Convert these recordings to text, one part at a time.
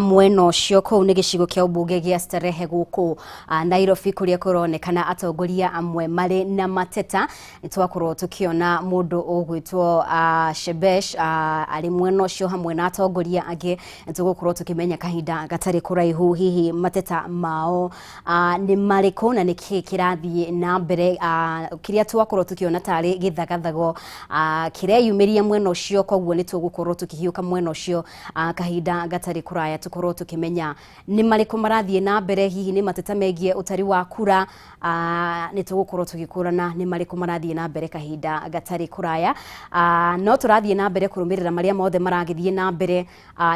Mwena ũcio kũu nĩ gĩcigo kĩa ũmbunge gĩa Starehe gũkũ Nairobi, kũrĩa kũronekana atongoria amwe marĩ na mateta. Nĩ twakorwo tũkĩona mũndũ ũgwĩtwo Shebesh arĩ mwena ũcio hamwe na atongoria angĩ. Nĩ tũgũkorwo tũkĩmenya kahinda gatarĩ kũraihu hihi mateta mao nĩ marĩkũ na nĩkĩ kĩrathiĩ na mbere, kĩrĩa twakorwo tũkĩona tarĩ gĩthagathago kĩreyumĩria mwena ũcio. Koguo nĩ tũgũkorwo tũkĩhiũka mwena ũcio kahinda gatarĩ kũraya, tũkorwo tũkĩmenya nĩ marĩkũ marathiĩ na mbere, hihi nĩ mateta megiĩ ũtari wa kura. Nĩ tũgũkorwo tũgĩkũrana nĩ marĩkũ marathiĩ na mbere kahinda gatarĩ kũraya. No tũrathiĩ na mbere kũrũmĩrĩra marĩa mothe maragĩthiĩ na mbere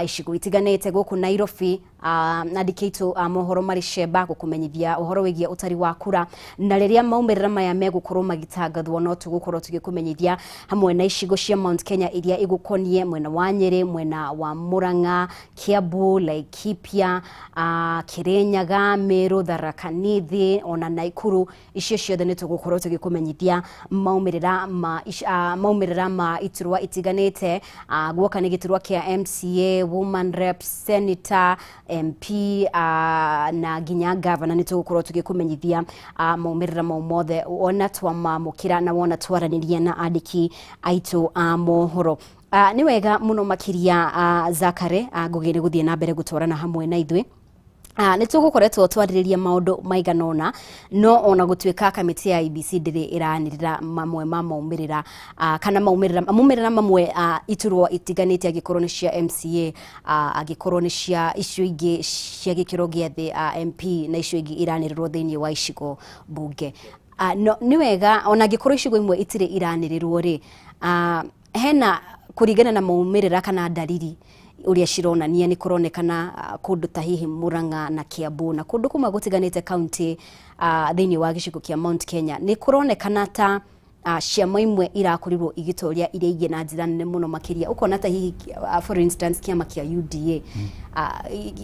icigo itiganĩte gũkũ Nairobi. Andĩki aitũ a mohoro marĩ cemba gũkũmenyithia ũhoro wĩgiĩ ũtari wa kura, na rĩrĩa maumĩrĩra maya megũkorwo magĩtangathwo no tũgũkorwo tũgĩkũmenyithia, hamwe na icigo cia Mount Kenya iria igũkonie mwena wa Nyĩrĩ, mwena wa Murang'a, Kiambu, Laikipia, Kirinyaga, Meru, Tharaka Nithi ona Naikuru. Icio ciothe nĩ tũgũkorwo tũgĩkũmenyithia maumĩrĩra ma iturwa itiganĩte. Guoka nĩ gĩturwa kĩa MCA, woman rep, senator, MP na nginya governor, nĩ tũgũkorwo tũgĩkũmenyithia maumĩrĩra mau mothe wona twamamũkĩra na wona twaranĩria na andĩki aitũ a mohoro. Nĩ wega mũno makĩria, Zakare Ngũgĩ, nĩ gũthiĩ na mbere gũtwarana hamwe na ithuĩ. Nĩ tũgũkoretwo twarĩrĩria maũndũ maigana ũna, no ona gũtuĩka kamĩtĩ ya IEBC ndĩrĩ ĩranĩrĩra mamwe ma maumĩrĩra kana maumĩrĩra mamwe iturwa itiganĩte, angĩkorwo nĩ cia MCA, angĩkorwo nĩ cia icio ingĩ cia gĩkĩro gĩa thĩ, MP na icio ingĩ iranĩrĩrwo thĩinĩ wa icigo mbunge. No, nĩ wega ona angĩkorwo icigo imwe itirĩ iranĩrĩrwo rĩ, hena kũringana na maumĩrĩra kana ndariri ũrĩa cironania, nĩ kũronekana kũndũ ta hihi Murang'a na Kiambu na kũndũ kũmwe gũtiganĩte kaunti thĩinĩ wa gĩcigo kĩa Mount Kenya, nĩ kũronekana ta ciama imwe irakorirwo igĩtoria iria ingĩ na njĩra nene mũno makĩria. Ũkona ta hihi, for instance, kĩama kĩa UDA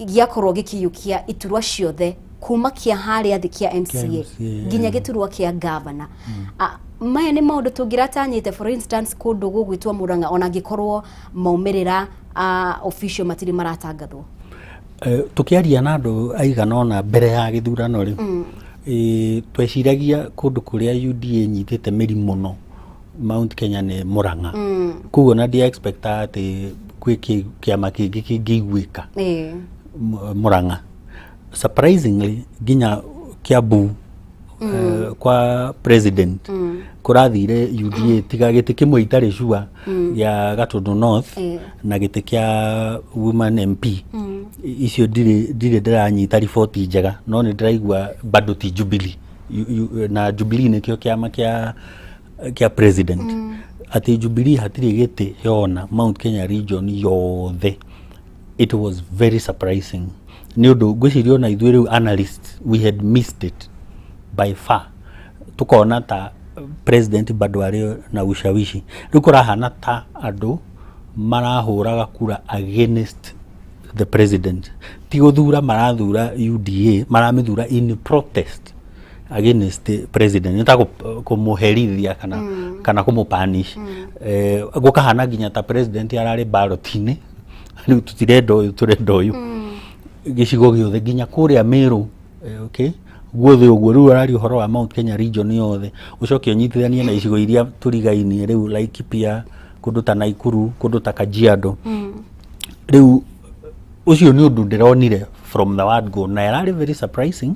gĩakorwo gĩkĩiyũkia iturwa ciothe kuma kĩa harĩa thĩ kĩa MCA MCA, nginya gĩturwa kĩa gavana. Maya nĩ maũndũ tũngĩratanyĩte, for instance, kũndũ gũgwĩtwo Murang'a, ona angĩkorwo maumĩrĩra official matirĩ maratangathwo. Tukiaria na andũ aigana ũna mbere ya gĩthurano rĩ, tweciragia kũndũ kũrĩa UDA nyitĩte mĩri mũno Mount Kenya nĩ Murang'a. Koguo na ndia expecta atĩ kwĩ kĩama kĩngĩ kĩngĩiguĩka Murang'a. Surprisingly, nginya Kiambu, kwa president kũrathire UDA, tiga gĩtĩ kĩmwe itarĩ sure gĩa Gatundu North na gĩtĩ kĩa woman MP. Icio ndirĩ ndĩranyita riboti njega, no nĩ ndĩraigua bado ti Jubilee. Na Jubilee nĩkĩo kĩama kĩa president, atĩ Jubilee hatirĩ gĩtĩ yona Mount Kenya region yothe. It was very surprising, nĩ ũndũ ngwĩciria ona ithuĩ rĩu analysts, we had missed it by far. Tukona ta president bado arĩ na ushawishi. Rĩu kũrahana ta andũ marahũraga kura against the president, ti gũthura marathura UDA, maramĩthura in protest against the president, nĩ ta kũmũherithia kana kũmũpunish. Gũkahana nginya ta president ararĩ ballot-inĩ, rĩu tũtirenda ũyũ, tũrenda ũyũ. Gĩcigo gĩothe nginya kũrĩa Meru, okay, guothe ũguo. Rĩu araria ũhoro wa Mount Kenya region yothe, ũcoke ũnyitithanie na icigo iria tũrigainie rĩu, Laikipia, kũndũ ta Naikuru, kũndũ ta Kajiado. Rĩu ũcio nĩ ũndũ ndĩronire from the word go na ĩrarĩ very surprising.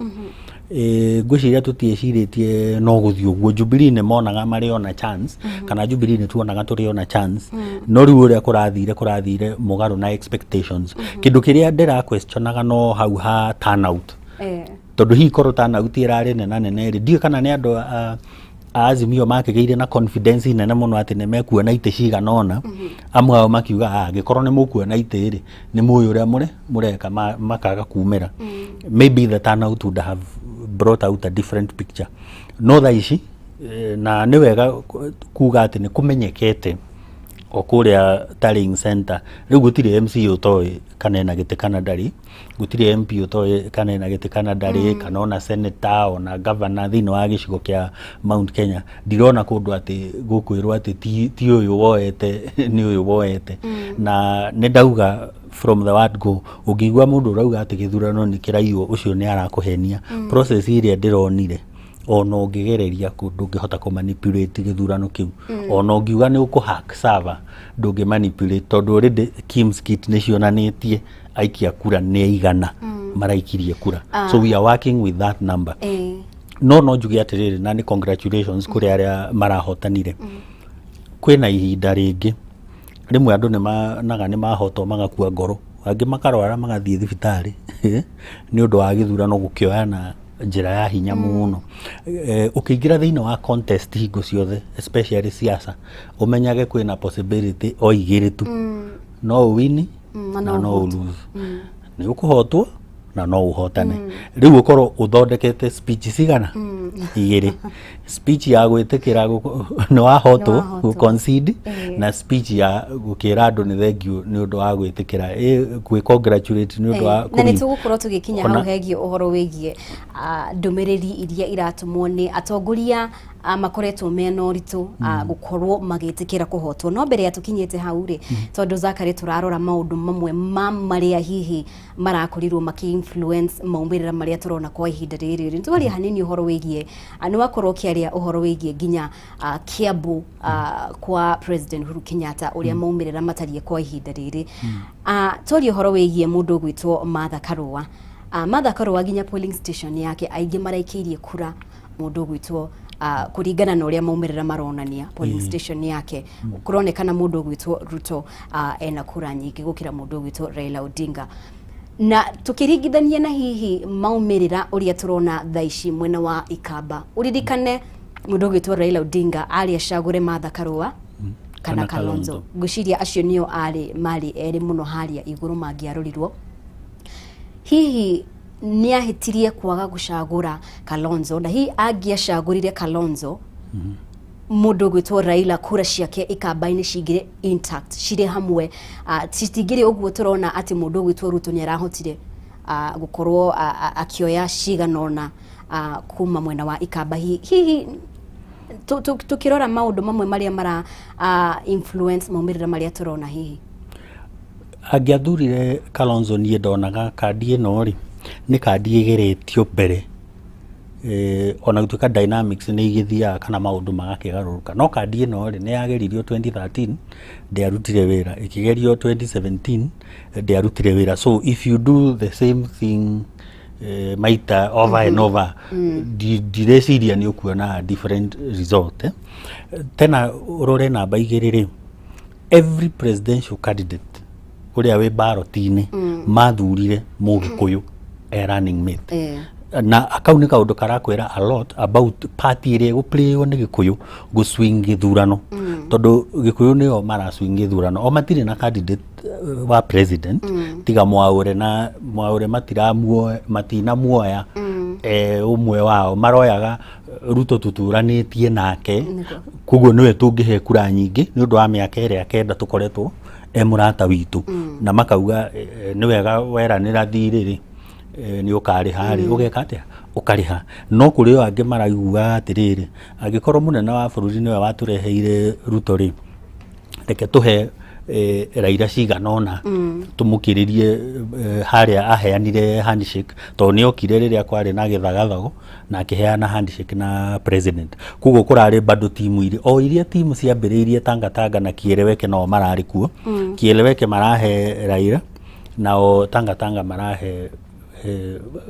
Ngwĩciria tũtiĩcirĩtie no gũthiĩ ũguo. Jubilee nĩ monaga marĩ ona chance, kana Jubilee nĩ tuonaga tũrĩ ona chance, no rĩu ũrĩa kũrathire mũgarũ na expectations. Kĩndũ kĩrĩa ndĩra questionaga no hau ha turnout, tondũ hihi korwo turnout ĩrarĩ nena nene rĩ, ndiũĩ kana nĩ andũ a Azimio makĩgĩire na confidence nene mũno atĩ nĩ mekuona itĩ cigana ũna. Amwe ao makiuga, "Ah, angĩkorwo nĩ mũkuona itĩ rĩ, nĩ mũĩ ũrĩa mũreka," makaga kumĩra. Maybe the turnout would have brought out a different picture. No thaa ici, na nĩ wega kuga atĩ nĩ kũmenyekete o kũrĩa tallying center rĩu gũtirĩ MCA ũtoĩ kana ena gĩtĩ kana ndarĩ, gũtirĩ MP ũtoĩ kana ena gĩtĩ kana ndarĩ, kana ona senator, ona governor thĩinĩ wa gĩcigo kĩa Mount Kenya. Ndirona kũndũ atĩ gũkwĩrwo atĩ ti ũyũ woete, nĩ ũyũ woete. Na nĩ ndauga From the word go, ũngĩigua mũndũ ũrauga atĩ gĩthurano nĩ kĩraiywo, ũcio nĩ arakũhenia. Process ĩrĩa ndĩronire, ona ũngĩgereria ndũngĩhota kũ manipulate gĩthurano kĩu. Ona ũngiuga nĩ ũkũ hack server, ndũngĩ manipulate, tondũ already KIEMS kit nĩ cionanĩtie aikia kura nĩ aigana maraikirie kura. So we are working with that number. No njuge atĩrĩrĩ, na nĩ congratulations kũrĩ arĩa marahotanire. Kwĩna ihinda rĩngĩ rĩmwe andũ nĩ managa nĩ mahotwo magakua ngoro, angĩ makarwara magathiĩ thibitarĩ nĩ ũndũ wa gĩthurano gũkĩoya na njĩra ya hinya mũno. Ũkĩingĩra thĩinĩ wa contest hingo ciothe, especially siasa, ũmenyage kwĩna possibility o igĩrĩ tu: no ũwini na na no no ũhotwo. Ũlose, nĩ ũkũhotwo na no ũhotane. Rĩu ũkorwo ũthondekete speech cigana igĩrĩ: speech ya gwĩtĩkĩra nĩ wahotwo, Nĩ wahotwo. gũ concede, na speech ya gũkĩra andũ nĩ thengiũ nĩ ũndũ wa gwĩtĩkĩra, gwĩ congratulate nĩ ũndũ wa Na nĩ kũwin. tũgũkorwo tũgĩkinya hau hegiĩ ũhoro wĩgiĩ ndũmĩrĩri iria iratũmwo nĩ atongoria makoretwo mena ũritũ gũkorwo magĩtĩkĩra kũhotwo. No mbere ya tũkinyĩte hau rĩ, tondũ Zakary tũrarora maũndũ mamwe ma marĩa hihi marakorirwo makĩ influence maumĩrĩra marĩa tũrona kwa ihinda rĩrĩ rĩ, twaria hanini ũhoro wĩgiĩ nĩ wakorwo ũkĩaria ũhoro wĩgiĩ nginya Kiambu kwa President Uhuru Kenyatta, ũrĩa maumĩrĩra matariĩ kwa ihinda rĩrĩ. Twaria ũhoro wĩgiĩ mũndũ ũgwĩtwo Martha Karua. Martha Karua nginya polling station yake aingĩ maraikĩirie kura mũndũ ũgwĩtwo, kũringana na ũrĩa maumĩrĩra maronania polling station yake, kũronekana mũndũ ũgwĩtwo Ruto ena kura nyingĩ gũkĩra mũndũ ũgwĩtwo Raila Odinga. Na tukĩringithania na hihi maumĩrĩra ũrĩa tũrona thaa ici mwena wa Ikamba, ũririkane mũndũ ũgwĩtwo Raila Odinga arĩ acagũre Martha Karua kana kana Kalonzo. Kalonzo. Ngwĩciria acio nĩo arĩ marĩ erĩ mũno harĩa igũrũ mangĩarorirwo. Hihi nĩ ahĩtirie kwaga gũcagũra Kalonzo? Na hihi angĩacagũrire Kalonzo, mũndũ ũgwĩtwo Raila kura ciake Ikamba-inĩ cingĩrĩ intact, cirĩ hamwe, citingĩrĩ ũguo tũrona atĩ mũndũ ũgwĩtwo Ruto nĩ arahotire gũkorwo akĩoya cigana ũna kuma mwena wa Ikamba? Hihi tukĩrora maũndũ mamwe marĩa mara influence maumĩrĩra marĩa tũrona hihi? Angĩathurire Kalonzo, niĩ ndonaga kandi ĩno rĩ nĩ kandi ĩgeretio mbere, ona gũtuĩka dynamics nĩ igĩthiaga kana maũndũ magakĩgarũrũka, no kandi ĩno rĩ nĩ yageririo 2013, ndĩarutire wĩra, ĩkĩgerio 2017, ndĩarutire wĩra. So if you do the same thing maita over and over, ndireciria nĩ ũkuona different result, eh. Tena ũrore namba igĩrĩ rĩ, every presidential candidate ũrĩa wĩ ballot-inĩ mathurire Mũgĩkũyũ e running mate. Na kau nĩ kaũndũ karakwĩra a lot about party ĩrĩa ĩgũplaywo nĩ Gĩkũyũ gũswing gĩthurano, tondũ Gĩkũyũ nĩo maraswing gĩthurano. O matirĩ na candidate wa president tiga Mwaũre, na Mwaũre matinamuoya ũmwe wao, maroyaga Ruto tuturanĩtie nake, koguo nĩwe tũngĩhe kura nyingĩ nĩ ũndũ wa mĩaka ĩrĩa 9 tũkoretwo e mũrata witũ, na makauga nĩ wega weranĩra thirĩ rĩ, nĩ ũkarĩha rĩ, ũgeka atĩa, ũkarĩha. No kũrĩ o angĩ maraiguaga atĩrĩrĩ, angĩkorwo mũnene wa bũrũri nĩwe watũreheire Ruto rĩ, reke tũhe Raila cigana ũna tũmũkĩrĩrie harĩa aheanire handshake, tondũ nĩ okire rĩrĩa kwarĩ na gĩthagathago na akĩheana handshake na president. Koguo kũrarĩ bado timu irĩ o iria timu ciambĩrĩirie Tangatanga na Kieleweke nao mararĩ kuo. Kieleweke marahe Raila, nao Tangatanga marahe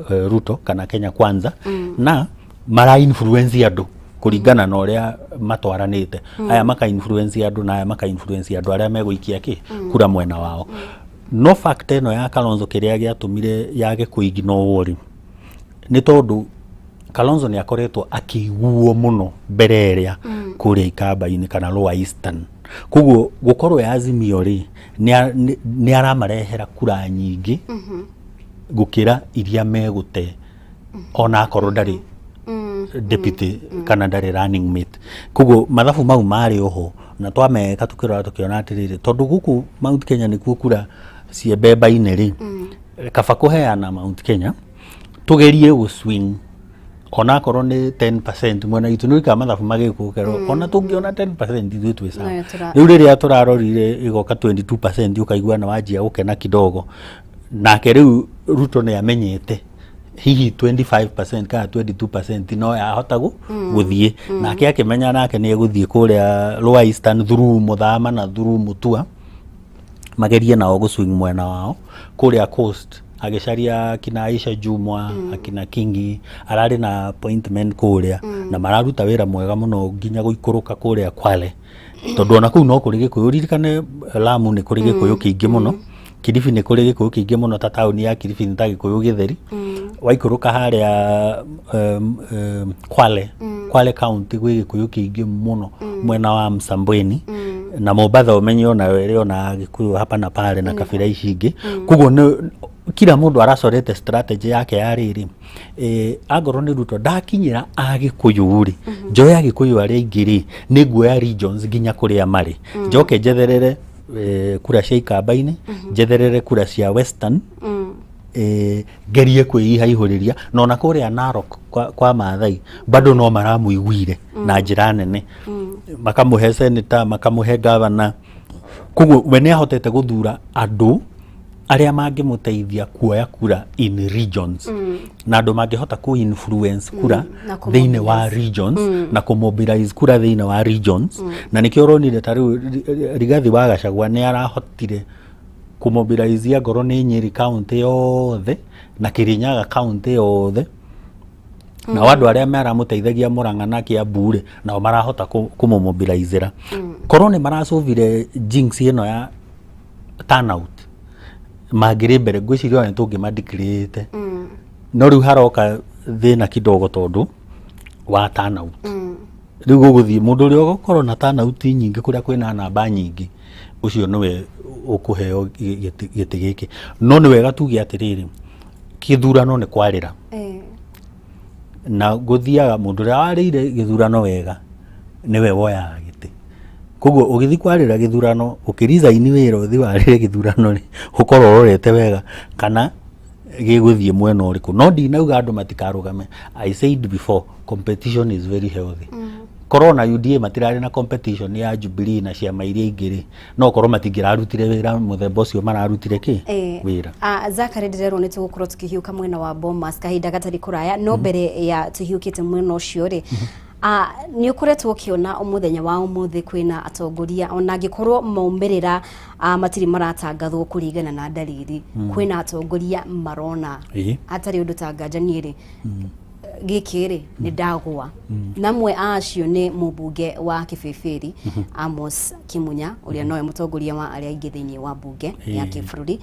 Ruto kana Kenya Kwanza, na mara influence andũ kũringana na ũrĩa matwaranĩte. Aya maka influence andũ na aya maka influence andũ arĩa megũikia kĩ kura mwena wao. No fact ĩno ya Kalonzo, kĩrĩa gĩatũmire yage kũignorwo rĩ, nĩ tondũ Kalonzo nĩ akoretwo akĩiguo mũno mbere ĩrĩa kũrĩa Ikamba-inĩ kana Lower Eastern. Koguo gũkorwo ya Azimio rĩ, nĩ aramarehera kura nyingĩ gũkĩra iria megũte, ona akorwo ndarĩ deputy kana ndarĩ running mate. Koguo mathabu mau marĩ oho na twameka tukĩrora tũkĩona atĩrĩrĩ, tondũ gũkũ Mount Kenya nĩkuo kura ciembemba-inĩ rĩ, kaba kũheana Mount Kenya tũgerie gũ swing. Onakorwo nĩ 10% mwena witũ nĩ wĩkaga mathabu magĩkũkerwo ona tũngĩona 10% ithuĩ twĩ sawa. Nayo tũra- Rĩu rĩrĩa tũrarorire ĩgoka 22% ũkaigua nĩ wanjia gũkena kidogo. Nake rĩu Ruto nĩ amenyete hihi 25% kana 22% no yahota gũthiĩ, nake akĩmenya nake nĩ egũthiĩ kũrĩa Lower Eastern through Muthama na through Mutua, magerie nao gũswing mwena wao kũrĩa Coast, agĩcaria akina Aisha Jumwa, akina Kingi ararĩ na appointment kũrĩa, na mararuta wĩra mwega mũno nginya gũikũrũka kũrĩa Kwale, tondũ ona kũu no kũrĩ Gĩkũyũ. Ririkane Lamu nĩ kũrĩ Gĩkũyũ kĩingĩ mũno, Kilifi nĩ kũrĩ Gĩkũyũ kĩingĩ mũno, ta taũni ya Kilifi nĩ ta Gĩkũyũ gĩtheri. Waikũrũka harĩa Kwale, Kwale county gwĩ Gĩkũyũ kĩingĩ mũno mwena wa Msambweni, na Mombatha ũmenye onayo ĩrĩ ona Gĩkũyũ hapa na pale na kabira ici ingĩ. Koguo nĩ kila mũndũ aracorete strategy yake ya rĩrĩ, angorwo nĩ Ruto ndakinyĩra Agĩkũyũ rĩ, njoe Agĩkũyũ arĩa aingĩ rĩ, nĩ nguoya regions nginya kũrĩa marĩ, njoke njetherere kura cia Ikamba-inĩ, njetherere kura cia Western, ngerie kwĩihaihũrĩria na ona kũrĩa Narok kwa Maathai bado no maramũiguire na njĩra nene, makamũhe senator, makamũhe governor. Koguo we nĩ ahotete gũthura andũ arĩa mangĩmũteithia kuoya kura in regions, na andũ mangĩhota ku influence kura na thĩinĩ wa regions na kũmobilize kura thĩinĩ wa regions. Na nĩkĩo ũronire ta rĩu Rigathi wa Gachagua nĩ arahotire kũmobilize ngoro nĩ Nyeri county yothe na Kirinyaga county yothe, nao andũ arĩa maramũteithagia Murang'a na Kiambu rĩ, nao marahota kũmũmobilizĩra. Korwo nĩ maracũvire jinx ĩno ya turnout mangĩrĩ mbere, ngwĩciria ona nĩ tũngĩmadeclarĩte, no rĩu haroka thĩna kidogo tondũ wa turnout. Rĩu gũgũthiĩ mũndũ ũrĩa ũgũkorwo na turnout nyingĩ kũrĩa kwĩna namba nyingĩ, ũcio nĩwe ũkũheo gĩtĩ gĩkĩ. No nĩ wega tuge atĩrĩrĩ, kĩthurano nĩ kwarĩra na gũthiaga mũndũ ũrĩa warĩire gĩthurano wega nĩwe woyaga gĩtĩ. Koguo ũgĩthiĩ kwarĩra gĩthurano, ũkĩresign wĩra ũthiĩ warĩre gĩthurano rĩ, ũkorwo ũrorete wega kana gĩgũthiĩ mwena ũrĩkũ. No ndinauga andũ matikarũgame. I said before, competition is very healthy. Korwo na UDA matirarĩ na competition ya Jubilee na ciama iria ingĩ rĩ, no korwo matingĩrarutire wĩra mũthemba ũcio mararutire kĩ wĩra. Zachary, ndĩrerwo nĩ tũgũkorwo tũkĩhiũka mwena wa Bomas kahinda gatarĩ kũraya, no mbere ya tũhiũkĩte mwena ũcio rĩ, nĩ ũkoretwo ũkĩona mũthenya wa ũmũthĩ kwĩna atongoria, ona angĩkorwo maumĩrĩra matirĩ maratangathwo kũringana na ndariri, kwĩna atongoria marona hatarĩ ũndũ ta nganja niĩ rĩ, gĩkĩ rĩ nĩ ndagwa. Namwe a acio nĩ mũmbunge wa Kĩbĩbĩri Amos Kimunya, ũrĩa nowe mũtongoria wa arĩa aingĩ thĩinĩ wa mbunge ya kĩbũrũri.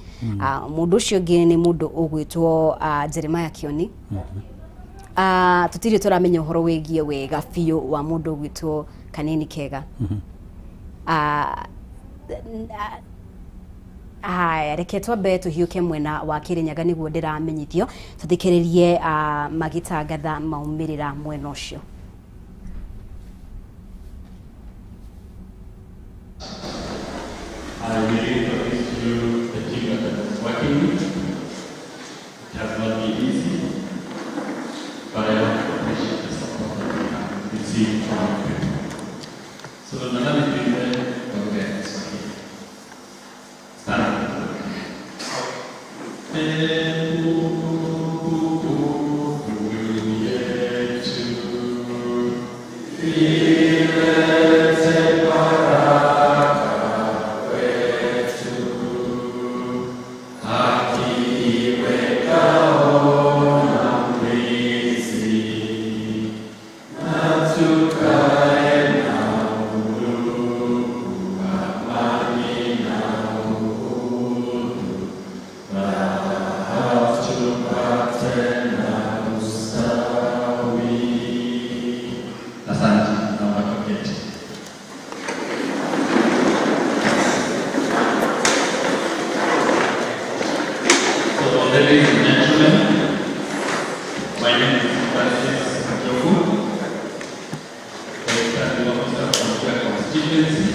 Mũndũ ũcio ũngĩ nĩ mũndũ ũgwĩtwo Jeremiah Kioni. Tũtirĩ tũramenya ũhoro wĩgiĩ wega biũ wa mũndũ ũgwĩtwo Kanini Kega. Haya, reke twambe tũhiũke mwena wa Kĩrĩnyaga nĩguo ndĩramenyithio tũthikĩrĩrie magĩtangatha maumĩrĩra mwena ũcio. I will introduce to you the team that I'm working with. It has not been easy, but I want to appreciate the support that we have received from our people. So nadhani tuimbe kwa lugha ya Kiswahili. Stand up. Ee Mungu yetu, ilete baraka kwetu, haki iwe ngao na mlinzi, na tukae na undugu, amani na uhuru, raha tupate na ustawi. Asante, naomba tuketi. So, ladies and gentlemen, my name is Francis Njoku, the returning officer from Busia constituency.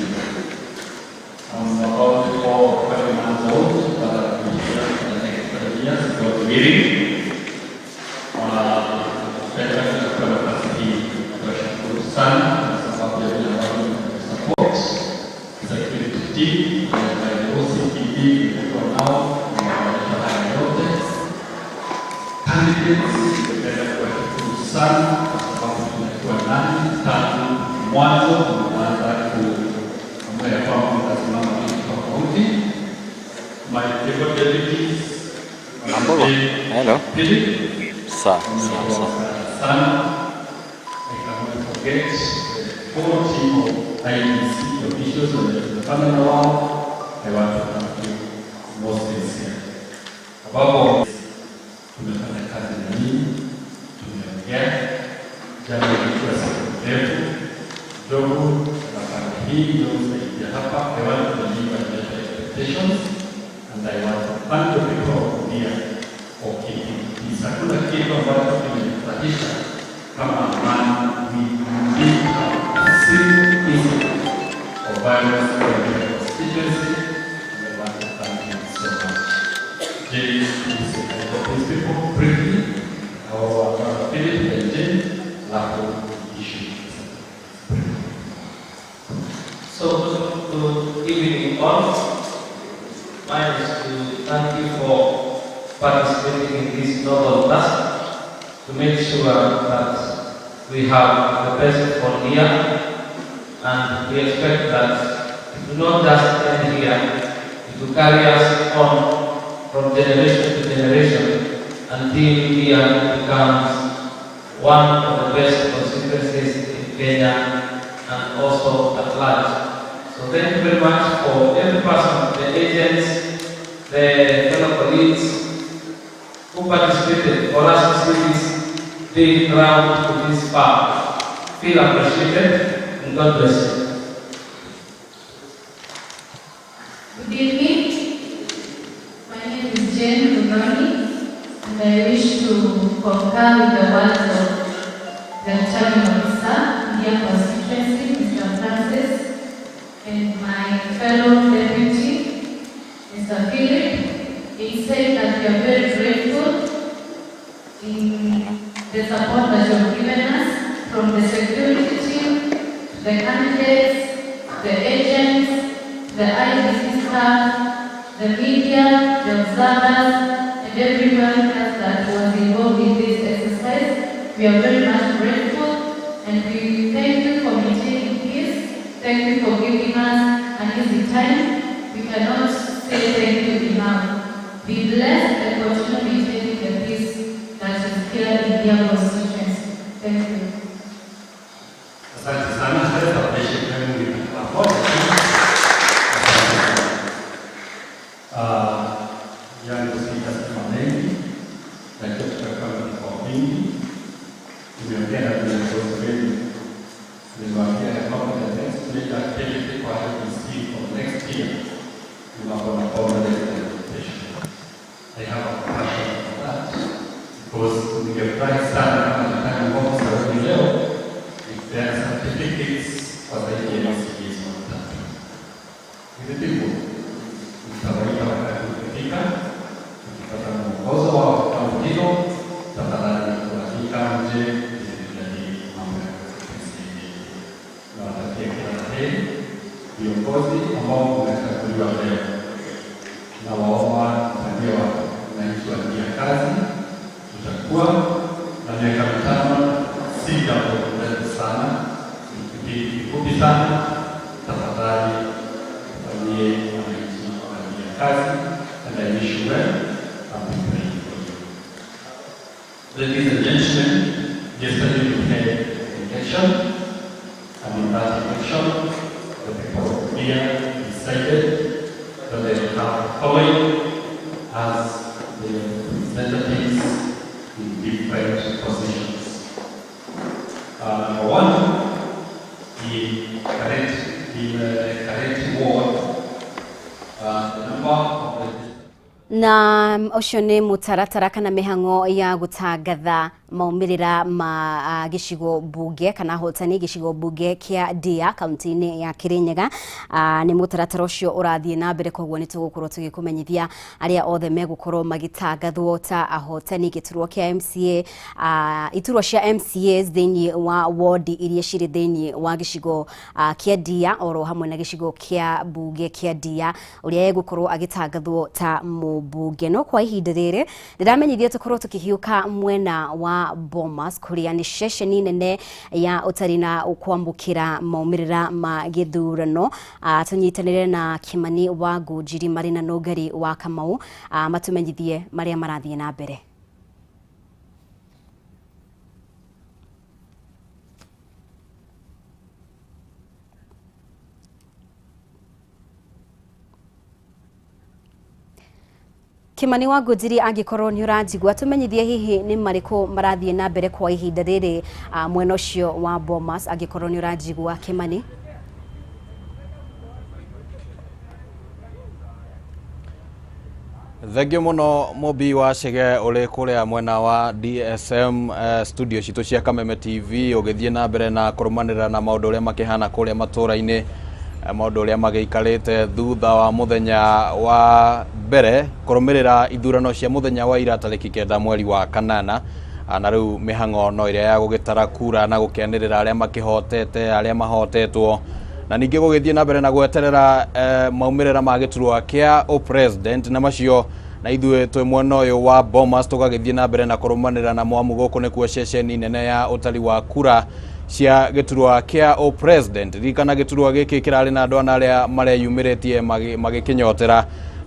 I'm about 4 or 5 months old, but I'll be here for the next 30 years, God willing. Better Candidates, ningependa kuwashukuru sana kwa sababu tumekuwa nanyi tangu mwanzo, tumeanza kuamua ya kwamba mtasimama vitu tofauti. My able deputies, Ambogo. Hello. Philip, Sawa, sawa, sawa. sana. I cannot forget the whole team of IEBC officials wenye tumefanya na wao. I want to thank you most sincerely. Above all, tumefanya kazi na nyinyi, tumeongea. Jana ilikuwa siku ndefu. Ndogo, nafanya hii, ndogo saidia hapa. I want to deliver better expectations and I want to thank the people of Busia for keeping peace. Hakuna kitu ambacho kimenifurahisha kama amani. We didn't have a single incident of violence in the constituency, and I want to thank you so much. Jane, please say hi to these people briefly. Our brother Philip and Jane, alafu issue. So, good evening all. Mine is to thank you for participating in this noble task to make sure that we have the best for here, and we expect that it will not just end here, it will carry us on from generation to generation until here becomes one of the best constituencies in Kenya and also at large. So thank you very much for every person, the agents, the fellow colleagues who participated for us to see this big round to this far. Feel appreciated and God bless you. Good evening. My name is Jane Rugani, and I wish to concur with the words of the returning officer, Ndia constituency, Mr. Francis, and my fellow deputy, Mr. Philip, in saying that we are very grateful in the support that you have given us from the security team, to the candidates, the agents, the IEBC staff, the media, the observers, and everyone else that was involved in this exercise. We are very much grateful, and we thank you for maintaining peace. Thank you for giving us an easy time. We cannot say thank you enough. Be blessed and continue maintaining the peace that is here in your constituency. Thank you. Asante sana. Let's appreciate them with a moja tu. Asante sana. Yangu sitasema mengi, lakini tutakuwa na vikao vingi. Tumeongea na viongozi wetu, niliwaambia ya kwamba the next major activity kwa IEBC for next year ni mambo na permanent implementation. I have a passion for that because ningefurahi sana kama returning officer wetu leo nikipeana certificates kwa zaidi ya MCAs 3,000. Is it hivyo? Nitawaita wakati ukifika, tukipata mwongozo wa kikao hilo, tafadhali kualika mje tujadili mambo ya constituency. Nawatakia kila la heri viongozi ambao mmechaguliwa leo. Nawaomba mfanyie wananchi wa Ndia kazi. Tutakuwa na miaka 5, si jambo refu sana, ni kipindi kifupi sana. Tafadhali fanyie wananchi wa Ndia kazi, and I wish you well. I'm praying for you. Ladies and gentlemen, yesterday we had an election, and in that election, the people of Busia decided that they have the following as the representatives in different positions. Number one, in the current ward, the number of the Na ũcio nĩ mũtaratara kana mĩhang'o ya gũtangatha. maumĩrĩra ma gĩcigo mbunge kana hotani gĩcigo mbunge kĩa Ndia kaunti-inĩ ya Kirinyaga. Nĩ mũtaratara ũcio ũrathiĩ na mbere, koguo nĩ tũgũkorwo tũgĩkũmenyithia arĩa othe megũkorwo magĩtangathwo ta ahotani gĩturwa kĩa MCA, iturwa cia MCAs thĩinĩ wa ward iria cirĩ thĩinĩ wa gĩcigo kĩa Ndia oro hamwe na gĩcigo kĩa mbunge kĩa Ndia ũrĩa egũkorwo agĩtangathwo ta mũmbunge. No kwa ihinda rĩrĩ ndĩramenyithia tũkorwo tũkĩhiũka mwena wa Bomas kũrĩa nĩ ceceni nene ya ũtari na kwamũkĩra maumĩrĩra ma gĩthurano. Tũnyitanĩre na Kimani wa Ngũnjiri marĩ na Nũngari wa Kamau, matũmenyithie marĩa marathiĩ na mbere. Kimani wa Ngũnjiri, angĩkorwo nĩ ũranjigua, tũmenyithie hihi nĩ marĩkũ marathiĩ na mbere kwa ihinda rĩrĩ mwena ũcio wa Bomas, angĩkorwo nĩ ũranjigua Kimani. Thengio muno Mũmbi wa Chege ũrĩ kũrĩa mwena wa DSM studio citũ cia Kameme TV, ũgĩthiĩ na mbere na kũrũmanĩrĩra na maũndũ ũrĩa makĩhana kũrĩa matũra-inĩ, maũndũ ũrĩa magĩikarĩte thutha wa mũthenya wa mbere kũrũmĩrĩra ithurano cia mũthenya wa ira tarĩki 9 mweri wa 8. Na rĩu mĩhang'o no ĩrĩa ya gũgĩtara kura na gũkĩanĩrĩra arĩa makĩhotete, arĩa mahotetwo, na ningĩ gũgĩthiĩ na mbere na gweterera maumĩrĩra ma gĩturwa kĩa ũpresident na macio. Na ithuĩ twĩ mwena ũyũ wa Bomas tũgagĩthiĩ na mbere na kũrũmanĩrĩra na mwamu. Gũkũ nĩkuo ceceni nene ya ũtari wa kura cia gĩturwa kĩa ũpresident. Ririkana gĩturwa gĩkĩ kĩrarĩ na andũ ana arĩa mareyumĩrĩtie magĩkĩnyotera.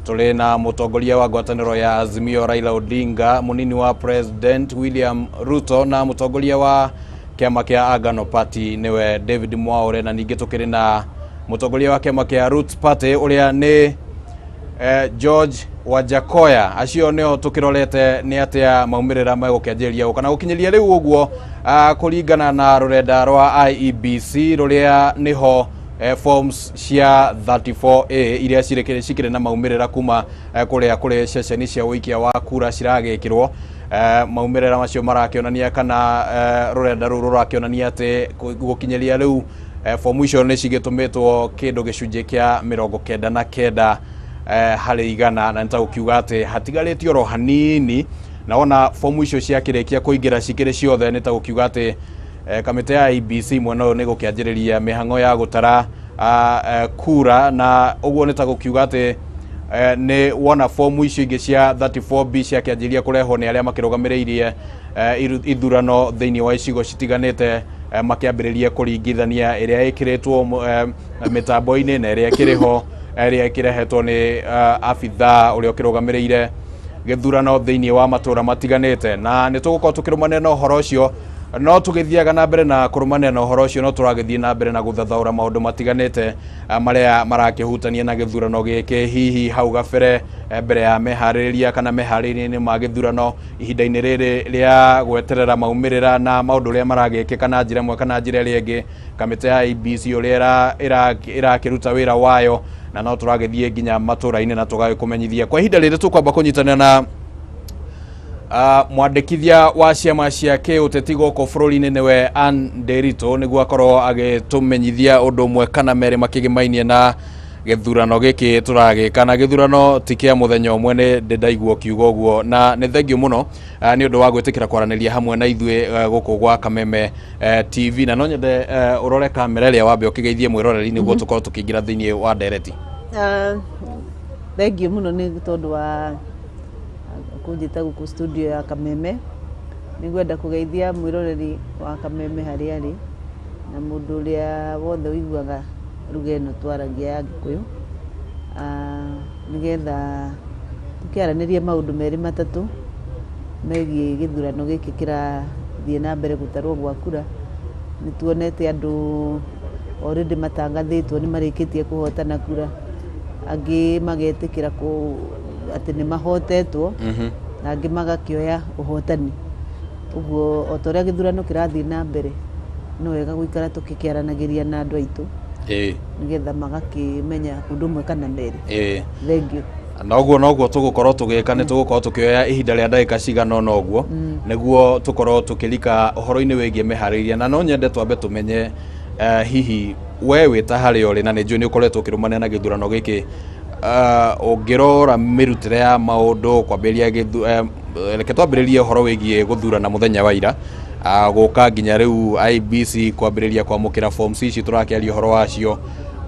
Tũrĩ na mũtongoria wa ngwatanĩro ya Azimio Raila Odinga, mũnini wa president William Ruto, na mũtongoria wa kĩama kĩa Agano Party nĩwe David Mwaure, na ningĩ tũkĩrĩ na mũtongoria wa kĩama kĩa Roots Party ũrĩa nĩ George Wajackoyah. Acio nĩo tũkĩrorete nĩ atĩa maumĩrĩra megũkĩanjĩrĩria gũka na gũkinyĩria rĩu ũguo, kũringana na rũrenda rwa IEBC rũrĩa nĩho forms cia 34A iria cikĩrĩ na maumĩrĩra kuma kũrĩa kũrĩ ceceni cia ũikia wa kura ciragĩkĩrwo. Maumĩrĩra macio marakĩonania kana rũrenda rũu rũrakĩonania atĩ gũkinyĩria rĩu fomu icio nĩ cigĩtũmĩtwo kĩndũ gĩcunjĩ kĩa 99 harĩ igana, na nĩ gũkiuga atĩ hatigarĩtie oro hanini, na wona fomu icio ciakĩrĩkia kũingĩra cikĩrĩ ciothe nĩ ta gũkiuga atĩ kamĩtĩ ya IEBC mwena ũyũ nĩ gũkĩanjĩrĩria mĩhang'o ya gũtara kura, na ũguo nĩ ta gũkiuga atĩ nĩ wona fomu icio ingĩ cia 34B ciakĩanjĩrĩria kũrehwo nĩ arĩa makĩrũgamĩrĩirie ithurano thĩinĩ wa icigo citiganĩte, makĩambĩrĩria kũringithania ĩrĩa ĩkĩrĩtwo mĩtambo-inĩ na ĩrĩa ĩkĩrĩ ho, ĩrĩa ĩkĩrehetwo nĩ abithaa ũrĩa ũkĩrũgamĩrĩire gĩthurano thĩinĩ wa matũra matiganĩte. Na nĩ tũgũkorwo tũkĩrũmanĩra na ũhoro ũcio, no tũgĩthiaga na mbere na kũrũmanĩra na ũhoro ũcio, no tũragĩthiĩ na mbere na gũthathaũra maũndũ matiganĩte marĩa marakĩhutania na gĩthurano gĩkĩ, hihi hau gabere mbere ya meharĩrĩria kana meharĩrĩria-inĩ ma gĩthurano, ihinda-inĩ rĩrĩ rĩa gweterera maumĩrĩra na maũndũ ũrĩa maragĩkĩka na njĩra ĩmwe kana njĩra ĩrĩa ĩngĩ, kamĩtĩ ya IEBC ũrĩa ĩrakĩruta wĩra wayo, na no tũragĩthiĩ nginya matũra-inĩ na tũgagĩkũmenyithia. Kwa ihinda rĩrĩ tũkwamba kũnyitanĩra na mwandĩkithia wa ciama cia kĩũteti gũkũ bũrũri-inĩ nĩwe Ann Nderitu, nĩguo akorwo agĩtũmenyithia ũndũ ũmwe kana merĩ makĩgĩmainie na gĩthurano gĩkĩ tũragĩka. Na gĩthurano ti kĩa mũthenya ũmwe, nĩ ndĩndaigua ũkiuga ũguo, na nĩ thengio mũno nĩ ũndũ wa gwĩtĩkĩra kwaranĩria hamwe na ithuĩ gũkũ gwa Kameme TV. Na no nyende ũrore kamera ĩrĩa wambe ũkĩgeithie mwĩroreri nĩguo tũkorwo tũkĩingĩra thĩinĩ wa ndereti. Thengio mũno nĩ tondũ wa kũnjĩta gũkũ studio ya Kameme. Nĩngwenda kũgeithia mwĩroreri wa Kameme harĩa arĩ na mũndũ ũrĩa wothe ũiguaga ruga ĩno twaragia ya Gĩkũyũ, nĩgetha tũkĩaranĩrie maũndũ merĩ matatũ megiĩ gĩthurano gĩkĩ kĩrathiĩ na mbere gũtarwo gwa kura. Nĩ tuonete andũ already matangathĩtwo nĩ marĩkĩtie kũhotana kura, angĩ magetĩkĩra atĩ nĩ mahotetwo, na angĩ magakĩoya ũhotani. Ũguo o ta ũrĩa gĩthurano kĩrathiĩ na mbere, no wega gũikara tũkĩkĩaranagĩria na andũ aitũ nĩgetha magakĩmenya ũndũ ũmwe kana merĩ. Thengiũ. Na ũguo noguo tũgũkorwo tũgĩka, nĩ tũgũkorwo tũkĩoya ihinda rĩa ndagĩka cigana ũna ũguo nĩguo tũkorwo tũkĩrika ũhoro-inĩ wĩgiĩ mĩharĩrĩria. Na no nyende twambe tũmenye, hihi we wĩ ta harĩa ũrĩ, na nĩ njũĩ nĩ ũkoretwo ũkĩrũmanĩra na gĩthurano gĩkĩ, ũngĩrora mĩrutĩre ya maũndũ kwambĩrĩria reke twambĩrĩrie ũhoro wĩgiĩ gũthurana mũthenya wa ira, gũka nginya rĩu IEBC kwambĩrĩria kwamũkĩra forms ici tũrakĩaria ũhoro wacio,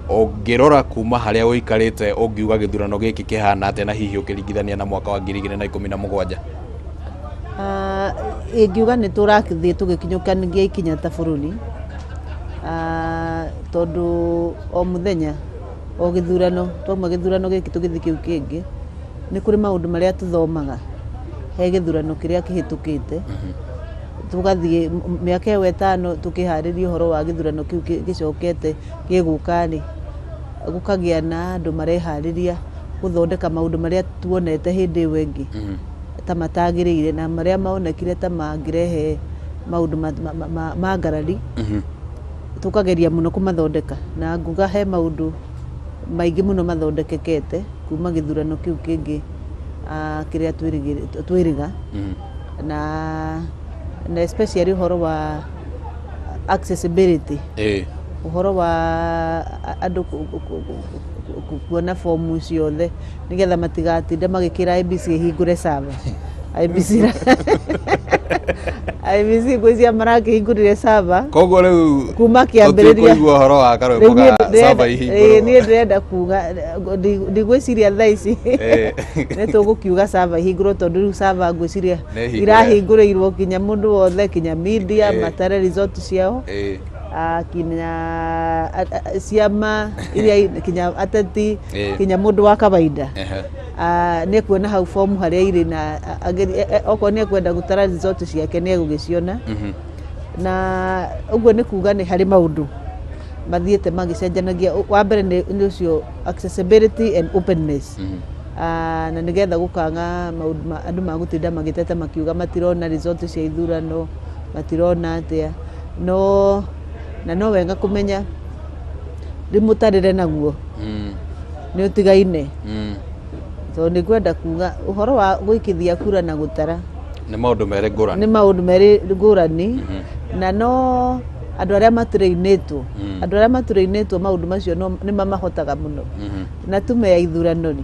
ũngĩrora kuma harĩa ũikarĩte, ũngiuga gĩthurano gĩkĩ kĩhana atĩa, na hihi ũkĩringithania na mwaka wa 2017? Ingiuga nĩ tũrathiĩ tũgĩkinyũkanagia ikinya ta bũrũri, tondũ o mũthenya, o gĩthurano, twauma gĩthurano gĩkĩ tũgĩthiĩ kĩu kĩngĩ, nĩ kũrĩ maũndũ marĩa tũthomaga he gĩthurano kĩrĩa kĩhĩtũkĩte, tũgathiĩ mĩaka ĩyo 5 tũkĩharĩria ũhoro wa gĩthurano kĩu gĩcokete gĩgũka rĩ, gũkagĩa na andũ mareharĩria gũthondeka maũndũ marĩa tuonete hĩndĩ ĩyo ĩngĩ ta matagĩrĩire, na marĩa maonekire ta mangĩrehe maũndũ ma ngarari, tũkageria mũno kũmathondeka. Na nguga he maũndũ maingĩ mũno mathondekekete kuma gĩthurano kĩu kĩngĩ, kĩrĩa twĩrĩga, na especially ũhoro wa accessibility, ũhoro wa andũ kuona fomu ciothe, nĩgetha matigatinde magĩkĩra IEBC ĩhingũre server. IEBC ngwĩciria marakĩhingũrire server Koguo rĩu kuma kĩambĩrĩria. Tũtikũigua ũhoro wa karwĩmbo Rĩu niĩ ga server ihingũrwo. Niĩ ndĩrenda kuga ndigwĩciria thaa ici nĩ tũgũkiuga server ihingũrwo, tondũ rĩu server ngwĩciria Nĩ hingũre. irahingũrĩirwo kinya mũndũ wothe, kinya media, matare result ciao, kinya ciama iria kinya ateti, kinya mũndũ wa kawaida nĩ ekuona hau fomu harĩa irĩ, na okorwo nĩ ekwenda gũtara result ciake nĩ egũgĩciona. Na ũguo nĩ kuga nĩ harĩ maũndũ mathiĩte magĩcenjanagia. Wa mbere nĩ ũcio accessibility and openness, na nĩgetha gũkaga maũndũ andũ magũtinda magĩteta makiuga matirona result cia ithurano, matirona atĩa. No na no wega kũmenya rĩ mũtarĩre naguo nĩ ũtigaine, tondũ nĩ ngwenda kuga ũhoro wa gũikithia kura na gũtara nĩ maũndũ merĩ ngũrani. Nĩ maũndũ merĩ ngũrani, na no andũ arĩa matũrĩinĩtwo, andũ arĩa matũrĩinĩtwo maũndũ macio nĩ mamahotaga mũno. Na tume ya ithurano rĩ,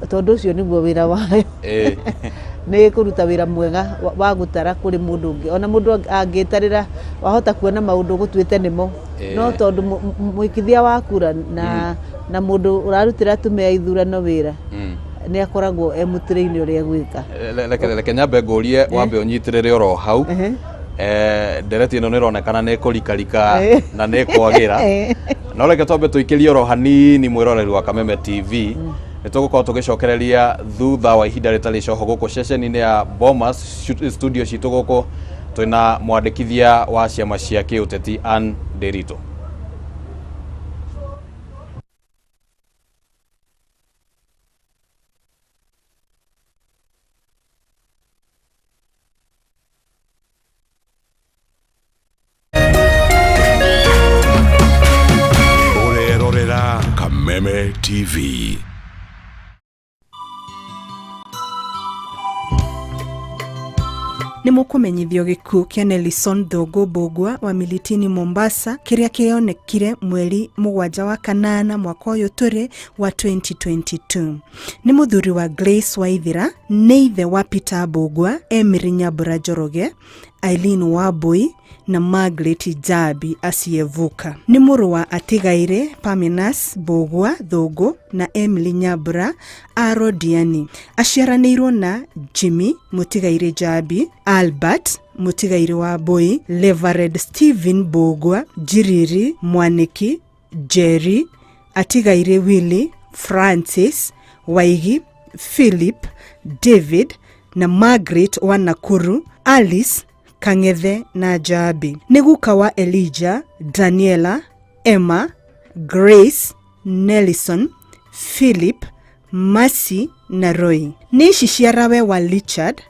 tondũ ũcio nĩguo wĩra wayo, nĩ kũruta wĩra mwega wa gũtara kũrĩ mũndũ ũngĩ. Ona mũndũ angĩtarĩra, wahota kuona maũndũ ũgũtuĩte nĩmo, no tondũ mũikithia wa kura na mũndũ ũrarutĩra tume ya ithurano wĩra nĩ akoragwo e mũtĩrĩ-inĩ ũrĩa egwĩka. Reke nyambe ngũrie wambe ũnyitĩrĩre oro hau. Ndereti ĩno nĩ ĩronekana nĩ ĩkũrikarika na nĩ ĩkwagĩra, no reke twambe tũikĩrie oro hanini. Mwĩroreri wa Kameme TV, nĩ tũgũkorwo tũgĩcokereria thutha wa ihinda rĩtarĩ coho gũkũ ceceni-inĩ ya Bomas studio citũ gũkũ twĩna mwandĩkithia wa ciama cia kĩũteti Ann Nderitu. Ũrerorera Kameme TV. Nĩ mũkũmenyithio gĩkuũ kĩa Nelson Thũngũ Mbũgua wa Militini Mombasa, kĩrĩa kĩonekire mweri 7 wa kanana mwaka ũyũ tũrĩ wa 2022. Nĩ mũthuri wa Grace Waithira, nĩ ithe wa Peter Mbũgua, Emily Nyambura Njoroge, Eileen Wambui na Margaret Njambi Asievuka. Nĩ mũrũ wa Atigaire Pamenas Mbũgua Thũngũ na Emily Nyambura a Rodiani. Aciaranĩirwo na Jimmy Mũtigaire Njambi, Albert Mũtigaire Wambui, Reverend Stephen Mbũgua, Njiriri Mwaniki, Jerry Atigaire, Willy Francis Waigi, Philip David na Margaret wa Nakuru, Alice Kang'ethe na Njambi. Nĩ guka wa Elijah, Daniela, Emma, Grace, Nelson, Philip, Mercy na Roy. Nĩ ici ciarawe wa Richard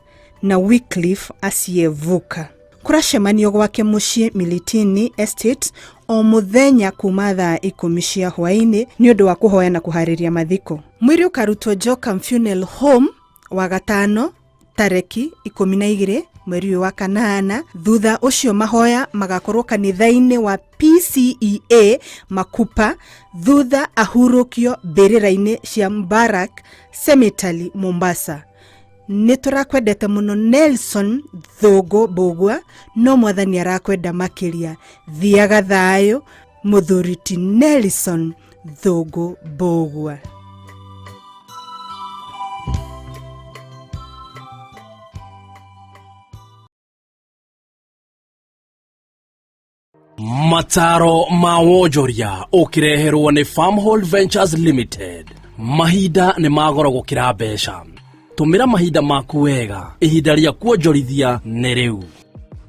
na Wycliffe Asievuka. Kũracemanio gwake mũciĩ Militini Estate o mũthenya kuma thaa 10 cia hwaĩ-inĩ nĩ ũndũ wa kũhoya na kũharĩria mathiko. Mwĩrĩ ũkarutwo Jocam Funeral Home Wagatano tareki 12 mweri ũyũ wa kanana. Thutha ũcio mahoya magakorwo kanitha-inĩ wa PCEA Makupa, thutha ahurũkio mbĩrĩra-inĩ cia Mbarak Cemetery Mombasa. Nĩ tũrakwendete mũno Nelson Thũngũ Mbũgua, no mwathani arakwenda makĩria. Thiaga thayũ mũthuri ti Nelson Thũngũ Mbũgua. Mataro ma wonjoria ũkĩreherwo nĩ Farmhold Ventures Limited. Mahinda nĩ magoro gũkĩra mbeca. Tũmĩra mahinda maku wega, ihinda rĩa kuonjorithia nĩ rĩu.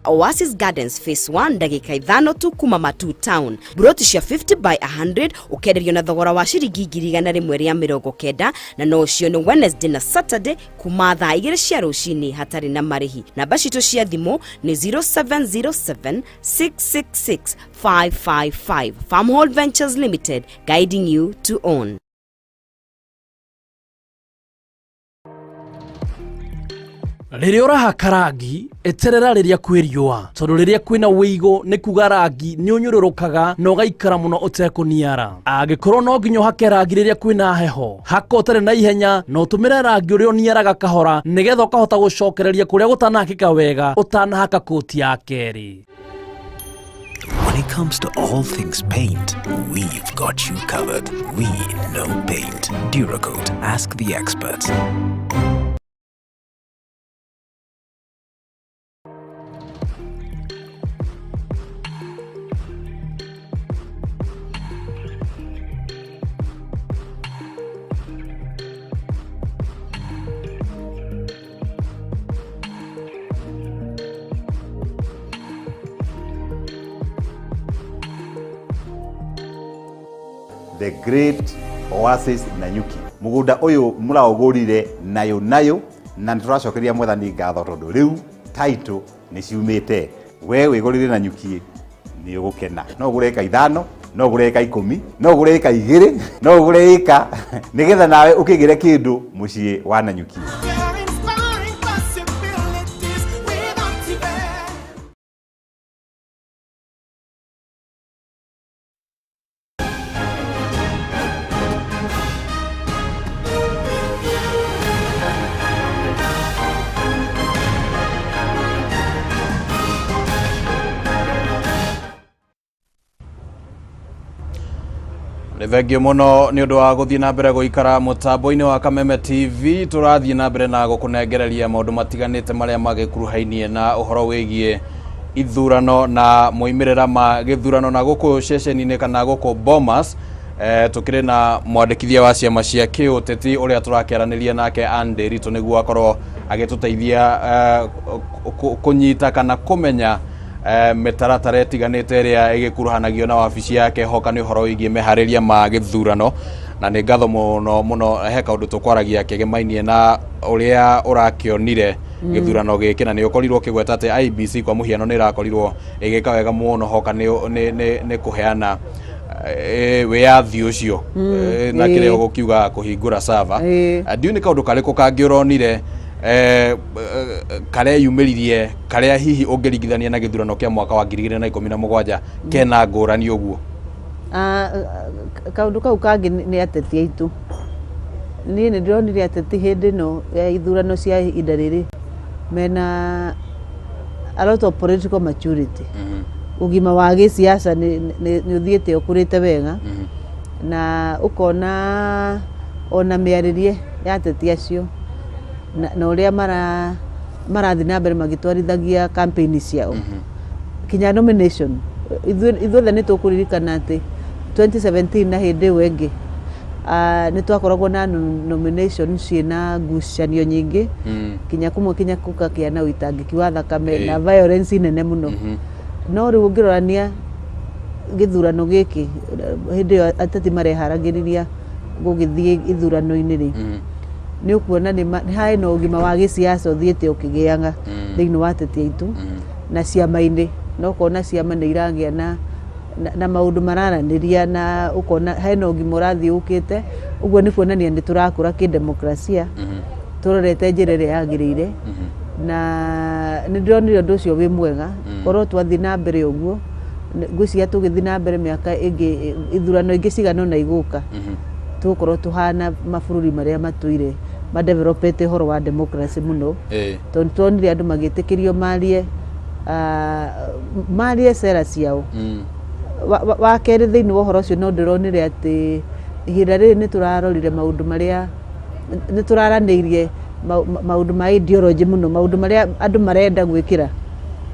Oasis Gardens Phase 1, ndagĩka 5 tu kuma Matu Town. Buroti cia 50 by 100 ũkenderio na thogora wa ciringi 190,000, na no ũcio nĩ Wednesday na Saturday kuma thaa 2 cia rũcinĩ hatarĩ na marĩhi. Namba citũ cia thimũ nĩ 0707 666 555. Farmhold Ventures Limited, guiding you to own. Rĩrĩa ũrahaka rangi, eterera rĩrĩa kwĩ riũa, tondũ rĩrĩa kwĩna wĩigũ nĩ kuga rangi nĩ ũnyũrũrũkaga na ũgaikara mũno ũtekũniara. Angĩkorwo no nginya ũhake rangi rĩrĩa kwĩna heho, haka ũtarĩ na ihenya na ũtũmĩre rangi ũrĩa ũniaraga kahora, nĩgetha ũkahota gũcokereria kũrĩa gũtanahakĩka wega ũtanahaka kũti ya kerĩ. When it comes to all things paint, we've got you covered. We know paint. Duracoat. Ask the experts. The Great Oasis Nanyuki. Mugunda uyu muraugurire nayo nayo, na nituracokeria mwathani ngatho tondu riu title ni ciumite. We wigurire Nanyuki ni ugukena. No ugure eka 5, no ugure eka 10, no ugure eka 2, no ugure eka nigetha nawe ukigire kindu mucii wa Nanyuki. Nĩ thengio mũno nĩ ũndũ wa gũthiĩ na mbere gũikara mũtambo-inĩ wa Kameme TV. Tũrathiĩ na mbere na gũkũnengereria maũndũ matiganĩte marĩa magĩkuruhainie na ũhoro wĩgiĩ ithurano na moimĩrĩra ma gĩthurano. Na gũkũ ceceni-inĩ kana gũkũ Bomas, tũkĩrĩ na mwandĩkithia wa ciama cia kĩũteti ũrĩa tũrakĩaranĩria nake Ann Ndiritu, nĩguo akorwo agĩtũteithia kũnyita kana kũmenya mĩtaratara ĩtiganĩte ĩrĩa ĩgĩkuruhanagio na wabici yake hoka nĩ ũhoro wĩgiĩ meharĩria ma gĩthurano. Na nĩ ngatho mũno mũno, he kaũndũ tũkwaragia kĩgemainie na ũrĩa ũrakĩonire gĩthurano gĩkĩ, na nĩ ũkorirwo ũkĩgweta atĩ IEBC kwa mũhiano nĩ ĩrakorirwo ĩgĩka wega mũno hoka nĩ kũheana wĩyathi ũcio na kĩrĩa ũgũkiuga kũhingũra server. Ndiũĩ nĩ kaũndũ karĩkũ kangĩ ũronire kareyumĩririe karĩa hihi ũngĩringithania na gĩthurano kĩa mwaka wa 2017 kena ngũrani ũguo? Kaũndũ kau kangĩ nĩ ateti aitũ. Niĩ nĩ ndĩronire ateti hĩndĩ ĩno ya ithurano cia ihinda rĩrĩ mena a lot of political maturity. Ũgima wa gĩsiasa nĩ ũthiĩte ũkũrĩte wega, na ũkona ona mĩarĩrie ya ateti acio na ũrĩa marathiĩ na mbere magĩtwarithagia campaign ciao kinya nomination. Ithuothe nĩ tũkũririkana atĩ 2017 na hĩndĩ ĩyo ĩngĩ nĩ twakoragwo na nomination ciĩna ngucanio nyingĩ, kinya kũmwe kinya gũkagĩa na ũitangĩki wa thakame na violence nene mũno. No rĩu ũngĩrorania gĩthurano gĩkĩ, hĩndĩ ĩyo ateti mareharagĩrĩria gũgĩthiĩ ithurano-inĩ rĩ, nĩ ũkuona nĩ harĩ na ũgima wa gĩsiasa ũthiĩte ũkĩgĩaga thĩinĩ wa ateti aitũ na ciama-inĩ, na ũkona ciama nĩ iragĩa na na maũndũ mararanĩria na ũkona hena ũgima ũrathiĩ ũkĩte ũguo nĩ kuonania nĩ tũrakũra kĩdemokrasia tũrorete njĩra ĩrĩa yagĩrĩire na nĩ ndĩronire ũndũ ũcio wĩ mwega korwo twathiĩ na mbere ũguo ngwĩciria tũgĩthiĩ na mbere mĩaka ĩngĩ ithurano ingĩ cigana ũna igũka tũgũkorwo tũhana mabũrũri marĩa matũire madevelopete ũhoro wa democracy mũno tondũ tuonire andũ magĩtĩkĩrio marie marie sera ciao. Wa kerĩ thĩinĩ wa ũhoro ũcio no ndĩronire atĩ ihinda rĩrĩ nĩ tũrarorire maũndũ marĩa nĩ tũraranĩirie maũndũ ma ideology mũno maũndũ marĩa andũ marenda gwĩkĩra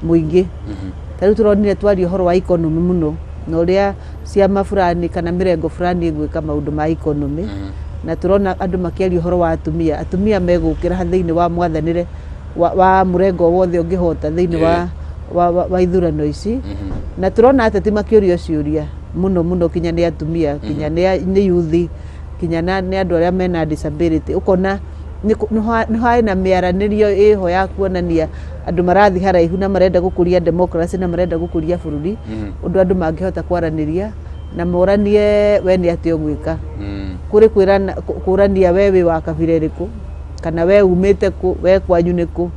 mũingĩ. Ta rĩu tũronire twaria ũhoro wa economy mũno na ũrĩa ciama fulani kana mĩrengo fulani ĩgwĩka maũndũ ma economy na tũrona andũ makĩaria ũhoro wa atumia atumia megũkĩra thĩinĩ wa mwathanĩre wa mũrengo wothe ũngĩhota thĩinĩ wa ithurano ici na tũrona ateti makĩũrio ciũria mũno mũno kinya nĩ atumia kinya nĩ yuthi kinya nĩ andũ arĩa mena disability ũkona nĩ harĩ na mĩaranĩrio ĩho ya kuonania andũ marathiĩ haraihu na marenda gũkũria democracy na marenda gũkũria bũrũri ũndũ andũ mangĩhota kwaranĩria na moranie we nĩ atĩa ũgwĩka kũrĩ kũrania we wĩ wa kabira ĩrĩkũ kana we umĩte kũ we kwanyu nĩ kũ.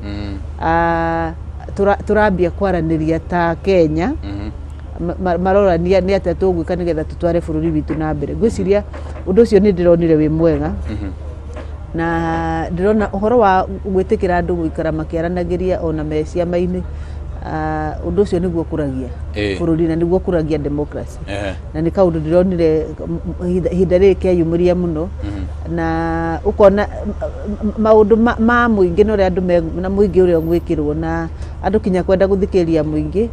Tũrambia kwaranĩria ta Kenya marorania nĩ atĩa tũgwĩka nĩgetha tũtware bũrũri witũ na mbere. Ngwĩciria ũndũ ũcio nĩ ndĩronire wĩ mwega na ndĩrona ũhoro wa gwĩtĩkĩra andũ gũikara makĩaranagĩria ona me ciama-inĩ ũndũ ũcio nĩguo ũkũragia bũrũri na nĩguo ũkũragia democracy na nĩ kaũndũ ndĩronire ihinda rĩrĩ keyumĩria mũno na ũkona maũndũ ma mũingĩ na ũrĩa andũ na mũingĩ ũrĩa ũgwĩkĩrwo na andũ kinya kwenda gũthikĩrĩria mũingĩ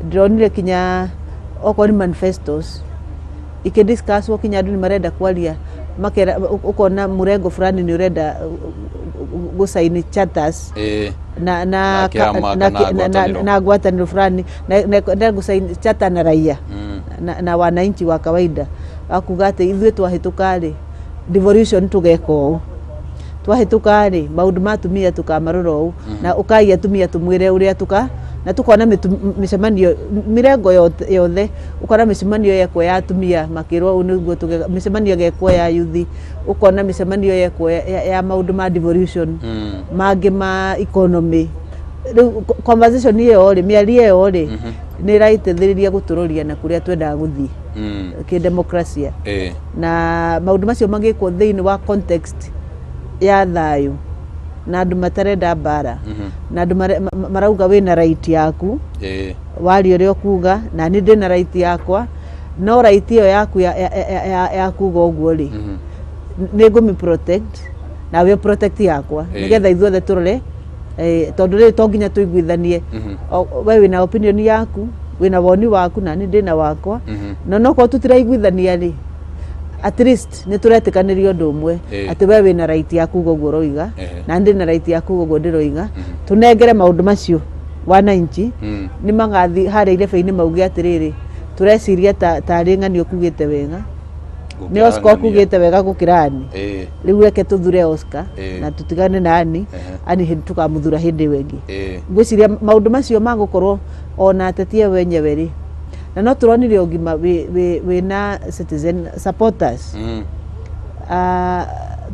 ndĩronire kinya okorwo nĩ manifestos ikĩdiscusswo kinya andũ nĩ marenda kwaria makera ũkona mũrengo fulani nĩ ũrenda gũcaini charters na na ngwatanĩro fulani na gũcaini charter na raia na wananchi wa kawaida wakuga atĩ ithuĩ twahĩtũka rĩ devolution tũgeka ũũ twahĩtũka rĩ maũndũ ma atumia tũkamarora ũũ na ũkai atumia tũmwĩre ũrĩa tũka na tukona mĩcemanio mĩrengo yothe ũkona mĩcemanio yekwo ya atumia makĩrwo ũũ nĩguo tũgeka mĩcemanio gekwo ya yuthi ũkona mĩcemanio yekwo ya maũndũ ma devolution mangĩ ma economy rĩu conversation ĩyo rĩ mĩario ĩyo rĩ nĩ ĩraiteithĩrĩria gũtũroria na kũrĩa twendaga gũthiĩ kĩdemokrasia na maũndũ macio magĩkwo thĩinĩ wa context ya thayũ na andũ matarenda mbara na andũ marauga wĩna right yaku waria ũrĩa ũkuga na niĩ ndĩna right yakwa no right ĩyo yaku ya kuga ũguo rĩ nĩ ngũmĩ protect nawe protect yakwa nĩgetha ithuothe tũrore tondũ rĩrĩ to nginya tũiguithanie we wĩna opinion yaku wĩna woni waku na niĩ ndĩna wakwa na nokorwo tũtiraiguithania rĩ at least nĩ tũretĩkanĩria ũndũ ũmwe atĩ we wĩna right ya kuga ũguo ũroiga na ndĩ na right ya kuga ũguo ndĩroiga tũnengere maũndũ macio wananchi nĩ magathiĩ harĩa irebe-inĩ mauge atĩrĩrĩ tũreciria tarĩ ng'ani ũkugĩte wega nĩ Oscar ũkugĩte wega gũkĩra Ani rĩu reke tũthure Oscar na tũtigane na Ani Ani tũkamũthura hĩndĩ ĩyo ĩngĩ. Ngwĩciria maũndũ macio magũkorwo ona ateti aya wenyewe rĩ na no tũronire ũgima wĩna citizen supporters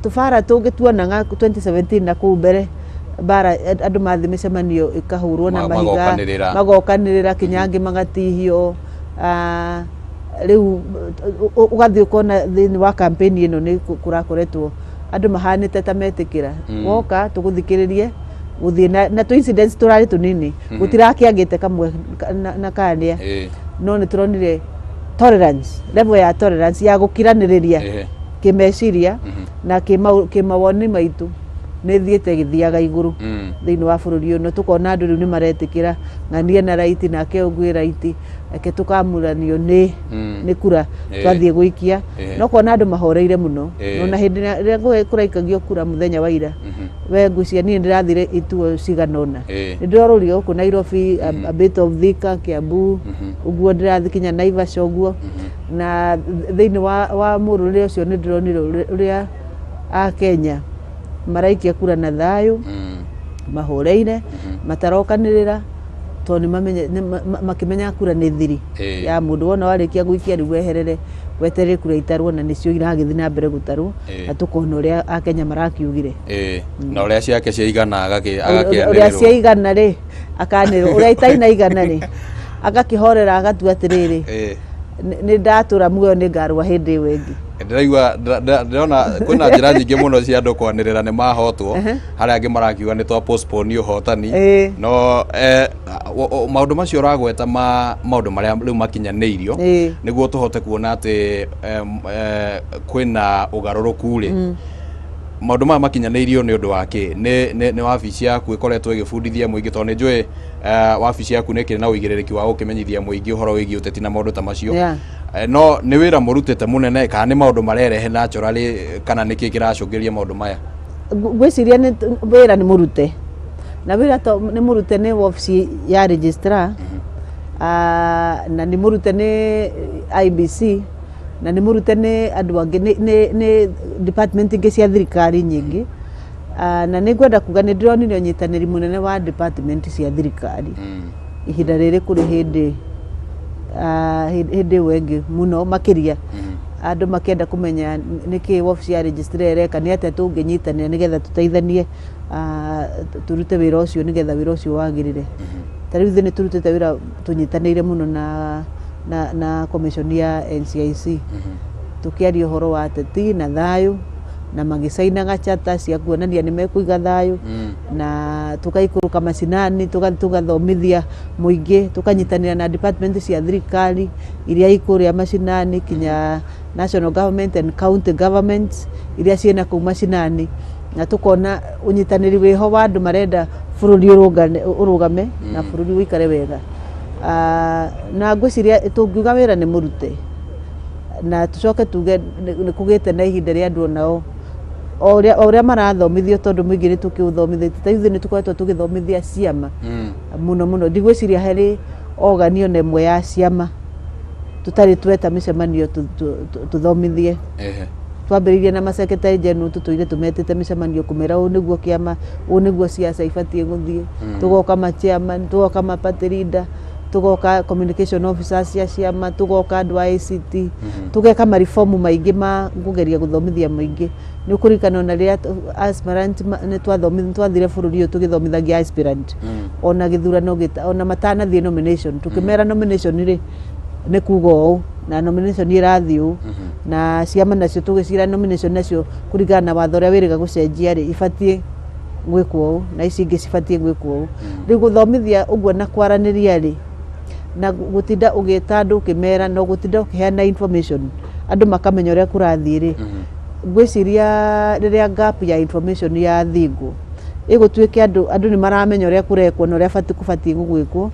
tũbara tũngĩ tuonaga 2017 na kũu mbere bara andũ mathiĩ mĩcemanio ĩkahũrwo na mahiga magokanĩrĩra kinya angĩ magatihio rĩu ũgathiĩ ũkona thĩinĩ wa campaign ĩno nĩ kũrakoretwo andũ mahanĩte ta metĩkĩra woka tũgũthikĩrĩrie gũthiĩ na tũ incidents tũrarĩ tũnini gũtirakĩagĩte kamwe na karĩa no nĩ tũronire tolerance level ya tolerance ya gũkiranĩrĩria kĩmeciria na kĩmawoni maitũ nĩ thiĩte ĩgĩthiaga igũrũ thĩinĩ wa bũrũri ũyũ na tũkona andũ rĩu nĩ maretĩkĩra ng'ania na right nake ũngĩ right reke tũkamuranio nĩ kura twathiĩ gũikia no kuona andũ mahoreire mũno na hĩndĩ ĩrĩa kũraikagio kura mũthenya wa ira we ngwĩciria niĩ ndĩrathire ituo cigana ũna nĩ ndĩrorũrire gũkũ Nairobi a bit of Thika Kiambu ũguo ndĩrathiĩ kinya Naivasha ũguo na thĩinĩ wa mũrũrĩre ũcio nĩ ndĩronire ũrĩa a Kenya maraikia kura na thayũ mahoreire matarokanĩrĩra Tondũ nĩ makĩmenyaga kura nĩ thiri ya mũndũ. Wona warĩkia gũikia, rĩu weherere weterere kura itarwo, na nĩcio iragĩthiĩ na mbere gũtarwo, na tũkona ũrĩa Akenya marakiugire. Ĩĩ, na ũrĩa ciake ciaigana ũrĩa agakĩanĩrĩrwo. Ciaigana rĩ, akanĩrwo. Ũrĩa itaina igana rĩ, agakĩhorera, agatua atĩrĩrĩ, "Nĩ ndatũra muoyo, nĩ ngarũa hĩndĩ ĩyo ĩngĩ." Ndĩraigua ndĩrona kwĩna njĩra nyingĩ mũno cia andũ kwanĩrĩra nĩ mahotwo. Harĩa angĩ marakiuga nĩ twa postpone ũhotani. No maũndũ macio ũragweta ma maũndũ marĩa rĩu makinyanĩirio nĩguo tũhote kuona atĩ kwĩna ũgarũrũku rĩ, maũndũ maya makinyanĩirio nĩ ũndũ wa kĩ? Nĩ wabici yaku ĩkoretwo ĩgĩbundithia mũingĩ? Tondũ nĩ njũĩ wabici yaku nĩ ĩkĩrĩ na ũigĩrĩrĩki wa gũkĩmenyithia mũingĩ ũhoro wĩgiĩ ũteti na maũndũ ta macio. No nĩ wĩra mũrutĩte mũnene, kana nĩ maũndũ marerehe naturally, kana nĩ kĩ kĩracũngĩrĩria maũndũ maya? Ngwĩciria nĩ wĩra nĩ mũrute, na wĩra to nĩ mũrute nĩ wabici ya registrar, na nĩ mũrute nĩ IEBC, na nĩ mũrute nĩ andũ angĩ, nĩ department ingĩ cia thirikari nyingĩ. Na nĩ ngwenda kuga nĩ ndĩronire ũnyitanĩri mũnene wa department cia thirikari ihinda rĩrĩ kũrĩ hĩndĩ ĩyo ĩngĩ mũno makĩria. Andũ makĩenda kũmenya nĩkĩ wabici ya registrar ĩreka, nĩ atĩa tũngĩnyitanĩra nĩgetha tũteithanie, tũrute wĩra ũcio nĩgetha wĩra ũcio wagĩrĩre. Ta rĩu ithuĩ nĩ tũrutĩte wĩra tũnyitanĩire mũno na commission ya NCIC, tũkĩaria ũhoro wa ateti na thayũ, na magĩcainaga chata cia kuonania nĩ mekũiga thayũ, na tũgaikũrũka macinani, tũgathomithia mũingĩ, tũkanyitanĩra na department cia thirikari iria ikũrĩa macinani, kinya national government and county governments iria ciĩna kũu macinani, na tũkona ũnyitanĩri wĩho wa andũ marenda bũrũri ũrũgame na bũrũri ũikare wega. Na ngwĩciria tũngiuga wĩra nĩ mũrute, na tũcoke tuge nĩ kũgĩte na ihinda rĩa andũ onao o ũrĩa marathomithio, tondũ mũingĩ nĩ tũkĩũthomithĩtie. Ta ithuĩ nĩ tũkoretwo tũgĩthomithia ciama mũno mũno. Ndigwĩciria harĩ ogani ona ĩmwe ya ciama tũtarĩ tweta mĩcemanio tũthomithie. Twambĩrĩirie na masecretary general, tũtũire tũmetĩte mĩcemanio kũmera ũũ nĩguo kĩama, ũũ nĩguo ciaca ibatiĩ gũthiĩ. Tũgoka ma chairman, tũgoka ma party leader, tũgoka communication officers cia ciama, tũgoka andũ a ACT, tũgeka maribomu maingĩ ma kũgeria gũthomithia mũingĩ. Nĩ ũkũririkana ona rĩrĩa aspirant nĩ twathire bũrũri ũyũ tũgĩthomithagia aspirant, ona gĩthurano ona matanathiĩ nomination, tũkĩmera nomination rĩ nĩ kuga ũũ, na nomination ĩrathiĩ ũũ, na ciama nacio tũgĩcira nomination nacio kũringana na watho ũrĩa wĩrĩga gũcenjia rĩ, ibatiĩ gwĩkwo ũũ na ici ingĩ cibatiĩ gwĩkwo ũũ. Rĩu gũthomithia ũguo na kwaranĩria rĩ, na gũtinda ũgĩta andũ ũkĩmera, na gũtinda ũkĩheana information andũ makamenya ũrĩa kũrathiĩ rĩ, ngwĩciria rĩrĩa gap ya information yathingwo, ĩgũtuĩke andũ nĩ maramenya ũrĩa kũrekwo na ũrĩa kũbatiĩ gũgwĩkwo.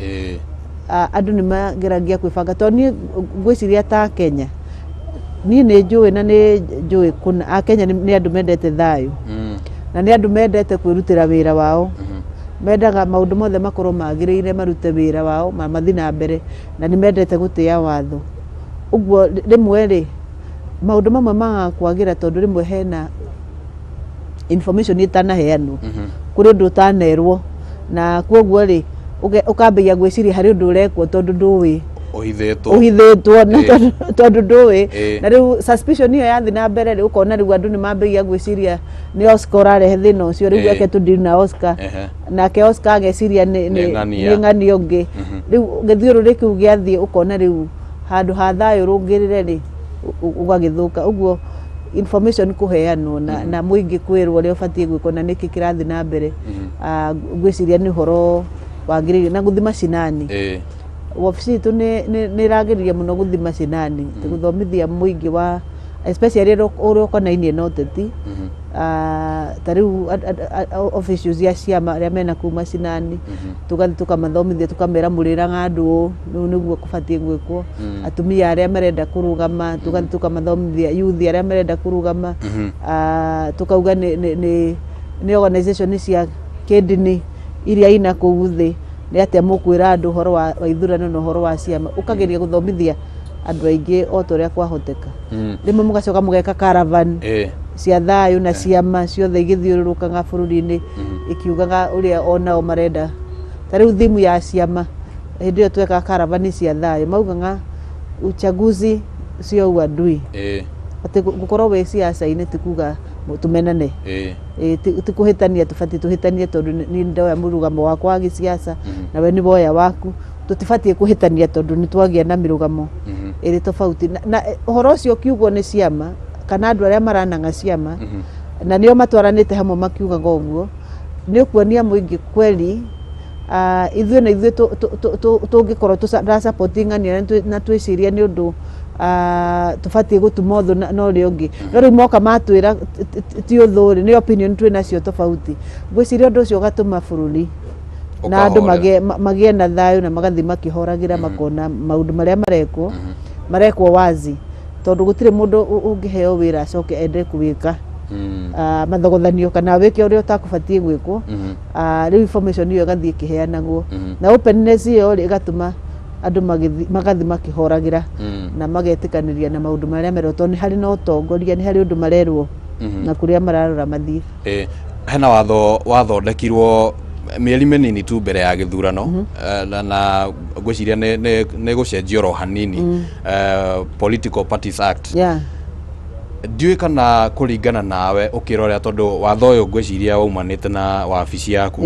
Andũ nĩ mageragia kwĩbanga, tondũ niĩ ngwĩciria ta Kenya, niĩ nĩ njũĩ na nĩ njũĩ kũna Akenya nĩ andũ mendete thayũ, na nĩ andũ mendete kwĩrutĩra wĩra wao, mendaga maũndũ mothe makorwo magĩrĩire, marute wĩra wao ma mathiĩ na mbere, na nĩ mendete gũtĩa watho. Ũguo rĩmwe rĩ, maũndũ mamwe magaga kwagĩra tondũ rĩmwe hena information ĩtanaheanwo, kũrĩ ũndũ ũtanerwo, na koguo rĩ, ũkambĩrĩria gwĩciria harĩ ũndũ ũrekwo tondũ ndũĩ. Ũhithĩtwo. Ũhithĩtwo na tondũ ndũĩ. Na rĩu suspicion ĩyo yathiĩ na mbere rĩ, ũkona rĩu andũ nĩ mambĩrĩria gwĩciria nĩ Oscar ũrarehe thĩna ũcio. Rĩu reke tũdeal na Oscar. Nake Oscar ageciria nĩ ng'ania. Nĩ ng'ania ũngĩ. Rĩu gĩthiũrũrĩ kĩu gĩathiĩ, ũkona rĩu handũ ha thayũ rũngĩrĩre rĩ, ũgagĩthũka. Ũguo information kũheanwo na mũingĩ kwĩrwo ũrĩa ũbatiĩ gwĩkwo na nĩkĩ kĩrathiĩ na mbere, ngwĩciria nĩ ũhoro wagĩrĩire, na gũthiĩ macinani. Wabici itũ nĩ ĩragĩrĩria mũno gũthiĩ macinani gũthomithia mũingĩ wa especially ũrĩa ũkonainie na ũteti. Ta rĩu officials cia ciama arĩa mena kũu macinani, tũgathiĩ tũkamathomithia, tũkamera mũrĩraga andũ ũũ, rĩu nĩguo kũbatiĩ gwĩkwo. Atumia arĩa marenda kũrũgama, tũgathiĩ tũkamathomithia, youth arĩa marenda kũrũgama, tũkauga nĩ organization cia kĩndini iria ina kũu thĩ, nĩ atĩa mũkwĩra andũ ũhoro wa ithurano na ũhoro wa ciama. Ũkageria gũthomithia andũ aingĩ o ta ũrĩa kwahoteka. Rĩmwe mũgacoka mũgeka caravan cia thayũ na ciama ciothe igĩthiũrũrũkaga bũrũri-inĩ ikiugaga ũrĩa onao marenda. Ta rĩu thimu ya ciama Hĩndĩ ĩyo twekaga karavani cia thayũ, maugaga uchaguzi sio uadui, atĩ gũkorwo wĩ siasa-inĩ ti kuga tũmenane. Ti kũhĩtania tũbatiĩ tũhĩtanie tondũ niĩ ndoya mũrũgamo wakwa wa gĩsiasa nawe nĩ woya waku, tũtibatiĩ kũhĩtania tondũ nĩ twagĩa na mĩrũgamo ĩrĩ tofauti. Na ũhoro ũcio ũkiugwo nĩ ciama kana andũ arĩa marananga ciama na nĩo matwaranĩte hamwe makiugaga ũguo, nĩ ũkuonia mũingĩ kweli ithuĩ na ithuĩ tũngĩkorwo tũrasupport ng'ania na twĩcirie nĩ ũndũ tũbatiĩ gũtuma ũthũ na ũrĩa ũngĩ, no rĩu moka matwĩra ti ũthũ rĩ, nĩ opinion twĩ nacio tofauti. Ngwĩciria ũndũ ũcio ũgatũma bũrũri na andũ magĩe na thayũ na magathiĩ makĩhoragĩra, makona maũndũ marĩa marekwo marekwo wazi, tondũ gũtirĩ mũndũ ũngĩheo wĩra acoke ende kũwĩka mathogothanio kana wĩke ũrĩa ũtakũbatiĩ gwĩkwo. Rĩu information ĩyo ĩgathiĩ ĩkĩheanagwo na openness ĩyo rĩ, ĩgatũma andũ magathiĩ makĩhoragĩra na magetĩkanĩria na maũndũ marĩa merwo, tondũ nĩ harĩ na ũtongoria, nĩ harĩ ũndũ marerwo na kũrĩa mararora mathiĩ. Hena watho wathondekirwo mĩeri mĩnini tu mbere ya gĩthurano, na ngwĩciria nĩ gũcenjio oro hanini, Political Parties Act. Ndiũĩ kana kũringana nawe ũkĩrora, tondũ watho ũyũ ngwĩciria waumanĩte na wabici yaku,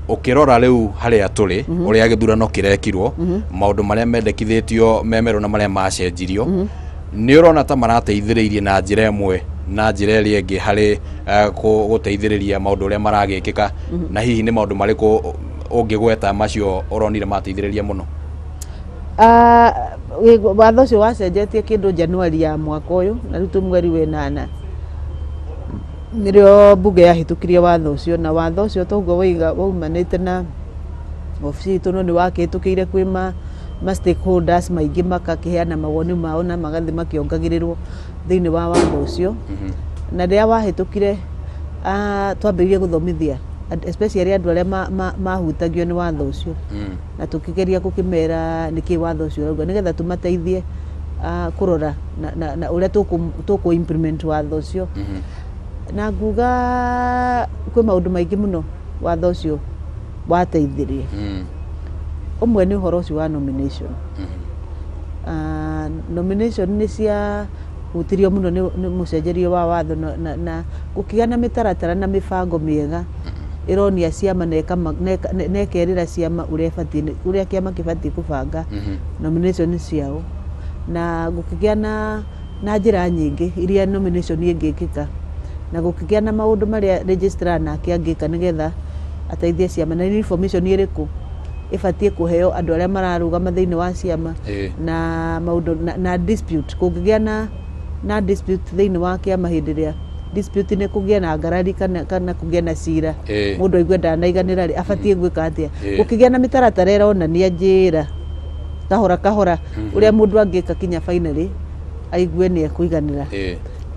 ũkĩrora rĩu harĩa tũrĩ, ũrĩa gĩthurano kĩrekirwo, maũndũ marĩa mendekithĩtio memerũ na marĩa macenjirio, nĩ ũrona ta marateithĩrĩirie na njĩra ĩmwe na njĩra ĩrĩa ĩngĩ harĩ gũteithĩrĩria maũndũ ũrĩa maragĩkĩka, na hihi nĩ maũndũ marĩkũ ũngĩgweta macio ũronire mateithĩrĩria mũno? Watho ũcio wacenjetie kĩndũ Januari ya mwaka ũyũ, na rĩu twĩ mweri wenana nĩrĩo mbunge yahĩtũkirie watho ũcio. Na watho ũcio toguo waiga waumanĩte na obici itũ, no nĩ wakĩhĩtũkĩire kwĩ ma stakeholders maingĩ, makakĩheana mawoni mao na magathiĩ makĩongagĩrĩrwo thĩinĩ wa watho ũcio. Na rĩrĩa wahĩtũkire, twambĩrĩirie gũthomithia especially andũ arĩa mahutagio nĩ watho ũcio, na tũkĩgeria gũkĩmera nĩkĩ watho ũcio ũrauga, nĩgetha tũmateithie kũrora na ũrĩa tũkũ implement watho ũcio. Na nguga kwĩ maũndũ maingĩ mũno watho ũcio wateithirie. Ũmwe nĩ ũhoro ũcio wa nomination. Nomination nĩ cia hutirio mũno nĩ mũcenjerio wa watho na gũkĩgĩa na mĩtaratara na mĩbango mĩega ĩronia ciama na ĩkerĩra ciama ũrĩa ĩbatiĩ, ũrĩa kĩama kĩbatiĩ kũbanga nomination ciao, na gũkĩgĩa na njĩra nyingĩ iria nomination ĩngĩkĩka, na gũkĩgĩa na maũndũ marĩa registrar nake angĩka nĩgetha ateithie ciama, na nĩ information ĩrĩkũ ĩbatiĩ kũheo andũ arĩa mararũgama thĩinĩ wa ciama na maũndũ na dispute, kũngĩgĩa na dispute thĩinĩ wa kĩama, hĩndĩ ĩrĩa dispute nĩ kũgĩa na ngarari kana kũgĩa na cira, mũndũ aigue ndanaiganĩra rĩ, abatiĩ gwĩka atĩa? Gũkĩgĩa na mĩtaratara ĩronania njĩra kahora kahora ũrĩa mũndũ angĩka kinya finally aigue nĩ ekũiganĩra.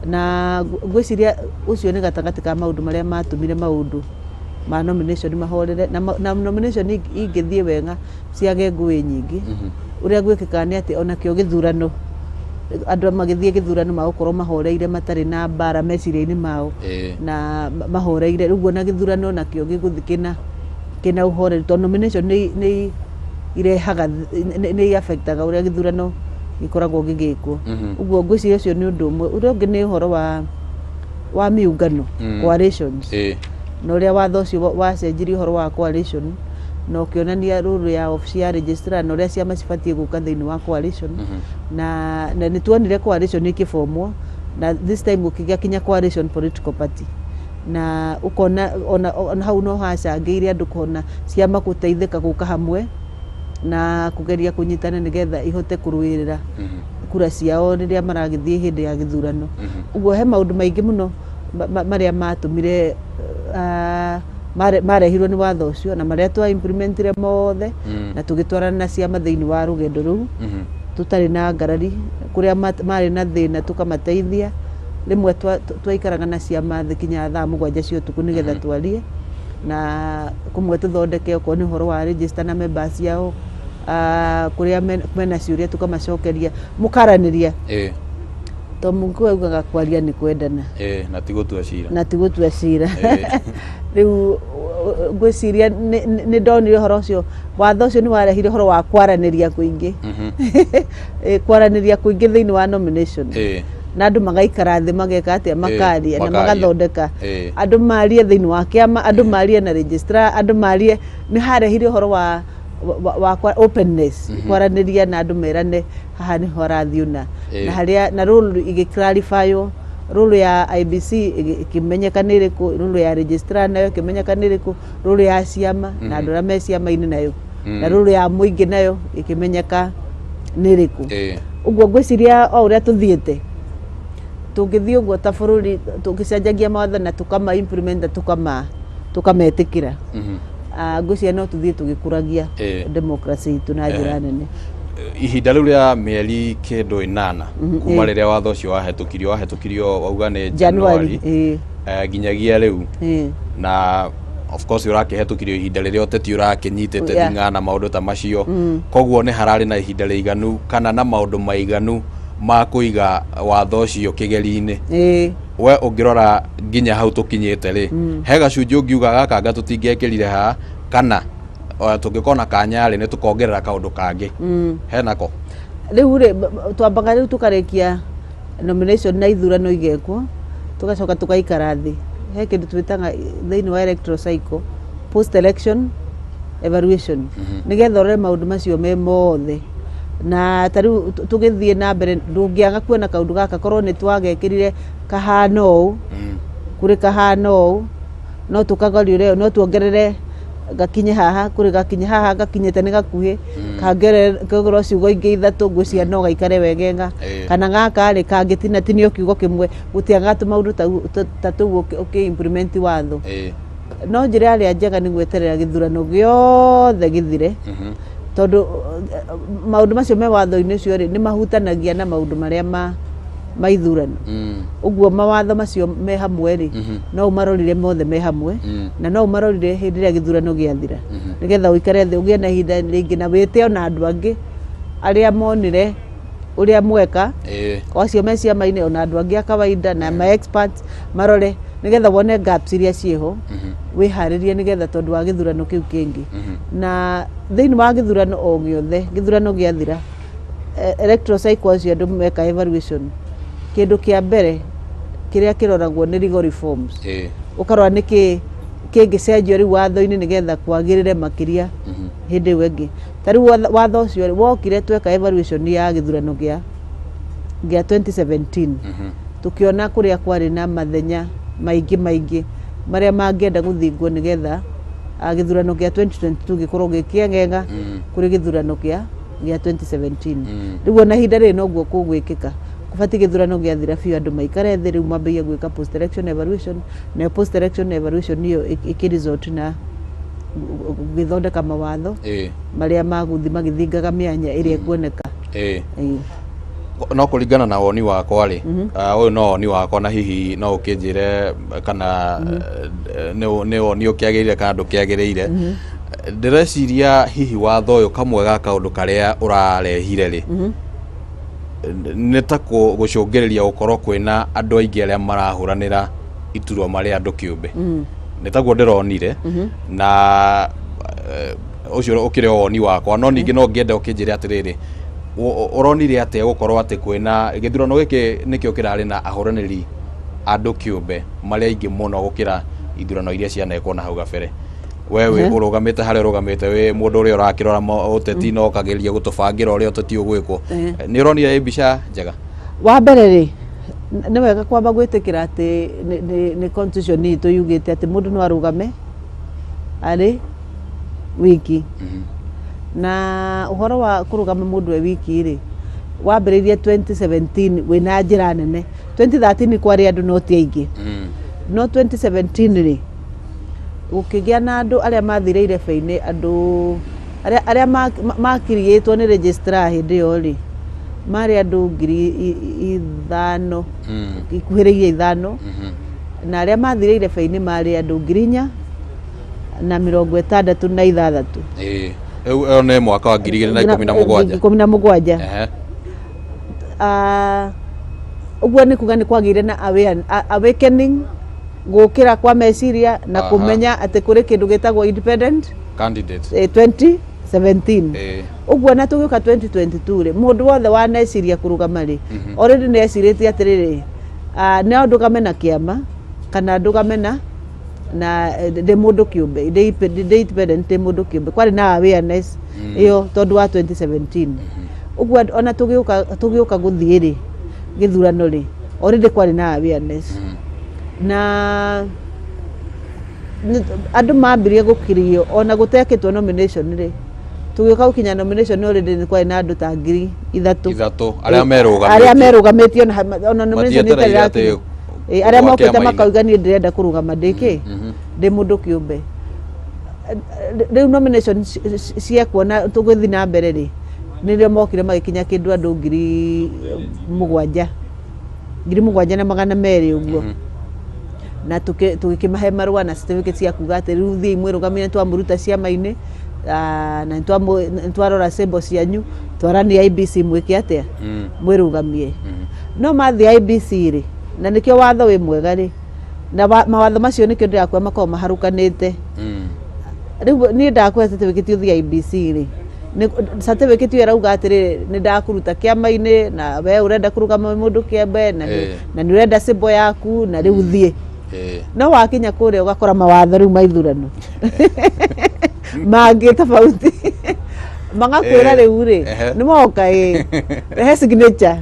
Na ngwĩciria ũcio nĩ gatagatĩ ka maũndũ marĩa matũmire maũndũ ma nomination mahorere. Na nomination ingĩthiĩ wega ciage ngũĩ nyingĩ, ũrĩa gwĩkĩkaga nĩ atĩ onakĩo gĩthurano, andũ magĩthiĩ gĩthurano magũkorwo mahoreire, matarĩ na mbara meciria-inĩ mao na mahoreire. Rĩu ona gĩthurano nakĩo gĩgũthiĩ kĩna ũhoreri, tondũ nomination nĩ irehaga, nĩ affectaga ũrĩa gĩthurano gĩkoragwo gĩgĩkwo. Ũguo ngwĩciria ũcio nĩ ũndũ ũmwe. Ũrĩa ũngĩ nĩ ũhoro wa miungano, coalitions, na ũrĩa watho ũcio wacenjirie ũhoro wa coalition na ũkĩonania role ya obici ya registrar na ũrĩa ciama cibatiĩ gũka thĩinĩ wa coalition. Na nĩ tuonire coalition ĩkĩbomwo, na this time gũkĩgĩa kinya coalition political party, na ũkona ona hau no hacangĩire andũ kuona ciama gũteithĩka gũka hamwe na kũgeria kũnyitana nĩgetha ihote kũrũĩrĩra kura ciao rĩrĩa maragĩthiĩ hĩndĩ ya gĩthurano. Ũguo he maũndũ maingĩ mũno marĩa matũmire, marehirwo nĩ watho ũcio na marĩa twa implementire mothe na tũgĩtwarana na ciama thĩinĩ wa rũgendo rũu tũtarĩ na ngarari. Kũrĩa marĩ na thĩna tũkamateithia. Rĩmwe twaikaraga na ciama thĩ kinya thaa 7 cia ũtukũ nĩgetha twarie na kũmwe tũthondeke, okorwo nĩ ũhoro wa register na members ciao, kũrĩa mena ciũria tũkamacokeria, mũkaranĩria, to Mũgĩkũyũ augaga kwaria nĩ kwendana. Na ti gũtua cira. Na ti gũtua cira. Rĩu Ngwĩciria nĩ ndonire ũhoro ũcio, watho ũcio nĩ warehire ũhoro wa kwaranĩria kũingĩ, kwaranĩria kũingĩ thĩinĩ wa nomination, na andũ magaikara thĩ, mageka atĩa? Makaria na Makaria. Magathondeka, andũ marie thĩinĩ wa kĩama, andũ marie na registrar, andũ marie. Nĩ harehire ũhoro wa openness, kwaranĩria na andũ merane haha nĩho harathiĩ ũna, na harĩa na role igĩclarifywo, role ya IEBC ĩkĩmenyeka nĩ ĩrĩkũ, role ya registrar nayo ĩkĩmenyeka nĩ ĩrĩkũ, role ya ciama na andũ arĩa me ciama-inĩ nayo, na role ya mũingĩ nayo ĩkĩmenyeka nĩ ĩrĩkũ. Ũguo ngwĩciria o ũrĩa tũthiĩte, tũngĩthiĩ ũguo ta bũrũri tũgĩcenjagia mawatho na tũkama implement na tũkametĩkĩra, ngwĩciria no tũthiĩ tũgĩkũragia democracy itũ na njĩra nene. Ihinda rĩu rĩa mĩeri kĩndũ 8 kuma rĩrĩa watho ũcio wahetũkirio wauga nĩ January. January nginyagia rĩu, na of course ũrakĩhetũkirio ihinda rĩrĩa ũteti ũrakĩnyitĩte thing'a na maũndũ ta macio, koguo nĩ hararĩ na ihinda rĩiganu kana na maũndũ maiganu ma kũiga watho ũcio kĩgeri-inĩ. We ũngĩrora nginya hau tũkinyĩte rĩ, he gacunjĩ ũngiuga gaka anga tũtingĩekĩrire haha, kana tũngĩkona kanya rĩ, nĩ tũkongerera kaũndũ kangĩ henako? Rĩu rĩ, twambaga rĩu tũkarĩkia nomination na ithurano igekwo, tũgacoka tũgaikara thĩ. He kĩndũ twĩtaga thĩinĩ wa electoral cycle post election evaluation, nĩgetha ũrore maũndũ macio me mothe. Na ta rĩu tũgĩthiĩ na mbere, ndũngĩaga kuona kaũndũ gaka korwo nĩ twagekĩrire kahana ũũ, kũrĩ kahana ũũ, no tũkagariũre, no tuongerere gakinye haha, kũrĩ gakinye haha, gakinyĩte nĩ gakuhĩ, kangĩongererwo ciugo ingĩ ithatũ, ngwĩciria no gaikare wegega, kana gaka rĩ, kangĩtinatinio kiugo kĩmwe. Gũtiagaga tũmaũndũ ta tũu ũkĩ implement watho. No njĩra ĩrĩa njega nĩ gweterera gĩthurano gĩothe gĩthire, tondũ maũndũ macio me watho-inĩ ũcio rĩ, nĩ mahutanagia na maũndũ marĩa ma ithurano. Ũguo mawatho macio me hamwe rĩ, no ũmarorire mothe me hamwe, na no ũmarorire hĩndĩ ĩrĩa gĩthurano gĩathira, nĩgetha ũikare thĩ, ũgĩe na ihinda rĩngĩ na wĩte ona andũ angĩ arĩa monire ũrĩa mweka, o acio me ciama-inĩ, ona andũ angĩ a kawaida na ma experts marore, nĩgetha wone gaps iria ciĩho, wĩharĩrie nĩgetha tondũ wa gĩthurano kĩu kĩngĩ. Na thĩinĩ wa gĩthurano o gĩothe, gĩthurano gĩathira, electoral cycle acio andũ meka evaluation, kĩndũ kĩa mbere kĩrĩa kĩroragwo nĩ legal reforms. Ũkarora nĩkĩ kĩngĩcenjio rĩu watho-inĩ nĩgetha kwagĩrĩre makĩria hĩndĩ ĩyo ĩngĩ. Ta rĩu watho ũcio rĩ, wokire tweka evaluation ya gĩthurano gĩa 2017, tũkĩona kũrĩa kwarĩ na mathenya maingĩ maingĩ marĩa mangĩenda gũthingwo nĩgetha gĩthurano kĩa 2022 gĩkorwo gĩ kĩegega kũrĩ gĩthurano kĩa 2017. Rĩu ona ihinda rĩrĩ noguo kũgwĩkĩka. Kũbatiĩ gĩthurano gĩathira biũ, andũ maikare thĩ, rĩu mambĩrĩrie gwĩka post election evaluation. Nayo post election evaluation nĩyo ĩkĩ result na gũgĩthondeka mawatho marĩa magũthiĩ magĩthingaga mĩanya ĩrĩa ĩkuoneka. No kũringana na woni wakwa rĩ, ũyũ no woni wakwa, na hihi no ũkĩnjĩre kana nĩ woni ũkĩagĩrĩire kana ndũkĩagĩrĩire. Ndĩreciria hihi watho ũyũ, kamwe ga kaũndũ karĩa ũrarehire rĩ, nĩ ta gũcũngĩrĩria gũkorwo kwĩna andũ aingĩ arĩa marahũranĩra iturwa marĩ andũ kĩũmbe. Nĩ taguo ndĩronire, na ũcio ũkĩrĩ o woni wakwa. No ningĩ no ngĩende ũkĩnjĩre atĩrĩrĩ, ũronire atĩa gũkorwo atĩ kwĩna gĩthurano gĩkĩ nĩkĩo kĩrarĩ na ahũranĩri andũ kĩũmbe marĩ aingĩ mũno gũkĩra ithurano iria cianekwo na hau gabere? We wĩ ũrũgamĩte harĩa ũrũgamĩte, wĩ mũndũ ũrĩa ũrakĩrora ũteti na ũkageria gũtũbangĩra ũrĩa ũteti ũgwĩkwo, nĩ ũronire ĩ mbica njega? Wa mbere rĩ, nĩ wega kwamba gwĩtĩkĩra atĩ nĩ constitution itũ yugĩte atĩ mũndũ no arũgame arĩ wiki. Na ũhoro wa kũrũgama mũndũ e wiki rĩ, wambĩrĩirie 2017 wĩna njĩra nene. 2013 kwarĩ andũ no ti aingĩ, no 2017 rĩ, gũkĩgĩa na andũ arĩa mathire irebe-inĩ, andũ arĩa makiriĩtwo nĩ registrar hĩndĩ ĩyo rĩ, marĩ andũ 5,000, ikuhĩrĩirie 5, na arĩa mathire irebe-inĩ marĩ andũ 4,066. Ĩĩ, rĩu ĩyo nĩ mwaka wa 2017. 17. Ũguo nĩ kuga nĩ kwagĩire na awakening Gũkĩra kwa meciria na kũmenya atĩ kũrĩ kĩndũ gĩtagwo independent candidate 2017. Ũguo na tũgĩũka 2022 rĩ, mũndũ wothe waneciria kũrũgama rĩ, already nĩecirĩtie atĩrĩrĩ, no ndũgame na kĩama kana ndũgame na ndĩ mũndũ kĩũmbe, ndĩ independent, ndĩ mũndũ kĩũmbe. Kwarĩ na awareness ĩyo tondũ wa 2017. Ũguo ona tũgĩũka gũthiĩ rĩ gĩthurano rĩ, already kwarĩ na awareness. Na andũ mambirie gũkirio ona gũtekĩtwo nomination rĩ, tũgĩũka gũkinya nomination already nĩ kwarĩ na andũ ta 3,000 arĩa merũgamĩtie, ona nomination ĩtarĩ ĩrakinya, arĩa mokĩte makauga niĩ ndĩrenda kũrũgama ndĩkĩ ndĩ mũndũ kĩũmbe. Rĩu nomination ciekwo na tũgĩthiĩ na mbere rĩ, nĩrĩo mokire magĩkinya kĩndũ andũ 7,200 ũguo. Na tũgĩkĩmahe marũa na certificate cia kuga atĩ rĩu thiĩi mwĩrũgamie, twamũruta ciama-inĩ, na nĩtwarora symbol cianyu, twarania IEBC mwĩke atĩa, mwĩrũgamie. No mathiĩ IEBC rĩ, na nĩkĩo watho wĩ mwega rĩ, na mawatho macio nĩkĩo ndĩrakua makoragwo maharũkanĩte. Rĩu niĩ ndakũhe certificate ũthiĩ IEBC rĩ, certificate ĩyo ĩrauga atĩrĩrĩ, nĩ ndakũruta kĩama-inĩ na we ũrenda kũrũgama wĩ mũndũ kĩambe, na nĩ ũrenda symbol yaku, na rĩu thiĩ. No wakinya kũrĩa ũgakora mawatho rĩu ma ithurano mangĩ tofauti, magakwĩra rĩu rĩ nĩ moka rehe signature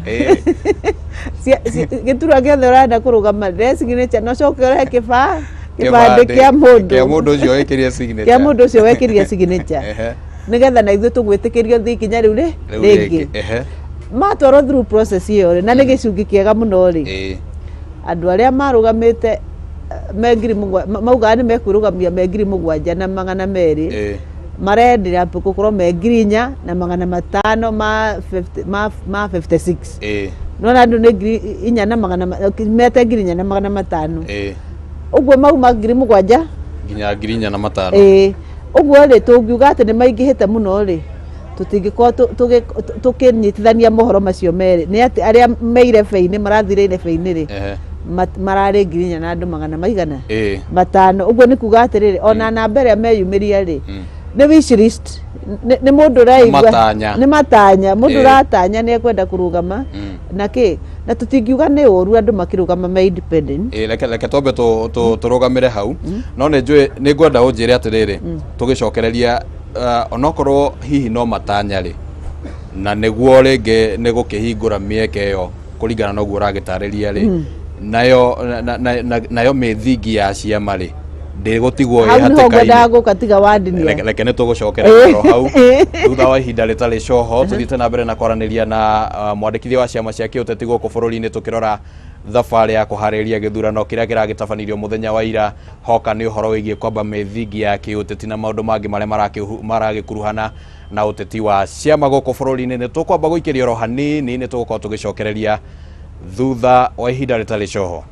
gĩturwa gĩothe ũrenda kũrũgama, rehe signature, na ũcoke ũrehe kĩbandĩ kĩa mũndũ ũcio wekĩrire signature, nĩgetha na ithuĩ tũgwĩtĩkĩrio thiĩ ikinya rĩu rĩngĩ. Matwarwo through process ĩyo rĩ, na nĩ gĩcunjĩ kĩega mũno rĩ, andũ arĩa marũgamĩte me 7,000 maugaga nĩ mekwĩrũgamia me 7,200, marendera gũkorwo me 4,500 ma 56. Nona andũ nĩ 4,500 mete 4,500. Ũguo mauma 7,000 nginya 4,500. Ũguo rĩ, tũngiuga atĩ nĩ maingĩhĩte mũno rĩ, tũtingĩkorwo tũkĩnyitithania mohoro macio merĩ, nĩ atĩ arĩa me irebe-inĩ marathire irebe-inĩ rĩ, mararĩ 4,000 na andũ magana maigana 500. Ũguo nĩ kuga atĩrĩrĩ, ona namba ĩrĩa meyumĩria rĩ, nĩ wish list, nĩ mũndũ ũraigua nĩ matanya, mũndũ ũratanya nĩ ekwenda kũrũgama na kĩ, na tũtingiuga nĩ ũru andũ makĩrũgama me independent. Reke twambe tũrũgamĩre hau, no nĩ njũĩ nĩ ngwenda ũnjĩre atĩrĩrĩ, tũgĩcokereria onokorwo hihi no matanya rĩ, na nĩguo rĩngĩ nĩ gũkĩhingũra mĩeke ĩyo kũringana na ũguo ũragĩtarĩria rĩ, nayo mĩthingi ya ciama rĩ ndĩgũtigwo ĩ hatĩka-inĩ. Reke nĩ tũgũcokera oro hau thutha wa ihinda rĩtarĩ coho, tũthiĩte na mbere na kwaranĩria na mwandĩkithia wa ciama cia kĩũteti gũkũ bũrũri-inĩ, tũkĩrora thabarĩ ya kũharĩrĩria gĩthurano kĩrĩa kĩragĩtabanirio mũthenya wa ira. Hoka nĩ ũhoro wĩgiĩ kwamba mĩthingi ya kĩũteti na maũndũ mangĩ marĩa maragĩkuruhana na ũteti wa ciama gũkũ bũrũri-inĩ. Nĩ tũkwamba gũikĩria oro hanini, nĩ tũgũkorwo tũgĩcokereria thutha wa ihinda rĩtarĩ coho.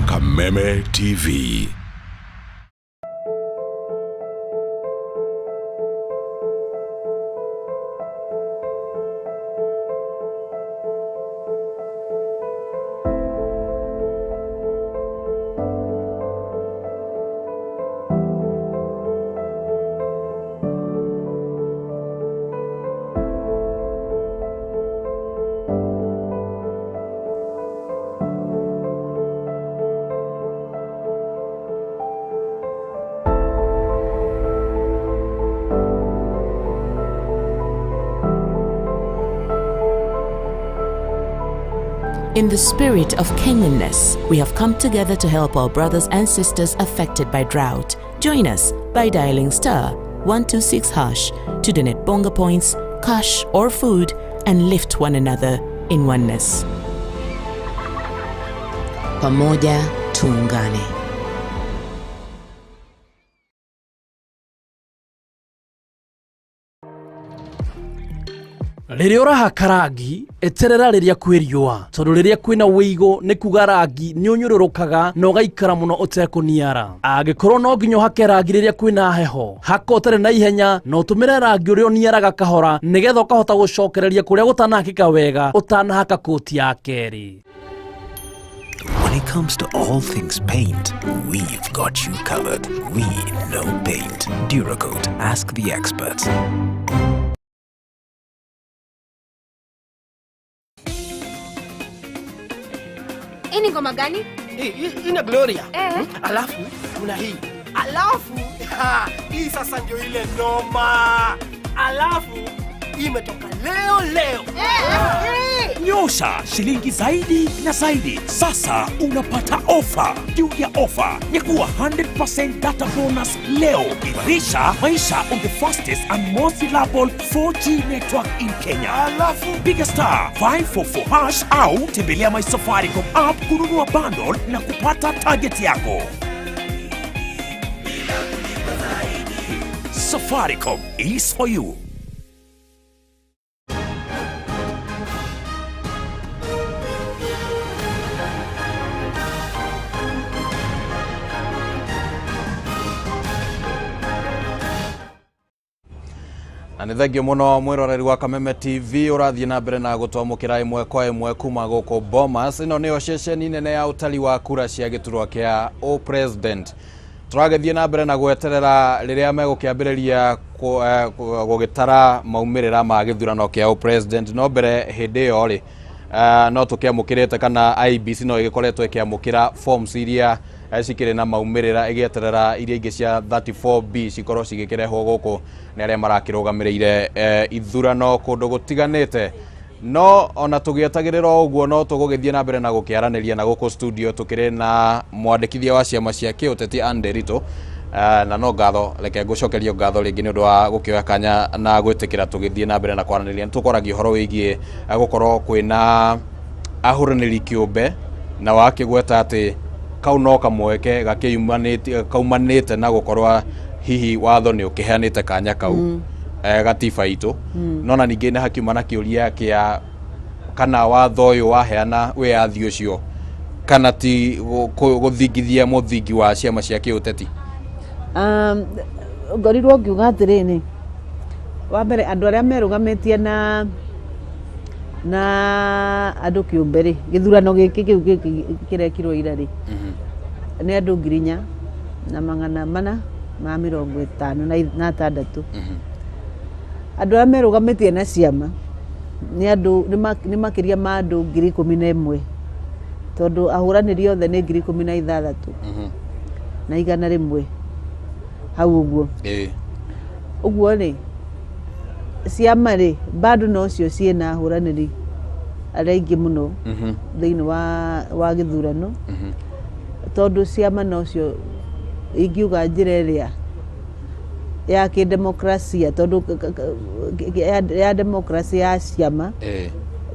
Kameme TV. In the spirit of Kenyanness, we have come together to help our brothers and sisters affected by drought. Join us by dialing *126# to donate bonga points, cash or food, and lift one another in oneness. Pamoja tuungane. Rĩrĩa ũrahaka rangi eterera rĩrĩa kwĩ riũa, tondũ rĩrĩa kwĩna wĩigũ nĩ kuga rangi nĩ ũnyũrũrũkaga na ũgaikara mũno ũtekũniara. Angĩkorwo no nginya ũhake rangi rĩrĩa kwĩna heho, haka ũtarĩ na ihenya na ũtũmĩre rangi ũrĩa ũniaraga kahora nĩgetha ũkahota gũcokereria kũrĩa gũtanahakĩka wega ũtanahaka koti ya kerĩ. When it comes to all things paint, we've got you covered. We know paint. Duracoat, ask the experts. Hii ni ngoma gani? Hii ni Gloria. Alafu kuna hii. Alafu hii sasa ndio ile noma. Alafu imetoka leo leo. Nyosha shilingi zaidi na zaidi. Sasa unapata ofa juu ya ofa ya kuwa 100% data bonus leo. Imarisha maisha on the fastest and most reliable 4G network in Kenya. Alafu piga star 544 hash au tembelea my Safaricom app kununua bundle na kupata target yako. Safaricom is for you. Na nĩ thengio mũno mwĩroreri wa Kameme TV ũrathiĩ na mbere na gũtwamũkĩra ĩmwe kwa ĩmwe kuma gũkũ Bomas. Ĩno nĩyo ceceni nene ya ũtari wa kura cia gĩturwa kĩa o-president. Tũragĩthiĩ na mbere na gweterera rĩrĩa megũkĩambĩrĩria gũgĩtara maumĩrĩra ma gĩthurano kĩa o-president. No mbere hĩndĩ ĩyo rĩ, no tũkĩamũkĩrĩte kana IEBC no ĩgĩkoretwo ĩkĩamũkĩra forms iria cikĩrĩ na maumĩrĩra ĩgĩeterera iria ingĩ cia 34B cikorwo cigĩkĩrehwo gũkũ nĩ arĩa marakĩrũgamĩrĩire ithurano kũndũ gũtiganĩte. No ona tũgĩetagĩrĩra o ũguo no tũgũgĩthiĩ na mbere na gũkĩaranĩria na gũkũ studio tũkĩrĩ na mwandĩkithia wa ciama cia kĩũteti Ann Nderitu. Na no ngatho, reke ngũcokerio ngatho rĩngĩ nĩ ũndũ wa gũkĩoya kanya na gwĩtĩkĩra tũgĩthiĩ na mbere na kwaranĩria. Nĩ tũkwaragia ũhoro wĩgiĩ gũkorwo kwĩna ahũranĩri kĩũmbe na wakĩgweta atĩ kau no kamweke gakĩumanĩte kaumanĩte na gũkorwo hihi watho nĩ ũkĩheanĩte kanya kau gatiba itũ. No na ningĩ nĩ hakiuma na kĩũria kĩa kana watho ũyũ waheana wĩyathi ũcio kana ti gũthingithia mũthingi wa ciama cia kĩũteti. Ngorirwo ngiuga atĩrĩrĩ, wa mbere andũ arĩa merũgamĩtie na andũ kĩũmbe rĩ, gĩthurano gĩkĩ kĩu gĩkĩ kĩrekirwo ira rĩ, nĩ andũ 4,456. Andũ arĩa merũgamĩtie na ciama nĩ andũ nĩ makĩria ma andũ 11,000, tondũ ahũranĩri othe nĩ 16,100 hau ũguo. Ũguo rĩ, ciama rĩ bado nocio ciĩna ahũranĩri arĩa aingĩ mũno thĩinĩ wa gĩthurano, tondũ ciama nocio ingiuga njĩra ĩrĩa ya kĩdemokrasia, tondũ ya demokrasia ya ciama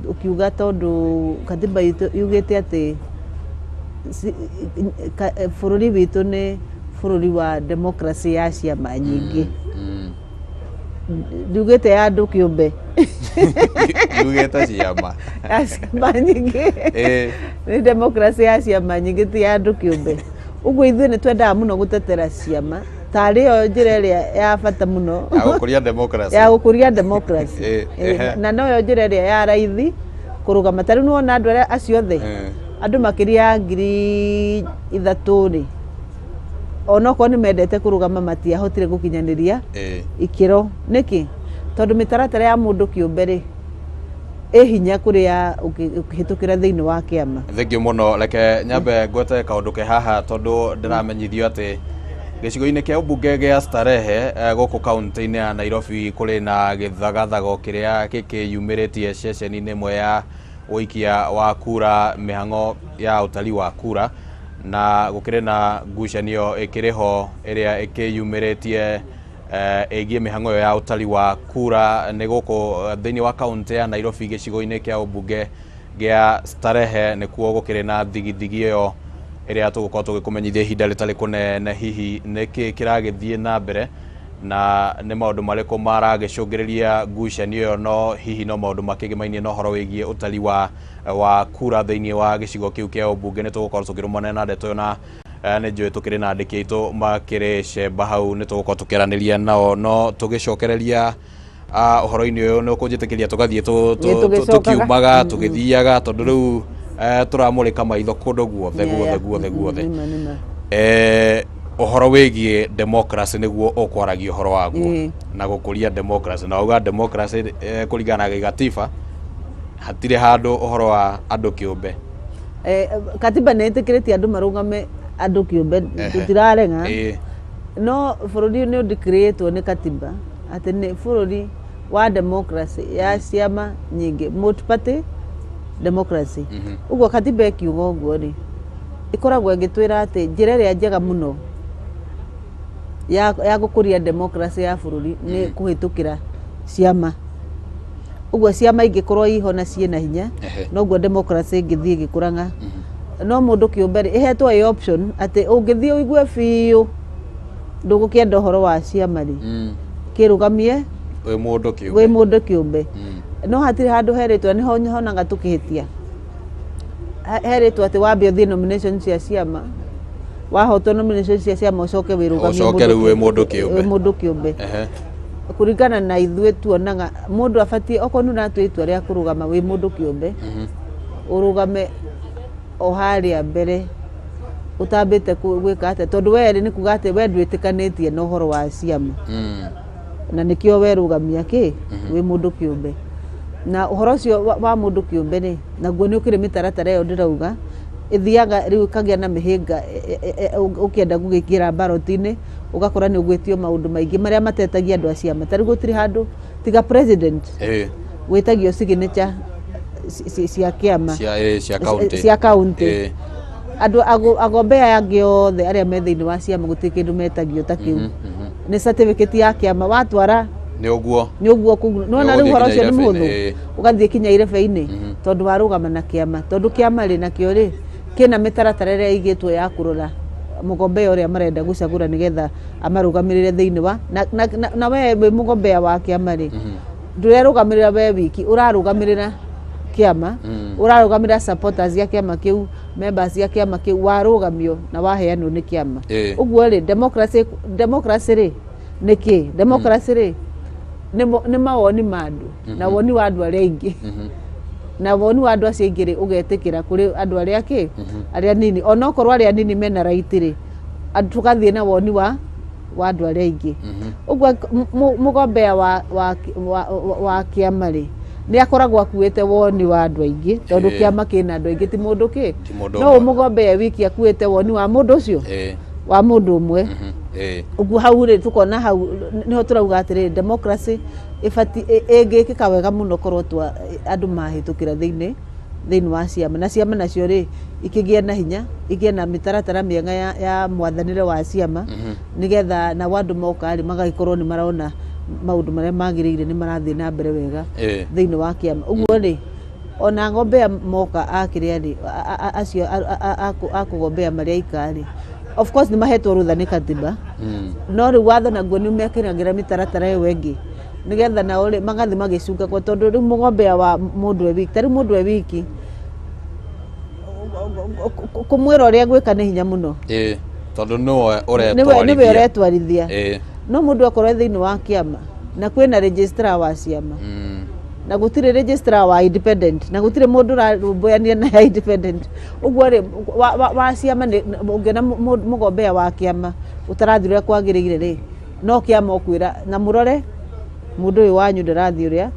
ukiuga tondũ katiba itũ yugĩte atĩ bũrũri witũ nĩ bũrũri wa demokrasia ya ciama nyingĩ. Ndiugĩte ya andũ kĩũmbe, Ndiugĩte ciama ya ciama nyingĩ, nĩ demokrasia ya ciama nyingĩ, ti ya andũ kĩũmbe. Ũguo ithuĩ nĩ twendaga mũno gũtetera ciama tarĩ yo njĩra ĩrĩa ya bata mũno ya gũkũria democracy, ya gũkũria democracy, na noyo njĩra ĩrĩa ya raithi kũrũgama. Ta rĩu nĩwona andũ arĩa acio othe andũ makĩria ya 3,000 rĩ, onokorwo nĩ mendete kũrũgama matiahotire gũkinyanĩria ikĩro. Nĩkĩ? Tondũ mĩtaratara ya mũndũ kĩũmbe rĩ ĩ hinya kũrĩa ũkĩhĩtũkĩra thĩinĩ wa kĩama. Thengio mũno. Reke nyambe ngwete kaũndũ ke haha tondũ ndĩramenyithio atĩ gĩcigo-inĩ kĩa ũmbunge gĩa Starehe gũkũ kaunti-inĩ ya Nairobi kũrĩ na gĩthagathago kĩrĩa gĩkĩyumĩrĩtie ceceni-inĩ ĩmwe ya ũikia wa kura, mĩhang'o ya ũtari wa kura, na gũkĩrĩ na ngucanio ĩkĩrĩ ho ĩrĩa ĩkĩyumĩrĩtie ĩgiĩ mĩhang'o ĩyo ya ũtari wa kura. Nĩ gũkũ thĩinĩ wa kaunti ya Nairobi gĩcigo-inĩ kĩa ũmbunge gĩa Starehe nĩkuo gũkĩrĩ na thigithigi ĩyo ĩrĩa tũgũkorwo tũgĩkũmenyithia ihinda rĩtarĩ kũnene hihi nĩkĩ kĩragĩthiĩ na mbere. Na nĩ maũndũ marĩkũ maragĩcũngĩrĩria ngucanio ĩyo, no hihi no maũndũ makĩgĩmainie na ũhoro wĩgiĩ ũtari wa kura thĩinĩ wa gĩcigo kĩu kĩa ũmbunge. Nĩ tũgũkorwo tũkĩrũmana na ndeto ĩyo na nĩ njũĩ tũkĩrĩ na andĩki aitũ makĩrĩ cemba hau, nĩ tũgũkorwo tũkĩaranĩria nao. No tũgĩcokereria ũhoro-inĩ ũyũ, nĩ ũkũnjĩtĩkĩria tũgathiĩ tũkiumaga tũgĩthiaga, tondũ rĩu tũramũrĩka maitho kũndũ guothe guothe guothe guothe. Ũhoro wĩgiĩ democracy nĩguo ũkwaragia ũhoro waguo na gũkũria democracy, na uga democracy kũringana na gĩgatiba hatirĩ handũ ũhoro wa andũ kĩũmbe. Katiba nĩ ĩtĩkĩrĩtie andũ marũgame andũ kĩũmbe, tũtirarenga, no bũrũri nĩ ũndeclaretwo nĩ katiba atĩ nĩ bũrũri wa democracy ya ciama nyingĩ, multi-party democracy. Ũguo katiba ĩkiuga ũguo rĩ, ĩkoragwo ĩgĩtwĩra atĩ njĩra ĩrĩa njega mũno ya gũkũria democracy ya bũrũri nĩ kũhĩtũkĩra ciama. Ũguo ciama ingĩkorwo iho na ciĩna hinya, noguo democracy ĩngĩthiĩ ĩgĩkũraga. No mũndũ kĩũmbe rĩ, ĩhetwo ĩ option atĩ ũngĩthiĩ ũigue biũ ndũgũkĩenda ũhoro wa ciama rĩ, kĩrũgamie wĩ mũndũ kĩũmbe, wĩ mũndũ kĩũmbe. No hatirĩ handũ herĩtwo, nĩho honaga tũkĩhĩtia, herĩtwo atĩ wambe ũthiĩ nomination cia ciama, wahotwo nomination cia ciama ũcoke wĩrũgamie ũcoke rĩu wĩ mũndũ kĩũmbe, wĩ mũndũ kĩũmbe. Kũringana na ithuĩ tuonaga mũndũ abatiĩ, okorwo nĩ ũratua itua rĩa kũrũgama wĩ mũndũ kĩũmbe, ũrũgame o harĩa mbere ũtambĩte gwĩka atĩa, tondũ we rĩ nĩ kuga atĩ we ndwĩtĩkanĩtie na ũhoro wa ciama, na nĩkĩo werũgamia kĩ wĩ mũndũ kĩũmbe. Na ũhoro ũcio wa mũndũ kĩũmbe rĩ, naguo nĩ ũkĩrĩ mĩtaratara ĩyo ndĩrauga ĩthiaga rĩu ĩkagĩa na mĩhĩnga. Ũkĩenda gũgĩkĩra ballot-inĩ ũgakora nĩ ũgwĩtio maũndũ maingĩ marĩa matetagia andũ a ciama. Ta rĩu gũtirĩ handũ tiga president wĩtagio signature cia kĩama cia county. Andũ agombea angĩ othe arĩa me thĩinĩ wa ciama gũtirĩ kĩndũ metagio ta kĩu, nĩ certificate ya kĩama watwara nĩ ũguo, nĩ ũguo. Nĩwona rĩu ũhoro ũcio nĩ mũhũthũ, ũgathiĩ kinya irebe-inĩ tondũ warũgama na kĩama, tondũ kĩama rĩ nakĩo rĩ kĩna mĩtaratara ĩrĩa ĩigĩtwo ya kũrora mũgombea ũrĩa marenda gũcagũra nĩgetha amarũgamĩrĩre thĩinĩ wa na we wĩ mũgombea wa kĩama rĩ, ndũrerũgamĩrĩra we wiki, ũrarũgamĩrĩra kĩama, ũrarũgamĩrĩra supporters ya kĩama kĩu, members ya kĩama kĩu, warũgamio na waheanwo nĩ kĩama. Ũguo rĩ, democracy rĩ nĩ kĩ? Democracy rĩ nĩ mawoni ma andũ, na woni wa andũ arĩa aingĩ, na woni wa andũ acio aingĩ rĩ ũgetĩkĩra kũrĩ andũ arĩa kĩ arĩa nini, onokorwo arĩa nini mena right rĩ, tũgathiĩ na woni wa andũ arĩa aingĩ. Ũguo mũgombea wa kĩama rĩ nĩ akoragwo akuĩte woni wa andũ aingĩ, tondũ kĩama kĩna andũ aingĩ, ti mũndũ kĩ no mũgombea wiki akuĩte woni wa mũndũ ũcio wa mũndũ ũmwe. Ũguo hau rĩ tũkona hau nĩho tũrauga atĩrĩrĩ, democracy ĩbatiĩ ĩngĩkĩka wega mũno korwo andũ mahĩtũkĩra thĩinĩ wa ciama, na ciama nacio rĩ ikĩgĩa na hinya, igĩe na mĩtaratara mĩega ya mwathanĩre wa ciama, nĩgetha nao andũ moka rĩ magagĩkorwo nĩ marona maũndũ marĩa magĩrĩire nĩ marathiĩ na mbere wega thĩinĩ wa kĩama. Ũguo rĩ ona ngombea moka akĩrĩa rĩ acio akũgombea marĩa aika rĩ, of course nĩ mahetwo rũtha nĩ katiba, no rĩu watho naguo nĩ mekĩragĩra mĩtaratara ĩyo ĩngĩ nĩgetha nao rĩ magathiĩ magĩcungagwo, tondũ rĩu mũgombea wa mũndũ e wiki, ta rĩu mũndũ e wiki kũmwĩra ũrĩa gwĩka nĩ hinya mũno, tondũ nĩwe ũretwarithia. No mũndũ akorwo thĩinĩ wa kĩama na kwĩna registrar wa ciama, na gũtirĩ registrar wa independent, na gũtirĩ mũndũ ũrarũmbũyania na independent. Ũguo rĩ wa ciama ũngĩona mũgombea wa kĩama ũtarathiĩ ũrĩa kwagĩrĩire rĩ, no kĩama ũkwĩra na mũrore mũndũ ũyũ wanyu ndarathiĩ ũrĩa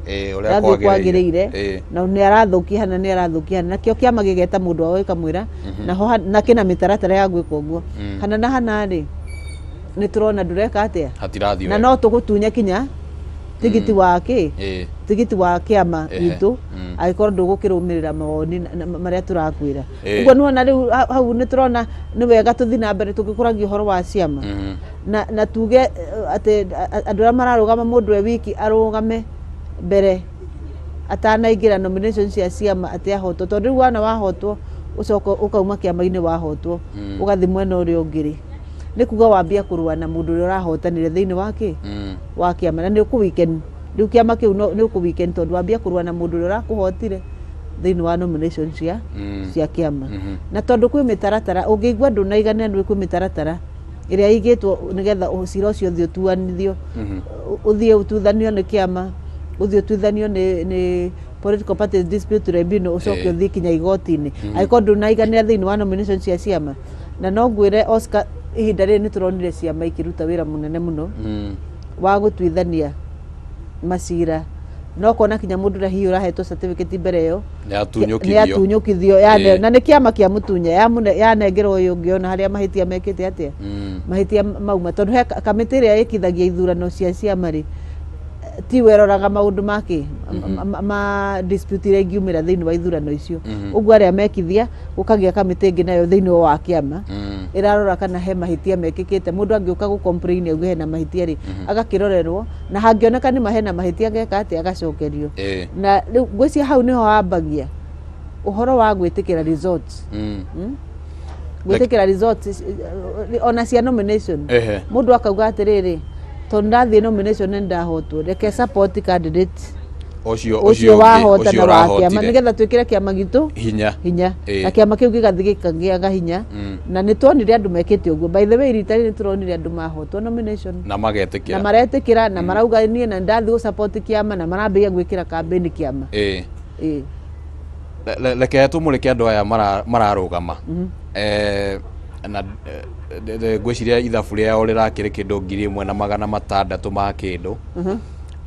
kwagĩrĩire, na nĩ arathũkia hana, nĩ arathũkia hana, nakĩo kĩama gĩgeta mũndũ wao gĩkamwĩra naho, na kĩna mĩtaratara ya gwĩka ũguo. Hana na hana rĩ nĩ tũrona ndũreka atĩa, na no tũgũtunye kinya tigiti wa kĩ tigiti wa kĩama gitũ angĩkorwo ndũgũkĩrũmĩrĩra mawoni marĩa tũrakwĩra. Ũguo nĩwona rĩu hau nĩ tũrona nĩ wega tũthiĩ na mbere tũgĩkũragia ũhoro wa ciama, na tuge atĩ andũ arĩa mararũgama mũndũ e wiki arũgame mbere atanaingĩra nomination cia ciama atĩ ahotwo, tondũ rĩu wana wahotwo ũcoka ũkauma kĩama-inĩ wahotwo ũgathiĩ mwena ũrĩa ũngĩ rĩ, Nĩ kuga wambia kũrũa na mũndũ ũrĩa ũrahotanire thĩinĩ wa kĩ wa kĩama, na nĩ ũkũ weaken rĩu kĩama kĩu, nĩ ũkũ weaken tondũ wambia kũrũa na mũndũ ũrĩa ũrakũhotire thĩinĩ wa nomination cia cia kĩama. Na tondũ kwĩ mĩtaratara, ũngĩigua ndũnaiganĩra, nĩ kwĩ mĩtaratara ĩrĩa ĩigĩtwo nĩgetha cira ũcio ũthiĩ ũtuanithio, ũthiĩ ũtuithanio nĩ kĩama, ũthiĩ ũtuithanio nĩ Political Parties Dispute Tribunal, ũcoke ũthiĩ kinya igoti-inĩ angĩkorwo ndũnaiganĩra thĩinĩ wa nomination cia ciama. Na no ngwĩre Oscar, ihinda rĩrĩ nĩ tũronire ciama ikĩruta wĩra mũnene mũno wa gũtuithania macira, no kona kinya mũndũ ũrĩa hihi ũrahetwo certificate mbere ĩyo nĩ atunyũkithio. Nĩ atunyũkithio na nĩ kĩama kĩa mũtunya yanengerwo ũyũ ũngĩ, ona harĩa mahĩtia mekĩte atĩa, mahĩtia mauma, tondũ he kamĩtĩ ĩrĩa ĩkithagia ithurano cia ciama rĩ, tiwe ĩroraga maũndũ make ma dispute iria ingiumĩra thĩinĩ wa ithurano icio. Ũguo arĩa mekithia, gũkagĩa kamĩtĩ ĩngĩ nayo thĩinĩ wa kĩama ĩrarora kana he mahĩtia mekĩkĩte. Mũndũ angĩũka gũ complain auge hena mahĩtia rĩ, agakĩrorerwo, na hangĩoneka nĩma hena mahĩtia, ageka atĩa? Agacokerio. Na rĩu ngwĩciria hau nĩho hambagia ũhoro wa gwĩtĩkĩra results. Gwĩtĩkĩra results ona cia nomination. Mũndũ akauga atĩrĩrĩ, tondũ ndathiĩ nomination nĩ ndahotwo, reke support candidate ũcio ũcio ũcio ũngĩ, wahotana ũcio wa kĩama, ũrahotire. Nĩgetha twĩkĩre kĩama gitũ hinya. Hinya. Na kĩama kĩu gĩgathiĩ gĩkagĩaga hinya. Na nĩ tuonire andũ mekĩte ũguo. By the way, rita rĩrĩ nĩ tũronire andũ mahotwo nomination na magetĩkĩra. Na maretĩkĩra na marauga niĩ na ndathiĩ gũ support kĩama, na marambĩrĩria gwĩkĩra campaign kĩama. Reke tũmũrĩke andũ aya mararũgama. Na ngwĩciria ithabu rĩao rĩrakĩrĩ kĩndũ 1600 ma kĩndũ.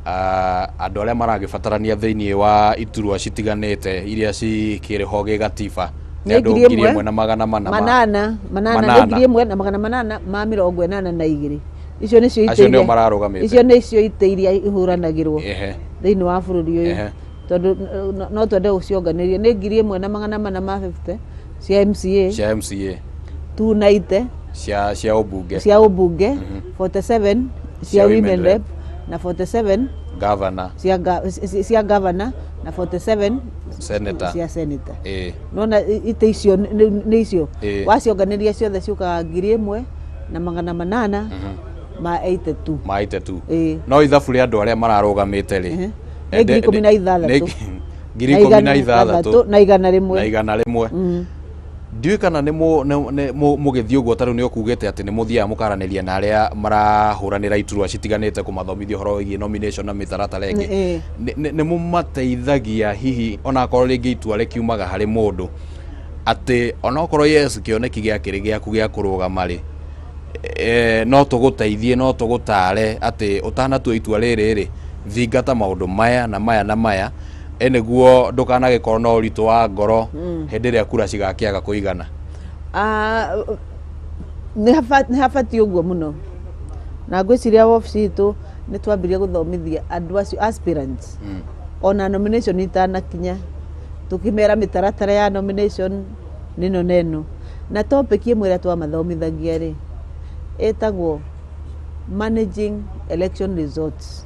Ah, andũ arĩa maragĩbatarania thĩinĩ wa iturwa citiganĩte iria cikĩrĩ ho gĩgatiba nĩ Nĩ andũ ngiri ngiri ĩmwe 1400 800 nĩ 800. 1882. Icio nĩcio itĩ Acio nĩo mararũgamĩte. Icio nĩcio itĩ iria ihũranagĩrwo thĩinĩ wa bũrũri ũyũ. Tondũ no twende gũcionganĩria, nĩ 1450 cia MCA, cia MCA, 290 cia ũmbunge, cia ũmbunge, 47 cia cia women women rep rep, na 47 governor, cia governor na 47 senator. Cia senator. Nona itĩ icio nĩ icio wacionganĩria ciothe ciũkaga 1882. Ma 82. Ĩĩ. No ithabu rĩa andũ arĩa mararũgamĩte rĩ, Nĩ 16,000. 16,100 na 100. Na 100. Ndiũĩ kana nĩ mũgĩthiĩ ũguo, tarĩu nĩ ũkugĩte atĩ nĩ mũthiaga mũkaranĩria na arĩa marahũranĩra iturwa citiganĩte kũmathomithia ũhoro wĩgiĩ nomination na mĩtaratara ĩngĩ. Nĩ mũmateithagia hihi, onakorwo rĩngĩ itua rĩkiumaga harĩ mũndũ, atĩ onokorwo yes, kĩoneki gĩakĩrĩ gĩaku gĩa kũrũgama rĩ, no tũgũteithie, no tũgũtare atĩ ũtanatua itua rĩrĩ rĩ, thingata maũndũ maya na maya na maya, nĩguo ndũkanagĩkorwo na ũritũ wa ngoro hĩndĩ ĩrĩa kura cigakĩaga kũigana? Ah, nĩ habatiĩ ũguo mũno, na ngwĩciria wabici itũ nĩ twambirie gũthomithia andũ acio aspirants ona nomination itanakinya, tũkĩmera mĩtaratara ya nomination nĩno na ĩno, na topic ĩmwe ĩrĩa twamathomithagia rĩ ĩtagwo managing election results,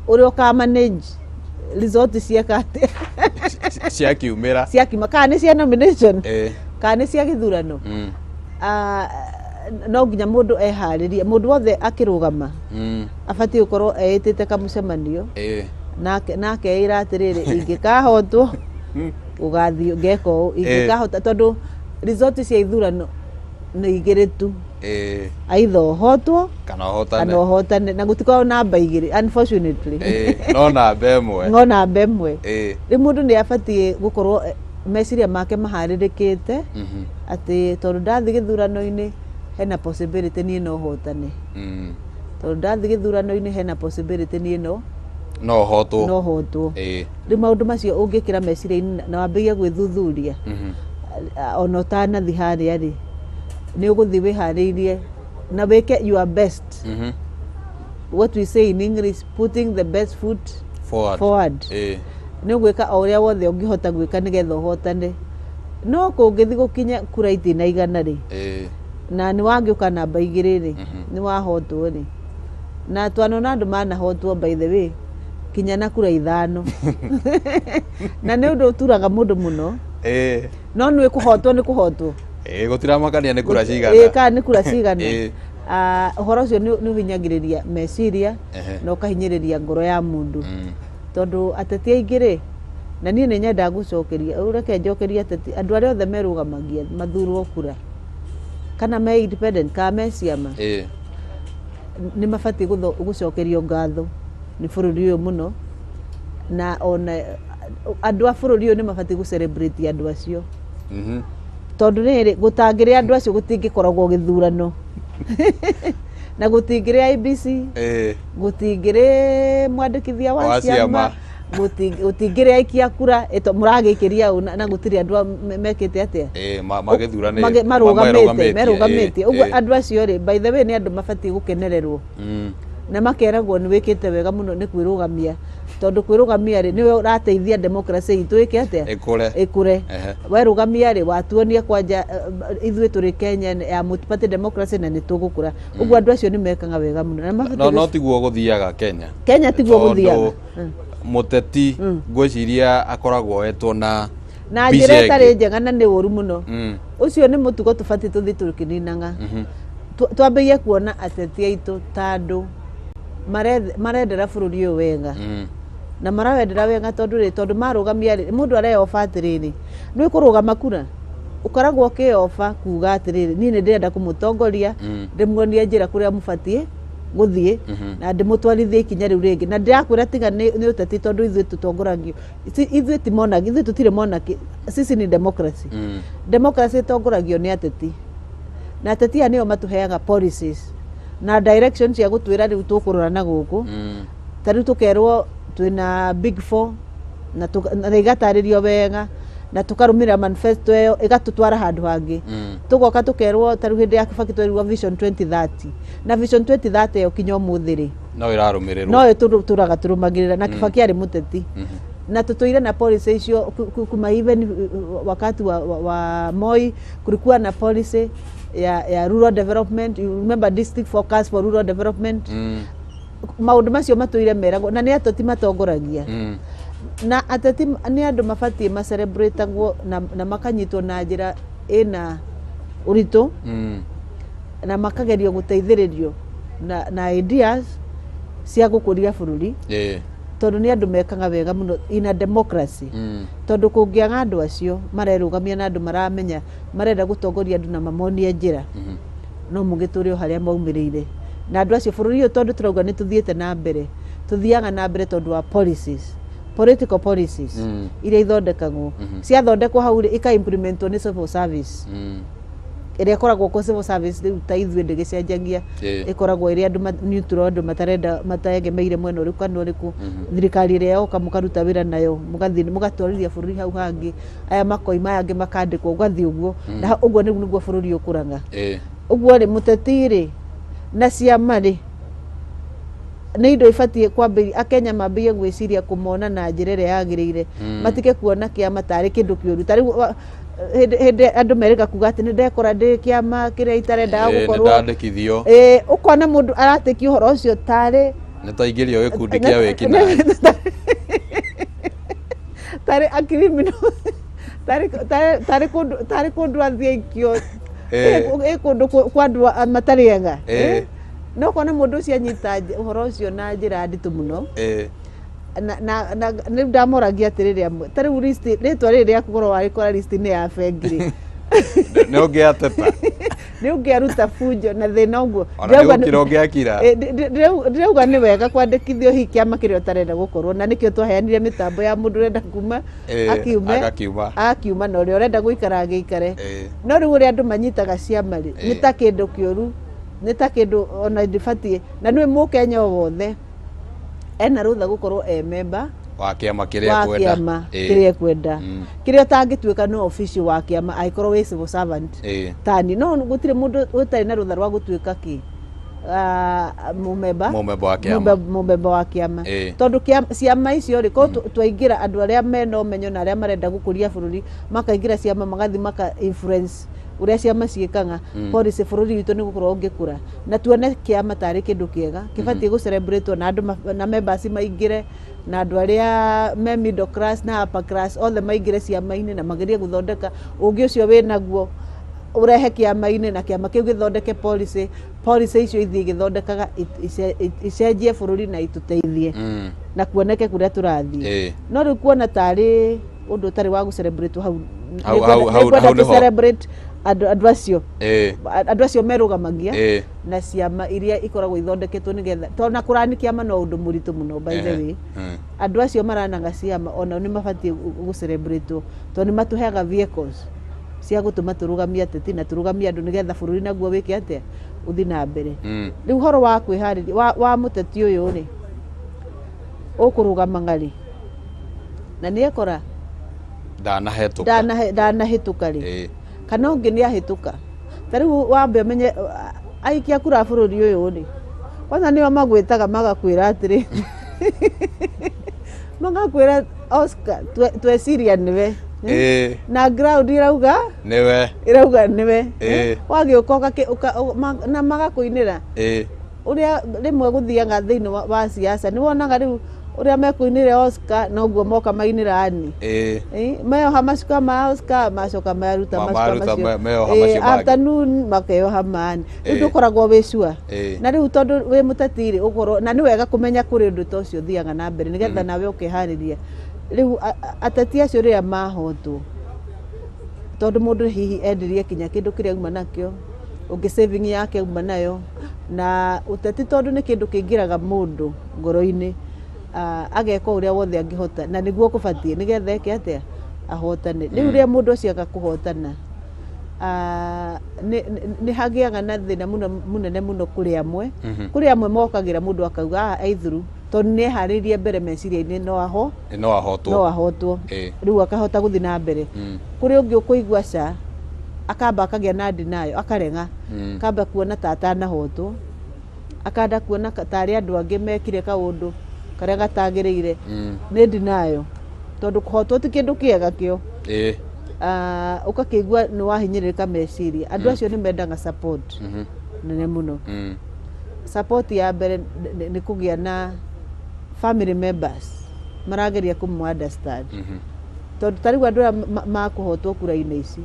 ũrĩa ũka manage result cieka atĩa. Ciakiumĩra. Ciakiuma, kana nĩ cia nomination, kana nĩ cia gĩthurano. Ah, no nginya mũndũ eharĩrie. Mũndũ wothe akĩrũgama abatiĩ gũkorwo eĩtĩte kamũcemanio na akeĩra atĩrĩrĩ, ingĩkahotwo gũgathiĩ ngeka ũũ, ingĩkahota, tondũ result cia ithurano nĩ igĩrĩ tu, aitha ũhotwo kana ũhotane. Kana ũhotane, na gũtikoragwo namba igĩrĩ, unfortunately. No namba ĩmwe. No namba ĩmwe. Rĩu mũndũ nĩ abatiĩ gũkorwo meciria make maharĩrĩkĩte atĩ tondũ ndathiĩ gĩthurano-inĩ hena possibility niĩ no hotane, tondũ ndathiĩ gĩthurano-inĩ hena possibility niĩ no no ũhotwo. No hotwo. Rĩu maũndũ macio ũngĩkĩra meciria-inĩ na wambĩrĩrie gwĩthuthuria ona ũtanathiĩ harĩa rĩ, nĩ ũgũthiĩ wĩharĩirie na wĩke your best. What we say in English, putting the best foot forward. Forward. Nĩ ũgwĩka o ũrĩa wothe ũngĩhota gwĩka nĩgetha ũhotane, no kũngĩthiĩ gũkinya kura itinaigana rĩ, na nĩ wangĩũka namba igĩrĩ rĩ, nĩ wahotwo rĩ. Na twanona andũ manahotwo, by the way, kinya na kura 5, na nĩ ũndũ ũturaga mũndũ mũno. No nĩ kũhotwo nĩ kũhotwo. Gũtiramakania nĩ kura cigana. Kana nĩ kura cigana. Ũhoro ũcio nĩ ũhinyagĩrĩria meciria na ũkahinyĩrĩria ngoro ya mũndũ, tondũ ateti aingĩ rĩ, na niĩ nĩ nyendaga gũcokeria, reke njokerie ateti, andũ arĩa othe merũgamagia mathurwo kura kana me independent kana me ciama, nĩ mabatiĩ gũcokerio ngatho nĩ bũrũri ũyũ mũno, na ona andũ a bũrũri ũyũ nĩ mabatiĩ gũ celebrate andũ acio, tondũ rĩrĩ gũtangĩrĩ andũ acio gũtingĩkoragwo gĩthurano na gũtingĩrĩ IEBC, gũtingĩrĩ mwandĩkithia wa ciama, gũtingĩrĩ aikia kura mũragĩikĩria ũ na gũtirĩ andũ mekĩte atĩa marũgamĩte merũgamĩtie. Ũguo andũ acio rĩ, by the way, nĩ andũ mabatiĩ gũkenererwo na makeragwo nĩ wĩkĩte wega mũno nĩ kwĩrũgamia, tondũ kwĩrũgamia rĩ, nĩwe ũrateithia democracy itũ ĩke atĩa, ĩkũre. Werũgamia rĩ, watuonia kwanja ithuĩ tũrĩ Kenya ya multi-party democracy na nĩ tũgũkũra. Ũguo andũ acio nĩ mekaga wega mũno. No tiguo gũthiaga Kenya. Kenya tiguo gũthiaga. Mũteti ngwĩciria akoragwo etwo na na njĩra ĩtarĩ njega na nĩ ũru mũno. Ũcio nĩ mũtugo tũbatiĩ tũthiĩ tũkĩninaga. Twambĩrĩrie kuona ateti aitũ ta andũ marendera bũrũri ũyũ wega, na marawendera wega tondũ rĩ, tondũ marũgamia rĩ, mũndũ areyoba atĩrĩrĩ, nĩ kũrũgama kura ũkoragwo ũkĩyoba kuga atĩrĩrĩ, niĩ nĩ ndĩrenda kũmũtongoria, ndĩmuonie njĩra kũrĩa mũbatiĩ gũthiĩ na ndĩmũtwarithie ikinya rĩu rĩngĩ, na ndĩrakwĩra tiga nĩ ũteti, tondũ ithuĩ tũtongoragio, ithuĩ ti monarchy, ithuĩ tũtirĩ monarchy, sisi ni democracy. Democracy ĩtongoragio nĩ ateti, na ateti aya nĩo matũheaga policies na direction cia gũtwĩra rĩu tũkũrora na gũkũ. Ta rĩu tũkerwo twĩna big four na igatarĩrio wega na tũkarũmĩrĩra manifesto ĩyo ĩgatũtwara handũ hangĩ. Tũgoka tũkerwo ta rĩu hĩndĩ ya Kibaki twerirwo Vision 2030, na Vision 2030 ĩyo kinya ũmũthĩ rĩ no ĩrarũmĩrĩrwo, no ĩtũraga tũrũmagĩrĩra, na Kibaki arĩ mũteti, na tũtũire na policy icio kuma even wakati wa Moi kulikuwa na policy ya rural development. You remember district focus for rural development. Maũndũ macio matũire meragwo na nĩ ateti matongoragia, na ateti nĩ andũ mabatiĩ macerebratagwo na makanyitwo na njĩra ĩna ũritũ, na makagerio gũteithĩrĩrio na ideas cia gũkũria bũrũri, tondũ nĩ andũ mekaga wega mũno in a democracy. Tondũ kũngĩaga andũ acio marerũgamia na andũ maramenya marenda gũtongoria andũ na mamonie njĩra, no mũgĩtũre o harĩa maumĩrĩire. Na andũ acio bũrũri ũyũ, tondũ tũrauga nĩ tũthiĩte na mbere, tũthiaga na mbere tondũ wa policies, political policies iria ithondekagwo. Ciathondekwo hau rĩ, ika implementwo nĩ civil service ĩrĩa ĩkoragwo kwa civil service rĩu ta ithuĩ ndĩgĩcenjagia, ĩkoragwo ĩrĩ andũ neutral, andũ matarenda mategemeire mwena ũrĩkũ kana ũrĩkũ. Thirikari ĩrĩa yoka mũkaruta wĩra nayo, mũgathiĩ mũgatwarithia bũrũri hau hangĩ, aya makoima, aya angĩ makandĩkwo, ũgathiĩ ũguo, na ũguo nĩguo bũrũri ũkũraga. Ũguo rĩ, mũteti rĩ na ciama rĩ nĩ indo ibatiĩ kwambĩrĩria akenya mambĩrĩrie gwĩciria kũmona na njĩra ĩrĩa yagĩrĩire, matige kuona kĩama tarĩ kĩndũ kĩũru. Ta rĩu hĩndĩ andũ merĩga kuga atĩ nĩ ndekora ndĩ kĩama kĩrĩa itarendaga gũkorwo, nĩndandĩkithio, ũkona mũndũ aratĩkia ũhoro ũcio tarĩ nĩ taingĩrio gĩkundi kĩa wĩkinaĩ, tarĩ a criminal, tarĩ kũndũ athiĩ aikio ĩ kũndũ kwa andũ matarĩ ega. No ũkona mũndũ ũcio anyita ũhoro ũcio na njĩra nditũ mũno. Na rĩu ndamoragia atĩrĩrĩ, amwe ta rĩu list rĩtwa rĩrĩ rĩaku korwo warĩkora list-inĩ ya bengi rĩ, nĩ ũngĩateta, nĩ ũngĩaruta bunjo na thĩna ũguo. Ona nĩ gũkira ũngĩakira. Ndĩrauga nĩ wega kwandĩkithio hihi kĩama kĩrĩa ũtarenda gũkorwo na, nĩkĩo twaheanire mĩtambo ya mũndũ ũrenda kuma akiume akiuma, na ũrĩa ũrenda gũikara agĩikare. No rĩu ũrĩa andũ manyitaga ciama rĩ, nĩ ta kĩndũ kĩũru, nĩ ta kĩndũ ona ndĩbatiĩ. Na nĩ mũkenya o wothe ena rũtha gũkorwo e member wa kĩama kĩrĩa ekwenda, kĩama kĩrĩa ekwenda, kĩrĩa ũtangĩtuĩka no official wa kĩama angĩkorwo wĩ civil servant tani. No gũtirĩ mũndũ ũtarĩ na rũtha rwa gũtuĩka kĩ mũmemba mũmemba wa kĩama, tondũ ciama icio rĩ, korwo twaingĩra andũ arĩa mena ũmenyo na arĩa marenda gũkũria bũrũri makaingĩra ciama, magathiĩ maka influence ũrĩa ciama ciĩkaga policy, bũrũri witũ nĩ gũkorwo ũngĩkũra, na tuone kĩama tarĩ kĩndũ kĩega kĩbatiĩ gũ-celebrate na andũ na members maingĩre, na andũ arĩa me middle class na upper class othe maingĩre ciama-inĩ na magerie gũthondeka ũngĩ ũcio wĩnaguo. Ũrehe kĩama-inĩ na kĩama kĩu gĩthondeke policy, policy icio ithiĩ igĩthondekaga icenjie bũrũri na itũteithie na kuoneke kũrĩa tũrathiĩ. No rĩu kuona tarĩ ũndũ ũtarĩ wa gũ-celebrate hau, nĩngwenda Hau nĩho. tũ-celebrate andũ acio, andũ acio merũgamagia na ciama iria ikoragwo ithondeketwo nĩgetha, tondũ na kũrani kĩama no ũndũ mũritũ mũno, by the way. Andũ acio maranaga ciama onao nĩ mabatiĩ gũ-celebrate tondũ nĩ matũheaga vehicles cia gũtũma tũrũgamie ateti na tũrũgamie andũ nĩgetha bũrũri naguo wĩke atĩa, ũthiĩ na mbere. Rĩu ũhoro wa kwĩharĩria wa mũteti ũyũ rĩ, ũkũrũgama ng'arĩ na nĩ ekora Ndanahetũka. Ndanahĩtũka rĩ, kana ũngĩ nĩ ahĩtũka. Ta rĩu wambe ũmenye aikia kura bũrũri ũyũ rĩ, kwanza nĩo magwĩtaga magakwĩra atĩrĩ, magakwĩra, "Oscar, tweciria nĩwe." Na ground irauga Nĩwe. Ĩrauga nĩwe. Wagĩũka na magakũinĩra. Ũrĩa rĩmwe gũthiaga thĩinĩ wa siasa, nĩ wonaga rĩu ũrĩa mekũinĩra Oscar noguo moka mainĩra ani. Meoha macuka ma Oscar, macoka maruta macuka maruta macio. meoha macio mangĩ. Afternoon makeoha mani. Rĩu ndũkoragwo wĩ sure. Na rĩu tondũ wĩ mũteti rĩ, ũkorwo na nĩ wega kũmenya kũrĩ ũndũ ta ũcio ũthiaga na mbere nĩgetha nawe ũkeharĩria. Rĩu ateti acio rĩrĩa mahotwo, tondũ mũndũ hihi endirie kinya kĩndũ kĩrĩa auma nakĩo, ũngĩ saving yake auma nayo, na ũteti tondũ nĩ kĩndũ kĩingĩraga mũndũ ngoro-inĩ, ageka ũrĩa wothe angĩhota na nĩguo kũbatiĩ nĩgetha eke atĩa, ahotane. Rĩu rĩrĩa mũndũ ũcio aga kũhotana, nĩ hagĩaga na thĩna mũno mũnene mũno kũrĩ amwe. Kũrĩ amwe mokagĩra mũndũ akauga, "Ah, aithuru," tondũ nĩ eharĩirie mbere meciria-inĩ no aho No ahotwo. No ahotwo. Rĩu akahota gũthiĩ na mbere. Kũrĩ ũngĩ ũkũigua ca akamba akagĩa na ndinayo, akarega, akamba kuona ta atanahotwo, akanda kuona tarĩ andũ angĩ mekire kaũndũ karĩa gatagĩrĩire. Nĩ ndinayo, tondũ kũhotwo ti kĩndũ kĩega kĩo. Ah, ũgakĩigua nĩ wahinyĩrĩrĩka meciria. Andũ acio nĩ mendaga support nene mũno. Support ya mbere nĩ kũgĩa na family members marageria kũmũ understand, tondũ ta rĩu andũ aya makũhotwo kura-inĩ ici,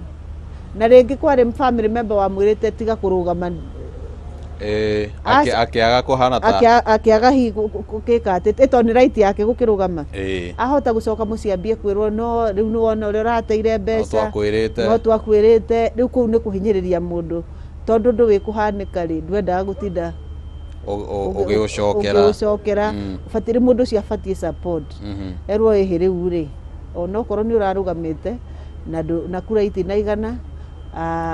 na rĩngĩ kwarĩ family member wamwĩrĩte tiga kũrũgama. Akĩaga kũhana ta Akĩaga hihi gũkĩka atĩ ĩto nĩ right yake gũkĩrũgama, ahota gũcoka mũciĩ ambie kwĩrwo, "No rĩu nĩ wona ũrĩa ũrateire mbeca." Twakwĩrĩte. No twakwĩrĩte. Rĩu kũu nĩ kũhinyĩrĩria mũndũ, tondũ ũndũ wĩ kũhanĩka rĩ, ndwendaga gũtinda ũgĩũcokera. Ũgĩũcokera. Ũbatiĩ rĩu mũndũ ũcio abatiĩ support, erwo, "Ĩhĩ, rĩu rĩ, onokorwo nĩ ũrarũgamĩte na kura itinaigana,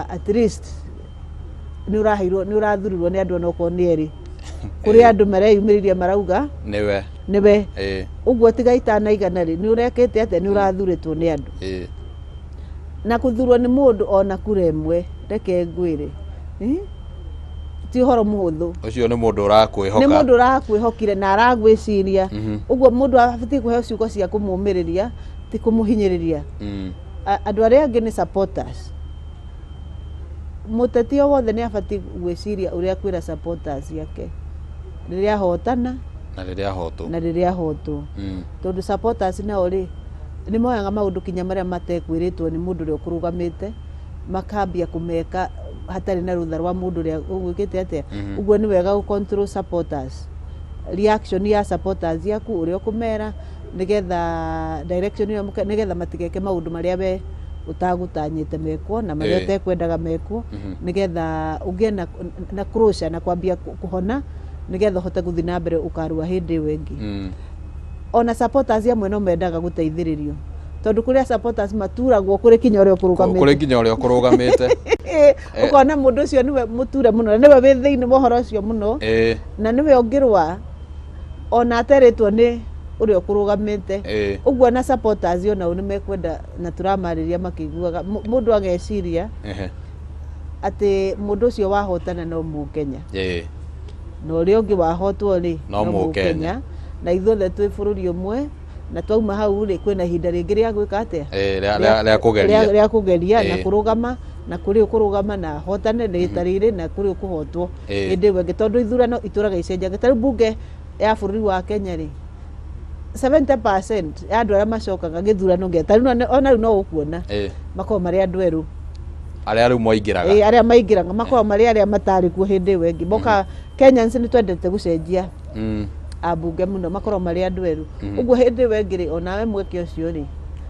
at least nĩ ũraheirwo, nĩ ũrathurirwo nĩ andũ, onokorwo nĩ erĩ, kũrĩ andũ mareyumĩririe marauga nĩwe." Nĩwe. Ũguo tiga itanaigana rĩ, nĩ ũrekĩte atĩa, nĩ ũrathurĩtwo nĩ andũ. Na kũthurwo nĩ mũndũ ona kura ĩmwe, reke ngwĩre, ti ũhoro mũhũthũ. Ũcio nĩ mũndũ ũrakwĩhoka. Nĩ mũndũ ũrakwĩhokire na aragwĩciria. Ũguo mũndũ abatiĩ kũheo ciugo cia kũmũmĩrĩria, ti kũmũhinyĩrĩria. Andũ arĩa angĩ nĩ supporters. Mũteti o wothe nĩ abatiĩ gwĩciria ũrĩa kwĩra supporters yake rĩrĩa ahotana na rĩrĩa ahotwo. Na rĩrĩa ahotwo, tondũ supporters nao rĩ, nĩ moyaga maũndũ kinya marĩa matekwĩrĩtwo nĩ mũndũ ũrĩa ũkũrũgamĩte, makambia kũmeka hatarĩ na rũtha rwa mũndũ ũrĩa ũgwĩkĩte atĩa. Ũguo nĩ wega gũ control supporters, reaction ya supporters yaku, ũrĩa ũkũmera nĩgetha direction ĩyo nĩgetha matigeke maũndũ marĩa we ũtagũtanyĩte mekwo na marĩa ũtekwendaga mekwo, nĩgetha ũgĩe na closure na kwambia kũhona nĩgetha ũhote gũthiĩ na mbere ũkarũa hĩndĩ ĩyo ĩngĩ. Ona supporters amwe no mendaga gũteithĩrĩrio, tondũ kũrĩa supporters maturagwo kũrĩ kinya ũrĩa ũkũrũgamĩte. Kũrĩ nginya ũrĩa ũkũrũgamĩte. Ũkona mũndũ ũcio nĩwe mũture mũno na nĩwe wĩ thĩinĩ wa ũhoro ũcio mũno, na nĩwe ũngĩrũa ona aterĩtwo nĩ ũrĩa ũkũrũgamĩte. Ũguo na supporters onao nĩ mekwenda na tũramarĩria makĩiguaga. Mũndũ ageciria atĩ mũndũ ũcio wahotana no Mũkenya, na ũrĩa ũngĩ wahotwo rĩ No Mũkenya. Na ithuothe twĩ bũrũri ũmwe, na twauma hau rĩ, kwĩna ihinda rĩngĩ rĩa gwĩka atĩa? Rĩa kũgeria. Rĩa kũgeria na kũrũgama, na kũrĩ ũkũrũgama na ahotane rĩta rĩrĩ, na kũrĩ ũkũhotwo hĩndĩ ĩyo ĩngĩ, tondũ ithurano itũraga icenjagia. Ta rĩu bunge ya bũrũri wa Kenya rĩ, 70% ya andũ arĩa macokaga gĩthurano gĩa ta rĩu ona rĩu no ũkuona makoragwo marĩ andũ erũ. Arĩa rĩu moingĩraga. Ĩĩ, arĩa maingĩraga makoragwo marĩ arĩa matarĩ kuo hĩndĩ ĩyo ĩngĩ moka. Kenyans nĩ twendete gũcenjia ambunge mũno, makoragwo marĩ andũ erũ. Ũguo hĩndĩ ĩyo ĩngĩ rĩ, onawe mweke ũcio rĩ,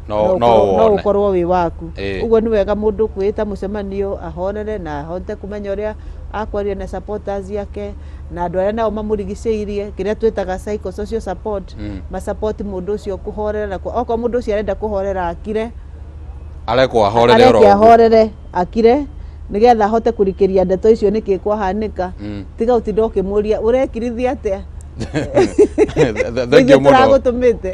No no no wone. ũkorwo wĩ waku. Ũguo nĩ wega mũndũ kwĩĩta mũcemanio ahorere na ahote kũmenya ũrĩa akwaria na supporters yake na andũ arĩa nao mamũrigicĩirie, kĩrĩa twĩtaga psychosocial support. Masupport mũndũ ũcio kũhorera na okorwo mũndũ ũcio arenda kũhorera, akire. Arekwo ahorere oro Areke ũguo. ahorere, akire, nĩgetha ahote kũrikĩria ndeto icio nĩkĩ kwahanĩka. Tiga ũtinda ũkĩmũria ũrekirithia atĩa. Thank you mũno. Tũragũtũmĩte.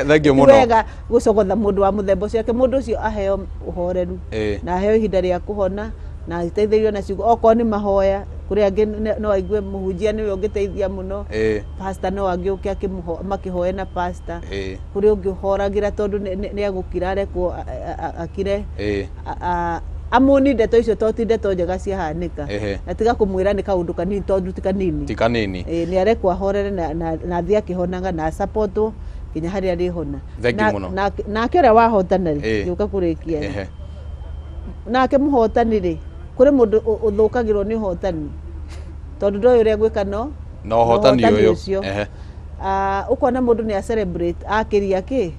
Thank you Ti mũno. wega gũcogotha mũndũ wa mũthemba ũcio, ake mũndũ ũcio aheo ũhoreru na aheo ihinda rĩa kũhona na ateithĩrĩrio na ciugo, okorwo nĩ mahoya. Kũrĩ angĩ no aigue mũhunjia nĩwe ũngĩteithia mũno. Pastor no angĩũke makĩhoe na pastor. Kũrĩ ũngĩ ũhoragĩra tondũ nĩ agũkira, arekwo akire. Amũni ndeto icio to ti ndeto njega ciahanĩka. Na tiga kũmwĩra nĩ kaũndũ kanini, tondũ ti kanini. Ti kanini. Ĩĩ, nĩ arekwo ahorere na athiĩ akĩhonaga na asapotwo nginya harĩa arĩhona. Thank you mũno. Nake ũrĩa wahotana rĩ, gĩũka kũrĩkia rĩ, nake mũhotani rĩ, kũrĩ mũndũ ũthũkagĩrwo nĩ ũhotani tondũ ndoĩ ũrĩa gwĩka no Na ũhotani ũyũ. Ũcio. Ah, ũkona mũndũ nĩ a celebrate akĩria kĩ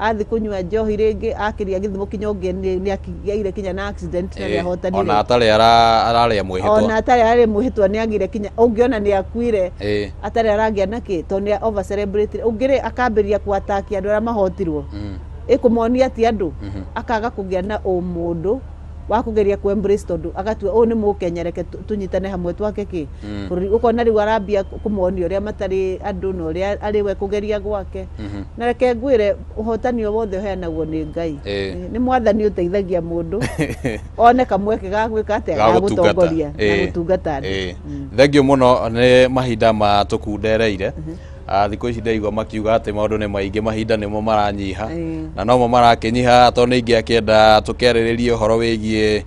athi kũnyua njohi rĩngĩ, akĩria gĩthimo kinya ũngĩ nĩ akĩgĩire kinya na accident na nĩ ahotanire. Ona atarĩ ararĩa mwĩhĩtwa. Ona atarĩ ararĩ mwĩhĩtwa nĩ agire kinya ũngĩona nĩ akuire atarĩ aragĩa na kĩ, tondũ nĩ over celebrate. Ũngĩ rĩ, akambĩrĩria kũataki andũ arĩa mahotirwo, ĩkũmonia ti andũ, akaga kũgĩa na ũmũndũ wa kũgeria kũ embrace, tondũ agatua ũyũ nĩ mũkenya, reke tũnyitane hamwe twake kĩ bũrũri. Ũkona rĩu arambia kũmonia ũrĩa matarĩ andũ na ũrĩa arĩ we kũgeria gwake. Na reke ngwĩre, ũhotani o wothe ũheanagwo nĩ Ngai. Nĩ Mwathani ũteithagia mũndũ one kamweke ga gwĩka atĩa, ga ga gũtungata. gũtongoria na gũtungata andũ. Thank you mũno, nĩ mahinda matũkundereire. Ah, thikũ ici ndaigua makiuga atĩ maũndũ nĩ maingĩ, mahinda nĩmo maranyiha na nomo marakĩnyiha, tondũ nĩ ingĩakĩenda tũkĩarĩrĩrie ũhoro wĩgiĩ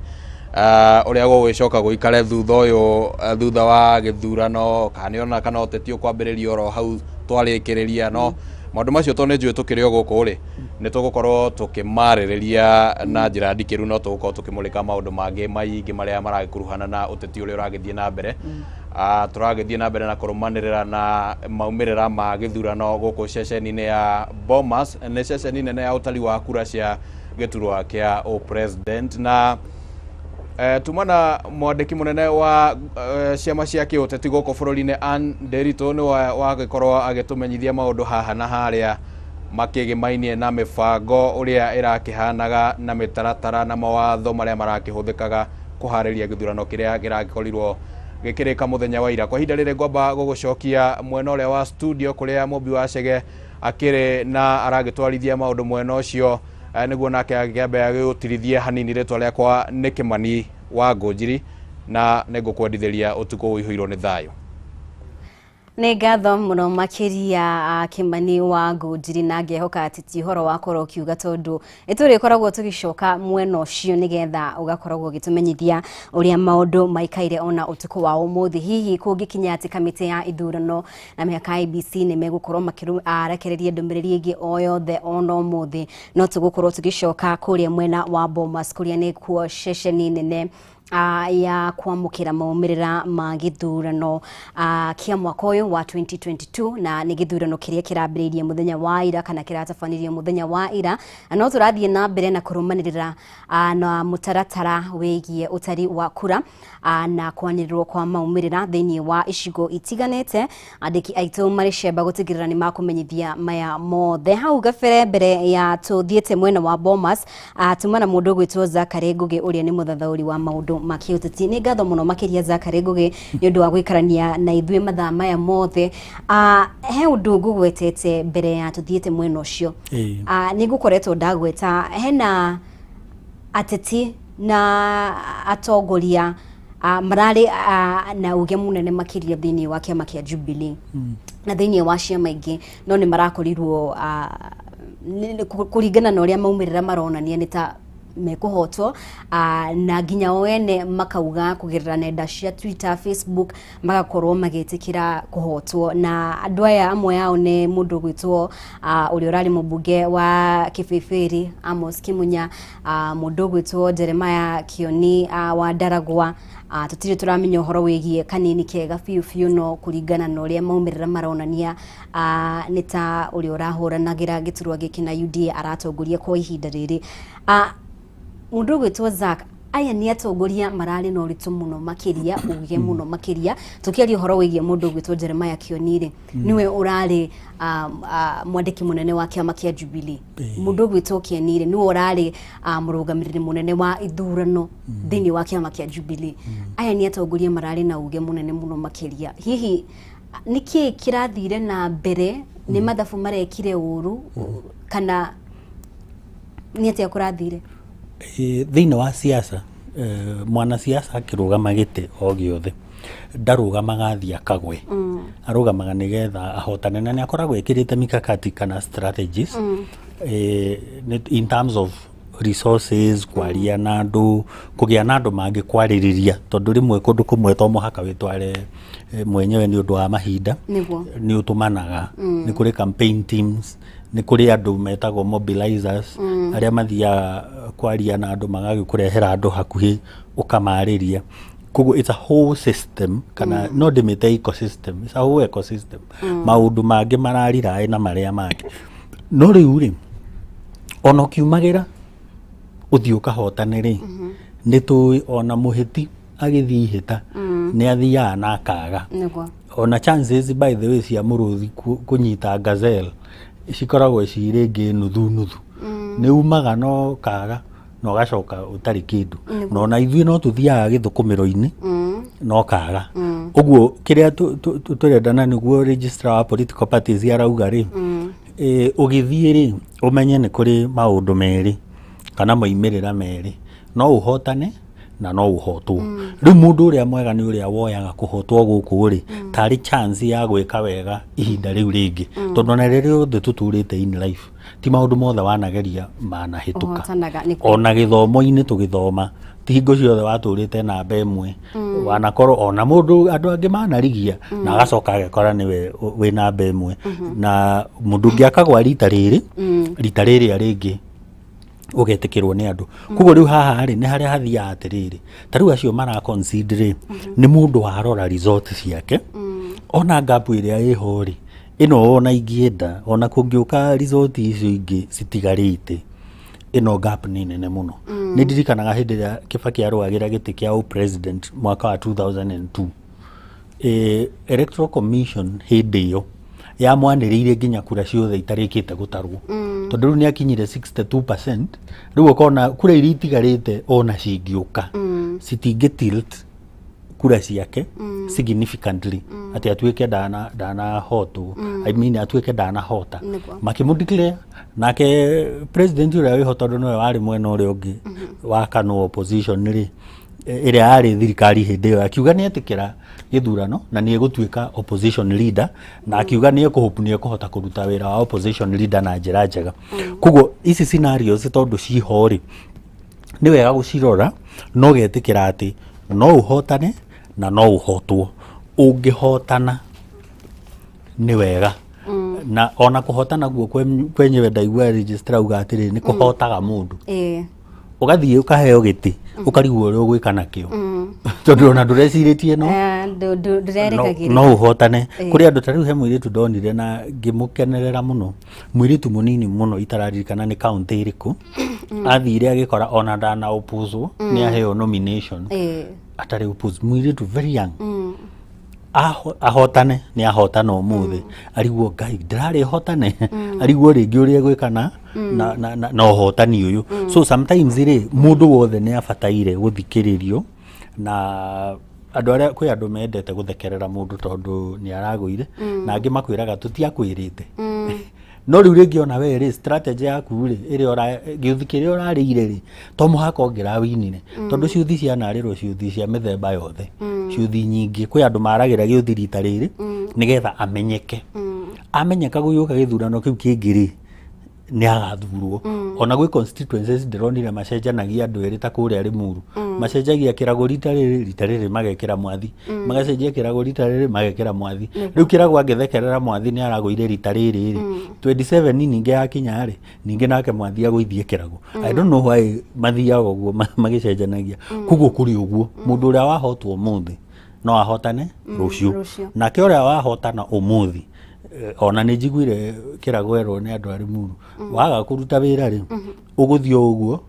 ũrĩa gũgĩcoka gũikare thutha ũyũ, thutha wa gĩthurano, kana nĩ ona kana ũteti ũkwambĩrĩria oro hau twarĩkĩrĩria. No maũndũ macio, tondũ nĩ njũĩ tũkĩrĩ o gũkũ rĩ, nĩ tũgũkorwo tũkĩmarĩrĩria na njĩra ndikĩru, no tũgũkorwo tũkĩmũrĩka maũndũ mangĩ maingĩ marĩa maragĩkuruhana na ũteti ũrĩa ũragĩthiĩ na mbere. Tũragĩthiĩ na mbere na kũrũmanĩrĩra na maumĩrĩra ma gĩthurano gũkũ ceceni-inĩ ya Bomas, nĩ ceceni nene ya ũtari wa kura cia gĩturwa kĩa ũpresident. Na tumana mwandĩki mũnene wa ciama cia kĩũteti gũkũ bũrũri-inĩ Ann Nderitu nĩ wagĩkorwo agĩtũmenyithia maũndũ haha na harĩa makĩgĩmainie na mĩbango ũrĩa ĩrakĩhanaga na mĩtaratara na mawatho marĩa marakĩhũthĩkaga kũharĩria gĩthurano kĩrĩa kĩragĩkorirwo gĩkĩrĩka mũthenya wa ira. Kwa ihinda rĩrĩ ngwamba gũgũcokia mwena ũrĩa wa studio kũrĩa Mũmbi wa Chege akĩrĩ na aragĩtwarithia maũndũ mwena ũcio, nĩguo nake agĩkĩambe agĩgũtirithie hanini. Rĩtwa rĩakwa nĩ Kĩmani wa Ngũnjiri na nĩngũkwendithĩria ũtukũ ũihũirwo nĩ thayũ. Nĩ ngatho mũno makĩria, Kĩmani wa Ngũnjiri, na ngehoka atĩ ti ũhoro wakorwo ũkiuga, tondũ nĩ tũrĩkoragwo tũgĩcoka mwena ũcio nĩgetha ũgakoragwo ũgĩtũmenyithia ũrĩa maũndũ maikaire ona ũtukũ wa ũmũthĩ, hihi kũngĩkinya atĩ kamĩtĩ ya ithurano na mĩhaka IEBC nĩ megũkorwo makĩrekereria ndũmĩrĩri ĩngĩ o yothe ona ũmũthĩ, no tũgũkorwo tũgĩcoka kũrĩa mwena wa Bomas kũrĩa nĩkuo ceceni nene ya kwamũkĩra maumĩrĩra ma gĩthurano kĩa mwaka ũyũ wa 2022, na nĩ gĩthurano kĩrĩa kĩrambĩrĩirie mũthenya wa ira kana kĩratabanirio mũthenya wa ira, na no tũrathiĩ na mbere na kũrũmanĩrĩra na mũtaratara wĩgiĩ ũtari wa kura na kwanĩrĩrwo kwa maumĩrĩra thĩinĩ wa icigo itiganĩte. Andĩki aitũ marĩ cemba gũtigĩrĩra nĩ makũmenyithia maya mothe. Hau gabere, mbere ya tũthiĩte mwena wa Bomas, tuma na mũndũ ũgwĩtwo Zakary Ngũgĩ ũrĩa nĩ mũthathaũri wa maũndũ ma kĩũteti. Nĩ ngatho mũno makĩria, Zakary Ngũgĩ, nĩ ũndũ wa gũikarania na ithuĩ mathaa maya mothe. He ũndũ ngũgwetete mbere ya tũthiĩte mwena ũcio. Nĩ ngũkoretwo ndagweta hena ateti na atongoria mararĩ na uge mũnene makĩria thĩinĩ wa kĩama kĩa Jubilee na thĩinĩ wa ciama ingĩ, no nĩ marakorirwo kũringana na ũrĩa maumĩrĩra maronania nĩ ta mekũhotwo, na nginya o ene makauga kũgerera nenda cia Twitter, Facebook, magakorwo magĩtĩkĩra kũhotwo. Na andũ aya amwe ao nĩ mũndũ ũgwĩtwo ũrĩa ũrarĩ mũmbunge wa Kĩbĩbĩri Amos Kĩmunya, mũndũ ũgwĩtwo Jeremiah Kioni wa Ndaragwa. Tũtirĩ tũramenya ũhoro wĩgiĩ kanini kega biũ biũ, no kũringana na ũrĩa maumĩrĩra maronania, nĩ ta ũrĩa ũrahũranagĩra gĩturwa gĩkĩ na UDA aratongoria kwa ihinda rĩrĩ, mũndũ ũgwĩtwo Zack. Aya nĩ atongoria mararĩ na ũritũ mũno makĩria, uge mũno makĩria. Tũkĩaria ũhoro wĩgiĩ mũndũ ũgwĩtwo Jeremiah Kioni rĩ, nĩwe ũrarĩ mwandĩki mũnene wa kĩama kĩa Jubilee. Mũndũ ũgwĩtwo Kieni rĩ, nĩwe ũrarĩ mũrũgamĩrĩri mũnene wa ithurano thĩinĩ wa kĩama kĩa Jubilee. Aya nĩ atongoria mararĩ na uge mũnene mũno makĩria. Hihi nĩkĩ kĩrathire na mbere? Nĩ mathabu marekire ũru kana nĩ atĩa kũrathire? Thĩinĩ wa siasa, mwanasiasa akĩrũgama gĩtĩ o gĩothe ndarũgamaga athiĩ akagwe, arũgamaga nĩgetha ahotane, na nĩ akoragwo ĩkĩrĩte mikakati kana strategies in terms of resources, kwaria na andũ, kũgĩa na andũ mangĩkwarĩrĩria, tondũ rĩmwe kũndũ kũmwe to mũhaka wĩtware mwenyewe nĩ ũndũ wa mahinda. Nĩ ũtũmanaga, nĩ kũrĩ campaign teams, nĩ kũrĩ andũ metagwo mobilizers, arĩa mathiaga kwaria na andũ, magagĩkũrehera andũ hakuhĩ ũkamarĩria. Koguo it's a whole system, kana no ndĩmĩte ecosystem, it's a whole ecosystem. Maũndũ mangĩ marariraĩ na marĩa mangĩ, no rĩu rĩ, ona ũkiumagĩra ũthiĩ ũkahotane rĩ, nĩ tũĩ ona mũhĩti agĩthiĩ ihĩta nĩ athiaga na akaga. Ona chances, by the way, cia mũrũthi kũnyita gazelle cikoragwo ci rĩngĩ nuthu nuthu. Nĩ umaga no kaga na ũgacoka ũtarĩ kĩndũ. Na ona ithuĩ no tũthiaga gĩthũkũmĩro-inĩ no kaga. Ũguo kĩrĩa tũrenda, na nĩguo registrar wa political parties arauga rĩ, ũgĩthiĩ rĩ, ũmenye nĩ kũrĩ maũndũ merĩ kana moimĩrĩra merĩ: no ũhotane na no ũhotwo. Rĩu mũndũ ũrĩa mwega nĩ ũrĩa woyaga kũhotwo gũkũ rĩ tarĩ chance ya gwĩka wega ihinda rĩu rĩngĩ, tondũ ona rĩrĩa othe tũtũrĩte in life, ti maũndũ mothe wanageria manahĩtũka. Ũhotanaga nĩkuo. Ona gĩthomo-inĩ tũgĩthoma, ti hingo ciothe watũrĩte namba ĩmwe. Wanakorwo ona mũndũ, andũ angĩ manarigia na agacoka agekora nĩwe wĩ namba ĩmwe, na mũndũ ũngĩ akagwa rita rĩrĩ, rita rĩrĩa rĩngĩ ũgetĩkĩrwo nĩ andũ. Koguo rĩu haha rĩ, nĩ harĩa hathiaga atĩrĩrĩ, ta rĩu acio mara concede rĩ, nĩ mũndũ warora result ciake, ona gap ĩrĩa ĩho rĩ, ĩno ona ingĩenda, ona kũngĩũka result icio ingĩ citigarĩte, ĩno gap nĩ nene mũno. Nĩ ndirikanaga hĩndĩ ĩrĩa Kibaki arũagĩra gĩtĩ kĩa president mwaka wa 2002, Electoral Commission hĩndĩ ĩyo yamwanĩrĩire nginya kura ciothe itarĩkĩte gũtarwo, tondũ rĩu nĩ akinyire 62%. Rĩu ũkona kura iria itigarĩte ona cingĩũka citingĩ tilt kura ciake significantly atĩ atuĩke ndanahotwo, I mean atuĩke ndanahota. Makĩmũ declare nake president ũrĩa wĩho, tondũ nĩwe warĩ mwena ũrĩa ũngĩ wa KANU opposition rĩ, ĩrĩa yarĩ thirikari hĩndĩ ĩyo, akiuga nĩ etĩkĩra gĩthurano na nĩ egũtuĩka opposition leader, na akiuga nĩ ekũhope nĩ ekũhota kũruta wĩra wa opposition leader na njĩra njega. Koguo ici scenarios tondũ ciho rĩ, nĩ wega gũcirora no ũgetĩkĩra atĩ no ũhotane na no ũhotwo. Ũngĩhotana nĩ wega, na ona kũhotana guo kwenyewe ndaigua registrar auga atĩrĩrĩ, nĩ kũhotaga mũndũ, ũgathiĩ ũkaheo gĩtĩ, ũkarigwo ũrĩa ũgwĩka nakĩo, tondũ ona ndũrecirĩtie no ndũrerĩgagĩrĩra. No ũhotane. Kũrĩ andũ ta rĩu, he mũirĩtu ndonire na ngĩmũkenerera mũno, mũirĩtu mũnini mũno, itararirikana nĩ kaũntĩ ĩrĩkũ, athire agĩkora ona ndana oppose nĩ aheo nomination atarĩ oppose, mũirĩtu very young. Ahotane nĩ ahotana ũmũthĩ, arigwo Ngai ndĩrarĩ hotane, arigwo rĩngĩ ũrĩa egwĩka na ũhotani ũyũ. So sometimes rĩ, mũndũ wothe nĩ abataire gũthikĩrĩrio, na andũ arĩa, kwĩ andũ mendete gũthekerera mũndũ tondũ nĩ aragũire, na angĩ makwĩraga tũtiakwĩrĩte. No rĩu rĩngĩ ona we rĩ, strategy yaku rĩ, ĩrĩa ũra gĩũthi kĩrĩa ũrarĩire rĩ, to mũhaka ũngĩrawinire, tondũ ciũthi cianarĩrwo ciũthi cia mĩthemba yothe, ciũthi nyingĩ. Kwĩ andũ maragĩra gĩũthi rita rĩrĩ nĩgetha amenyeke, amenyeka gũgĩũka gĩthurano kĩu kĩngĩ rĩ, Nĩ agathurwo. Ona gwĩ constituencies ndĩronire macenjanagia andũ erĩ, ta kũrĩa Limuru. Macenjagia Kĩrago rita rĩrĩ, rita rĩrĩ magekĩra Mwathi. Magacenjia Kĩrago rita rĩrĩ, magekĩra Mwathi. Rĩu Kĩrago angĩthekerera Mwathi nĩ aragũire rita rĩrĩ rĩ, 27 ningĩ yakinya rĩ, ningĩ nake Mwathi agũithie Kĩrago. I don't know why mathiaga ũguo magĩcenjanagia. Koguo kũrĩ ũguo, mũndũ ũrĩa wahotwo ũmũthĩ no ahotane rũciũ. Rũciũ. Nake ũrĩa wahotana ũmũthĩ, ona nĩ njiguire Kĩrago erwo nĩ andũ a Limuru, waga kũruta wĩra rĩ, ũgũthiĩ o ũguo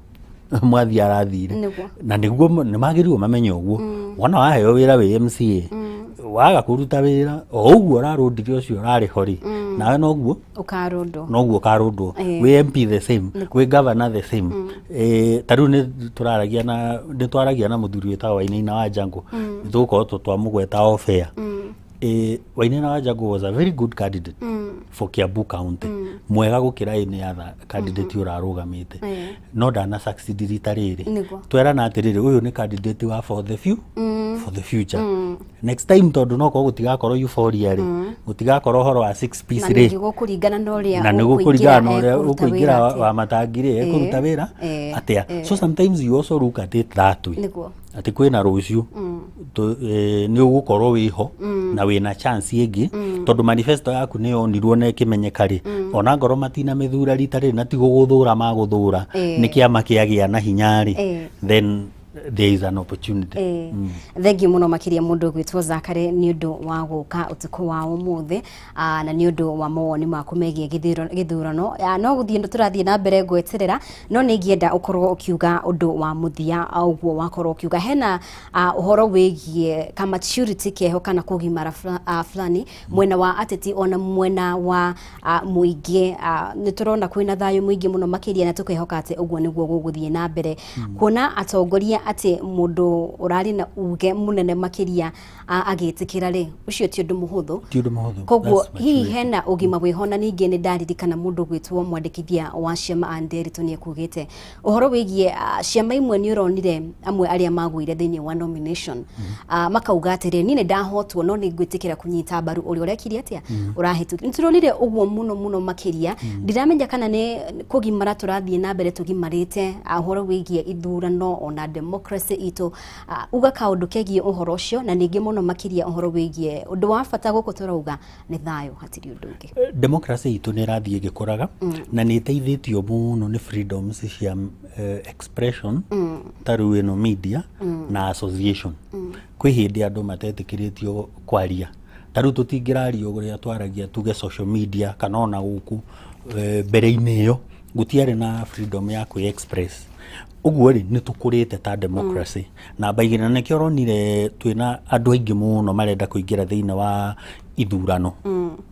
Mwathi arathire. Na nĩguo nĩ magĩrĩirwo mamenye ũguo. Wona waheo wĩra wĩ MCA, waga kũruta wĩra o ũguo ũrarũndire ũcio ũrarĩ ho rĩ, nawe noguo ũkarũndwo. Noguo ũkarũndwo. Wĩ MP the same, wĩ governor the same. Ta rĩu nĩ tũraragia na nĩ twaragia na mũthuri wĩtagwo Wainaina wa Jango. Nĩ tũgũkorwo twamũgweta off air. Wainaina wa Jango was a very good candidate for Kiambu County, mwega gũkĩra any other candidate ũrarũgamĩte, no ndana succeed rita rĩrĩ. Twerana atĩrĩrĩ, ũyũ nĩ candidate wa for the few for the future, next time, tondũ no korwo gũtigakorwo euphoria rĩ, gũtigakorwo ũhoro wa six piece na rĩ. Ningĩ gũkũringana na ũrĩa Na nĩ ũkũingĩra gũkũringana na ũrĩa ekũruta ũkũingĩra wĩra atĩa. Wa matangi rĩ, ekũruta wĩra atĩa. So sometimes you also look at it that way, atĩ kwĩna rũciũ, nĩ ũgũkorwo wĩho na wĩna chance ĩngĩ, tondũ manifesto yaku nĩ yonirwo na ĩkĩmenyeka rĩ, ona ngorwo matina mĩthura rita rĩrĩ na ti gũgũthũra magũthũra, nĩ kĩama kĩagĩa na hinya rĩ, then there is an opportunity. Thengiũ mũno makĩria mũndũ ũgwĩtwo Zakare nĩ ũndũ wa gũka ũtukũ wa ũmũthĩ, na nĩ ũndũ wa mawoni maku megiĩ gĩthurano. No gũthiĩ tũrathiĩ na mbere gweterera, no nĩ ingĩenda ũkorwo ũkiuga ũndũ wa mũthia. Ũguo wakorwo ũkiuga hena ũhoro wĩgiĩ ka maturity keho kana kũgimara fulani mwena wa ateti ona mwena wa mũingĩ. Nĩ tũrona kwĩna thayũ mũingĩ mũno makĩria na tũkehoka atĩ ũguo nĩguo gũgũthiĩ na mbere, kuona atongoria atĩ mũndũ ũrarĩ na uge mũnene makĩria agĩtĩkĩra rĩ, ũcio ti ũndũ mũhũthũ. Ti ũndũ mũhũthũ. Koguo That's hihi maturity. Hena ũgima wĩho. Na ningĩ nĩ ndaririkana mũndũ gwĩtwo mwandĩkithia wa ciama Anderito nĩ ekugĩte ũhoro wĩgiĩ ciama imwe nĩ ũronire amwe arĩa magũire thĩinĩ wa nomination, makauga atĩrĩ, niĩ nĩ ndahotwo no nĩ ngwĩtĩkĩra kũnyita mbaru ũrĩa ũrekire atĩa ũrahĩtũkire. Nĩ tũronire ũguo mũno mũno makĩria. Ndiramenya kana nĩ kũgimara tũrathiĩ na mbere tũgimarĩte ũhoro wĩgiĩ ithurano ona democracy itũ. Uga kaũndũ kegiĩ ũhoro ũcio, na ningĩ mũno makĩria ũhoro wĩgiĩ ũndũ wa bata gũkũ tũrauga nĩ thayũ, hatirĩ ũndũ ũngĩ. Democracy itũ nĩ ĩrathiĩ ĩgĩkũraga na nĩ ĩteithĩtio mũno nĩ freedoms cia expression, ta rĩu ĩno media na association. Kwĩ hĩndĩ andũ matetĩkĩrĩtio kwaria, ta rĩu tũtingĩraria ũrĩa twaragia tuge social media kana ona gũkũ. Mbere-inĩ ĩyo gũtiarĩ na freedom ya kwĩ express ũguo rĩ, nĩ tũkũrĩte ta democracy. Namba igĩrĩ, na nĩkĩo ũronire twĩna andũ aingĩ mũno marenda kũingĩra thĩinĩ wa ithurano,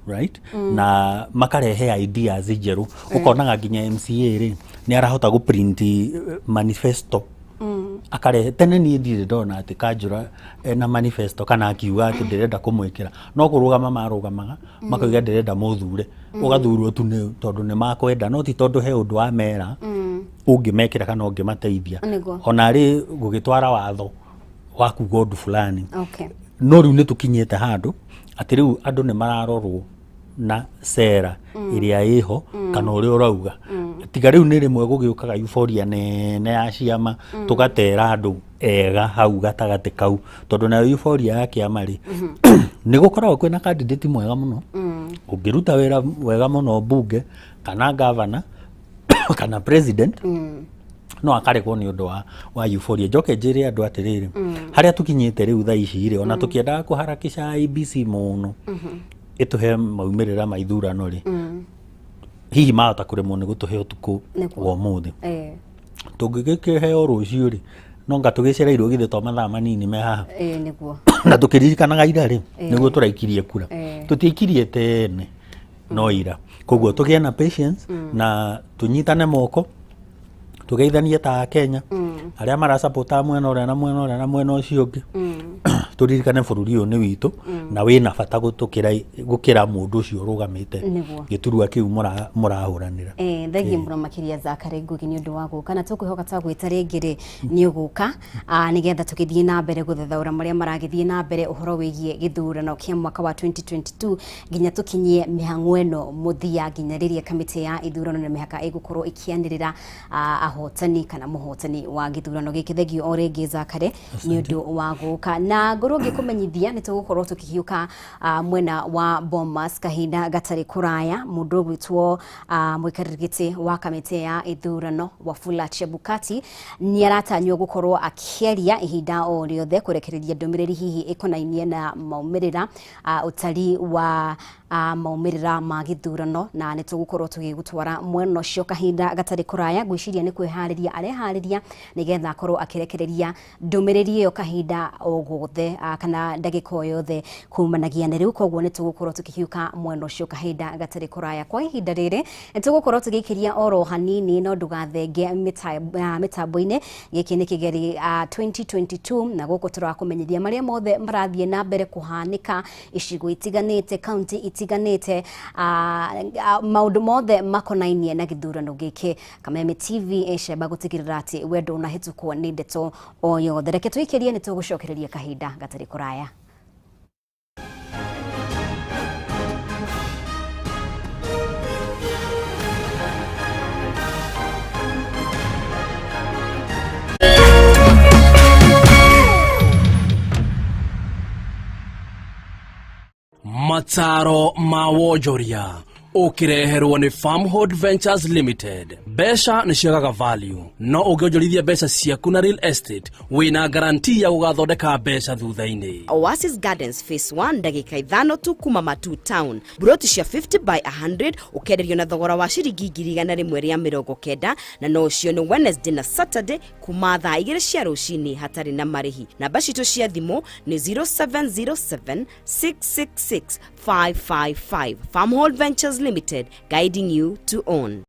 right, na makarehe ideas njerũ. Ũkonaga nginya MCA rĩ, nĩ arahota gũ print manifesto akarehe. Tene niĩ ndirĩ ndona atĩ kanjũra ena manifesto kana akiuga atĩ ndĩrenda kũmwĩkĩra, no kũrũgama marũgamaga makauga ndĩrenda mũthure, ũgathurwo tu nĩ tondũ nĩ makwenda, no ti tondũ he ũndũ wa mera ũngĩmekĩra kana ũngĩmateithia. Ona rĩ gũgĩtwara watho wa kuga ũndũ fulani. No rĩu nĩ tũkinyĩte handũ atĩ rĩu andũ nĩ mararorwo na cera ĩrĩa ĩho kana ũrĩa ũrauga. Tiga rĩu nĩ rĩmwe gũgĩũkaga euphoria nene ya ciama, tũgatera andũ ega hau gatagatĩ kau, tondũ nayo euphoria ya kĩama rĩ, nĩ gũkoragwo kwĩna candidate mwega mũno ũngĩruta wĩra wega mũno mbunge kana governor kana president, no akaregwo nĩ ũndũ wa euphoria. Njoke njĩre andũ atĩrĩrĩ, harĩa tũkinyĩte rĩu thaa ici rĩ, ona tũkĩendaga kũharakisha IEBC mũno ĩtũhe maumĩrĩra ma ithurano rĩ, hihi mahota kũremwo nĩ gũtũhe ũtukũ wa ũmũthĩ. Tũngĩgĩkĩheo rũciũ rĩ, no nga tũgĩcereirwo githĩ to mathaa manini me haha? Eh, nĩguo. Na tũkĩririkanaga ira rĩ, nĩguo tũraikirie kura. Tũtiaikirie tene no ira. Koguo tũgĩe na patience na tũnyitane moko, Tũgeithanie ta Akenya arĩa marasapota mwena ũrĩa na mwena ũrĩa na mwena ũcio ũngĩ. Tũririkane bũrũri ũyũ nĩ witũ na wĩna bata gũtũkĩra gũkĩra mũndũ ũcio ũrũgamĩte gĩturwa kĩu mũrahũranĩra. Thengiũ mũno makĩria Zakary Ngugi nĩ ũndũ wa gũka, na tũkwĩhoka twagwĩta rĩngĩ rĩ nĩ ũgũka, nĩgetha tũgĩthiĩ na mbere gũthathaũra marĩa maragĩthiĩ na mbere ũhoro wĩgiĩ gĩthurano kĩa mwaka wa 2022 nginya tũkinyie mĩhang'o ĩno mũthia, nginya rĩrĩa kamĩtĩ ya ithurano na mĩhaka ĩgũkorwo ĩkĩanĩrĩra ahotani kana mũhotani wa gĩthurano gĩkĩ. Thengiũ o rĩngĩ Zakary nĩ ũndũ wa gũka, na ngorwo ngĩkũmenyithia nĩ tũgũkorwo tũkĩhiũka mwena wa Bomas kahinda gatarĩ kũraya. Mũndũ ũgwĩtwo mũikarĩri gĩtĩ wa kamĩtĩ ya ithurano Wafula Chebukati nĩ aratanywo gũkorwo akĩaria ihinda o rĩothe kũrekereria ndũmĩrĩri hihi ĩkonainie na maumĩrĩra, ũtari wa maumĩrĩra ma gĩthurano, na nĩ tũgũkorwo tũgĩgũtwara mwena ũcio kahinda gatarĩ kũraya. Ngwĩciria nĩ kwĩharĩria areharĩria nĩgetha akorwo akĩrekereria ndũmĩrĩri ĩyo kahinda o gothe, kana ndagĩka o yothe kumanagia na rĩu. Koguo nĩ tũgũkorwo tũkĩhiũka mwena ũcio kahinda gatarĩ kũraya. Kwa ihinda rĩrĩ nĩ tũgũkorwo tũgĩikĩria oro hanini, no ndũgathenge mĩtambo-inĩ. Gĩkĩ nĩ Kĩgeri 2022, na gũkũ tũrakũmenyithia marĩa mothe marathiĩ na mbere kũhanĩka icigo itiganĩte, kaunti itiganĩte, maũndũ mothe makonainie na gĩthurano gĩkĩ. Kameme TV ĩcemba gũtigĩrĩra atĩ we ndũnahĩtũkwo nĩ ndeto o yothe. Reke tũikĩrie, nĩ tũgũcokereria kahinda gatarĩ kũraya. Mataro ma wonjoria ũkĩreherwo nĩ Farmhold Ventures Limited. Mbeca nĩ ciagaga value, no ũngĩonjorithia mbeca ciaku na real estate wĩna guarantee ya gũgathondeka mbeca thutha-inĩ. Oasis Gardens Phase 1, ndagĩka 5 tu kuma Matu Town. Buroti cia 50 by 100 ũkenderio na thogora wa ciringi 190,000, na no ũcio nĩ Wednesday na Saturday kuma thaa 2 cia rũcinĩ hatarĩ na marĩhi. Namba citũ cia thimũ nĩ 0707 666 555. Farmhold Ventures Limited, guiding you to own.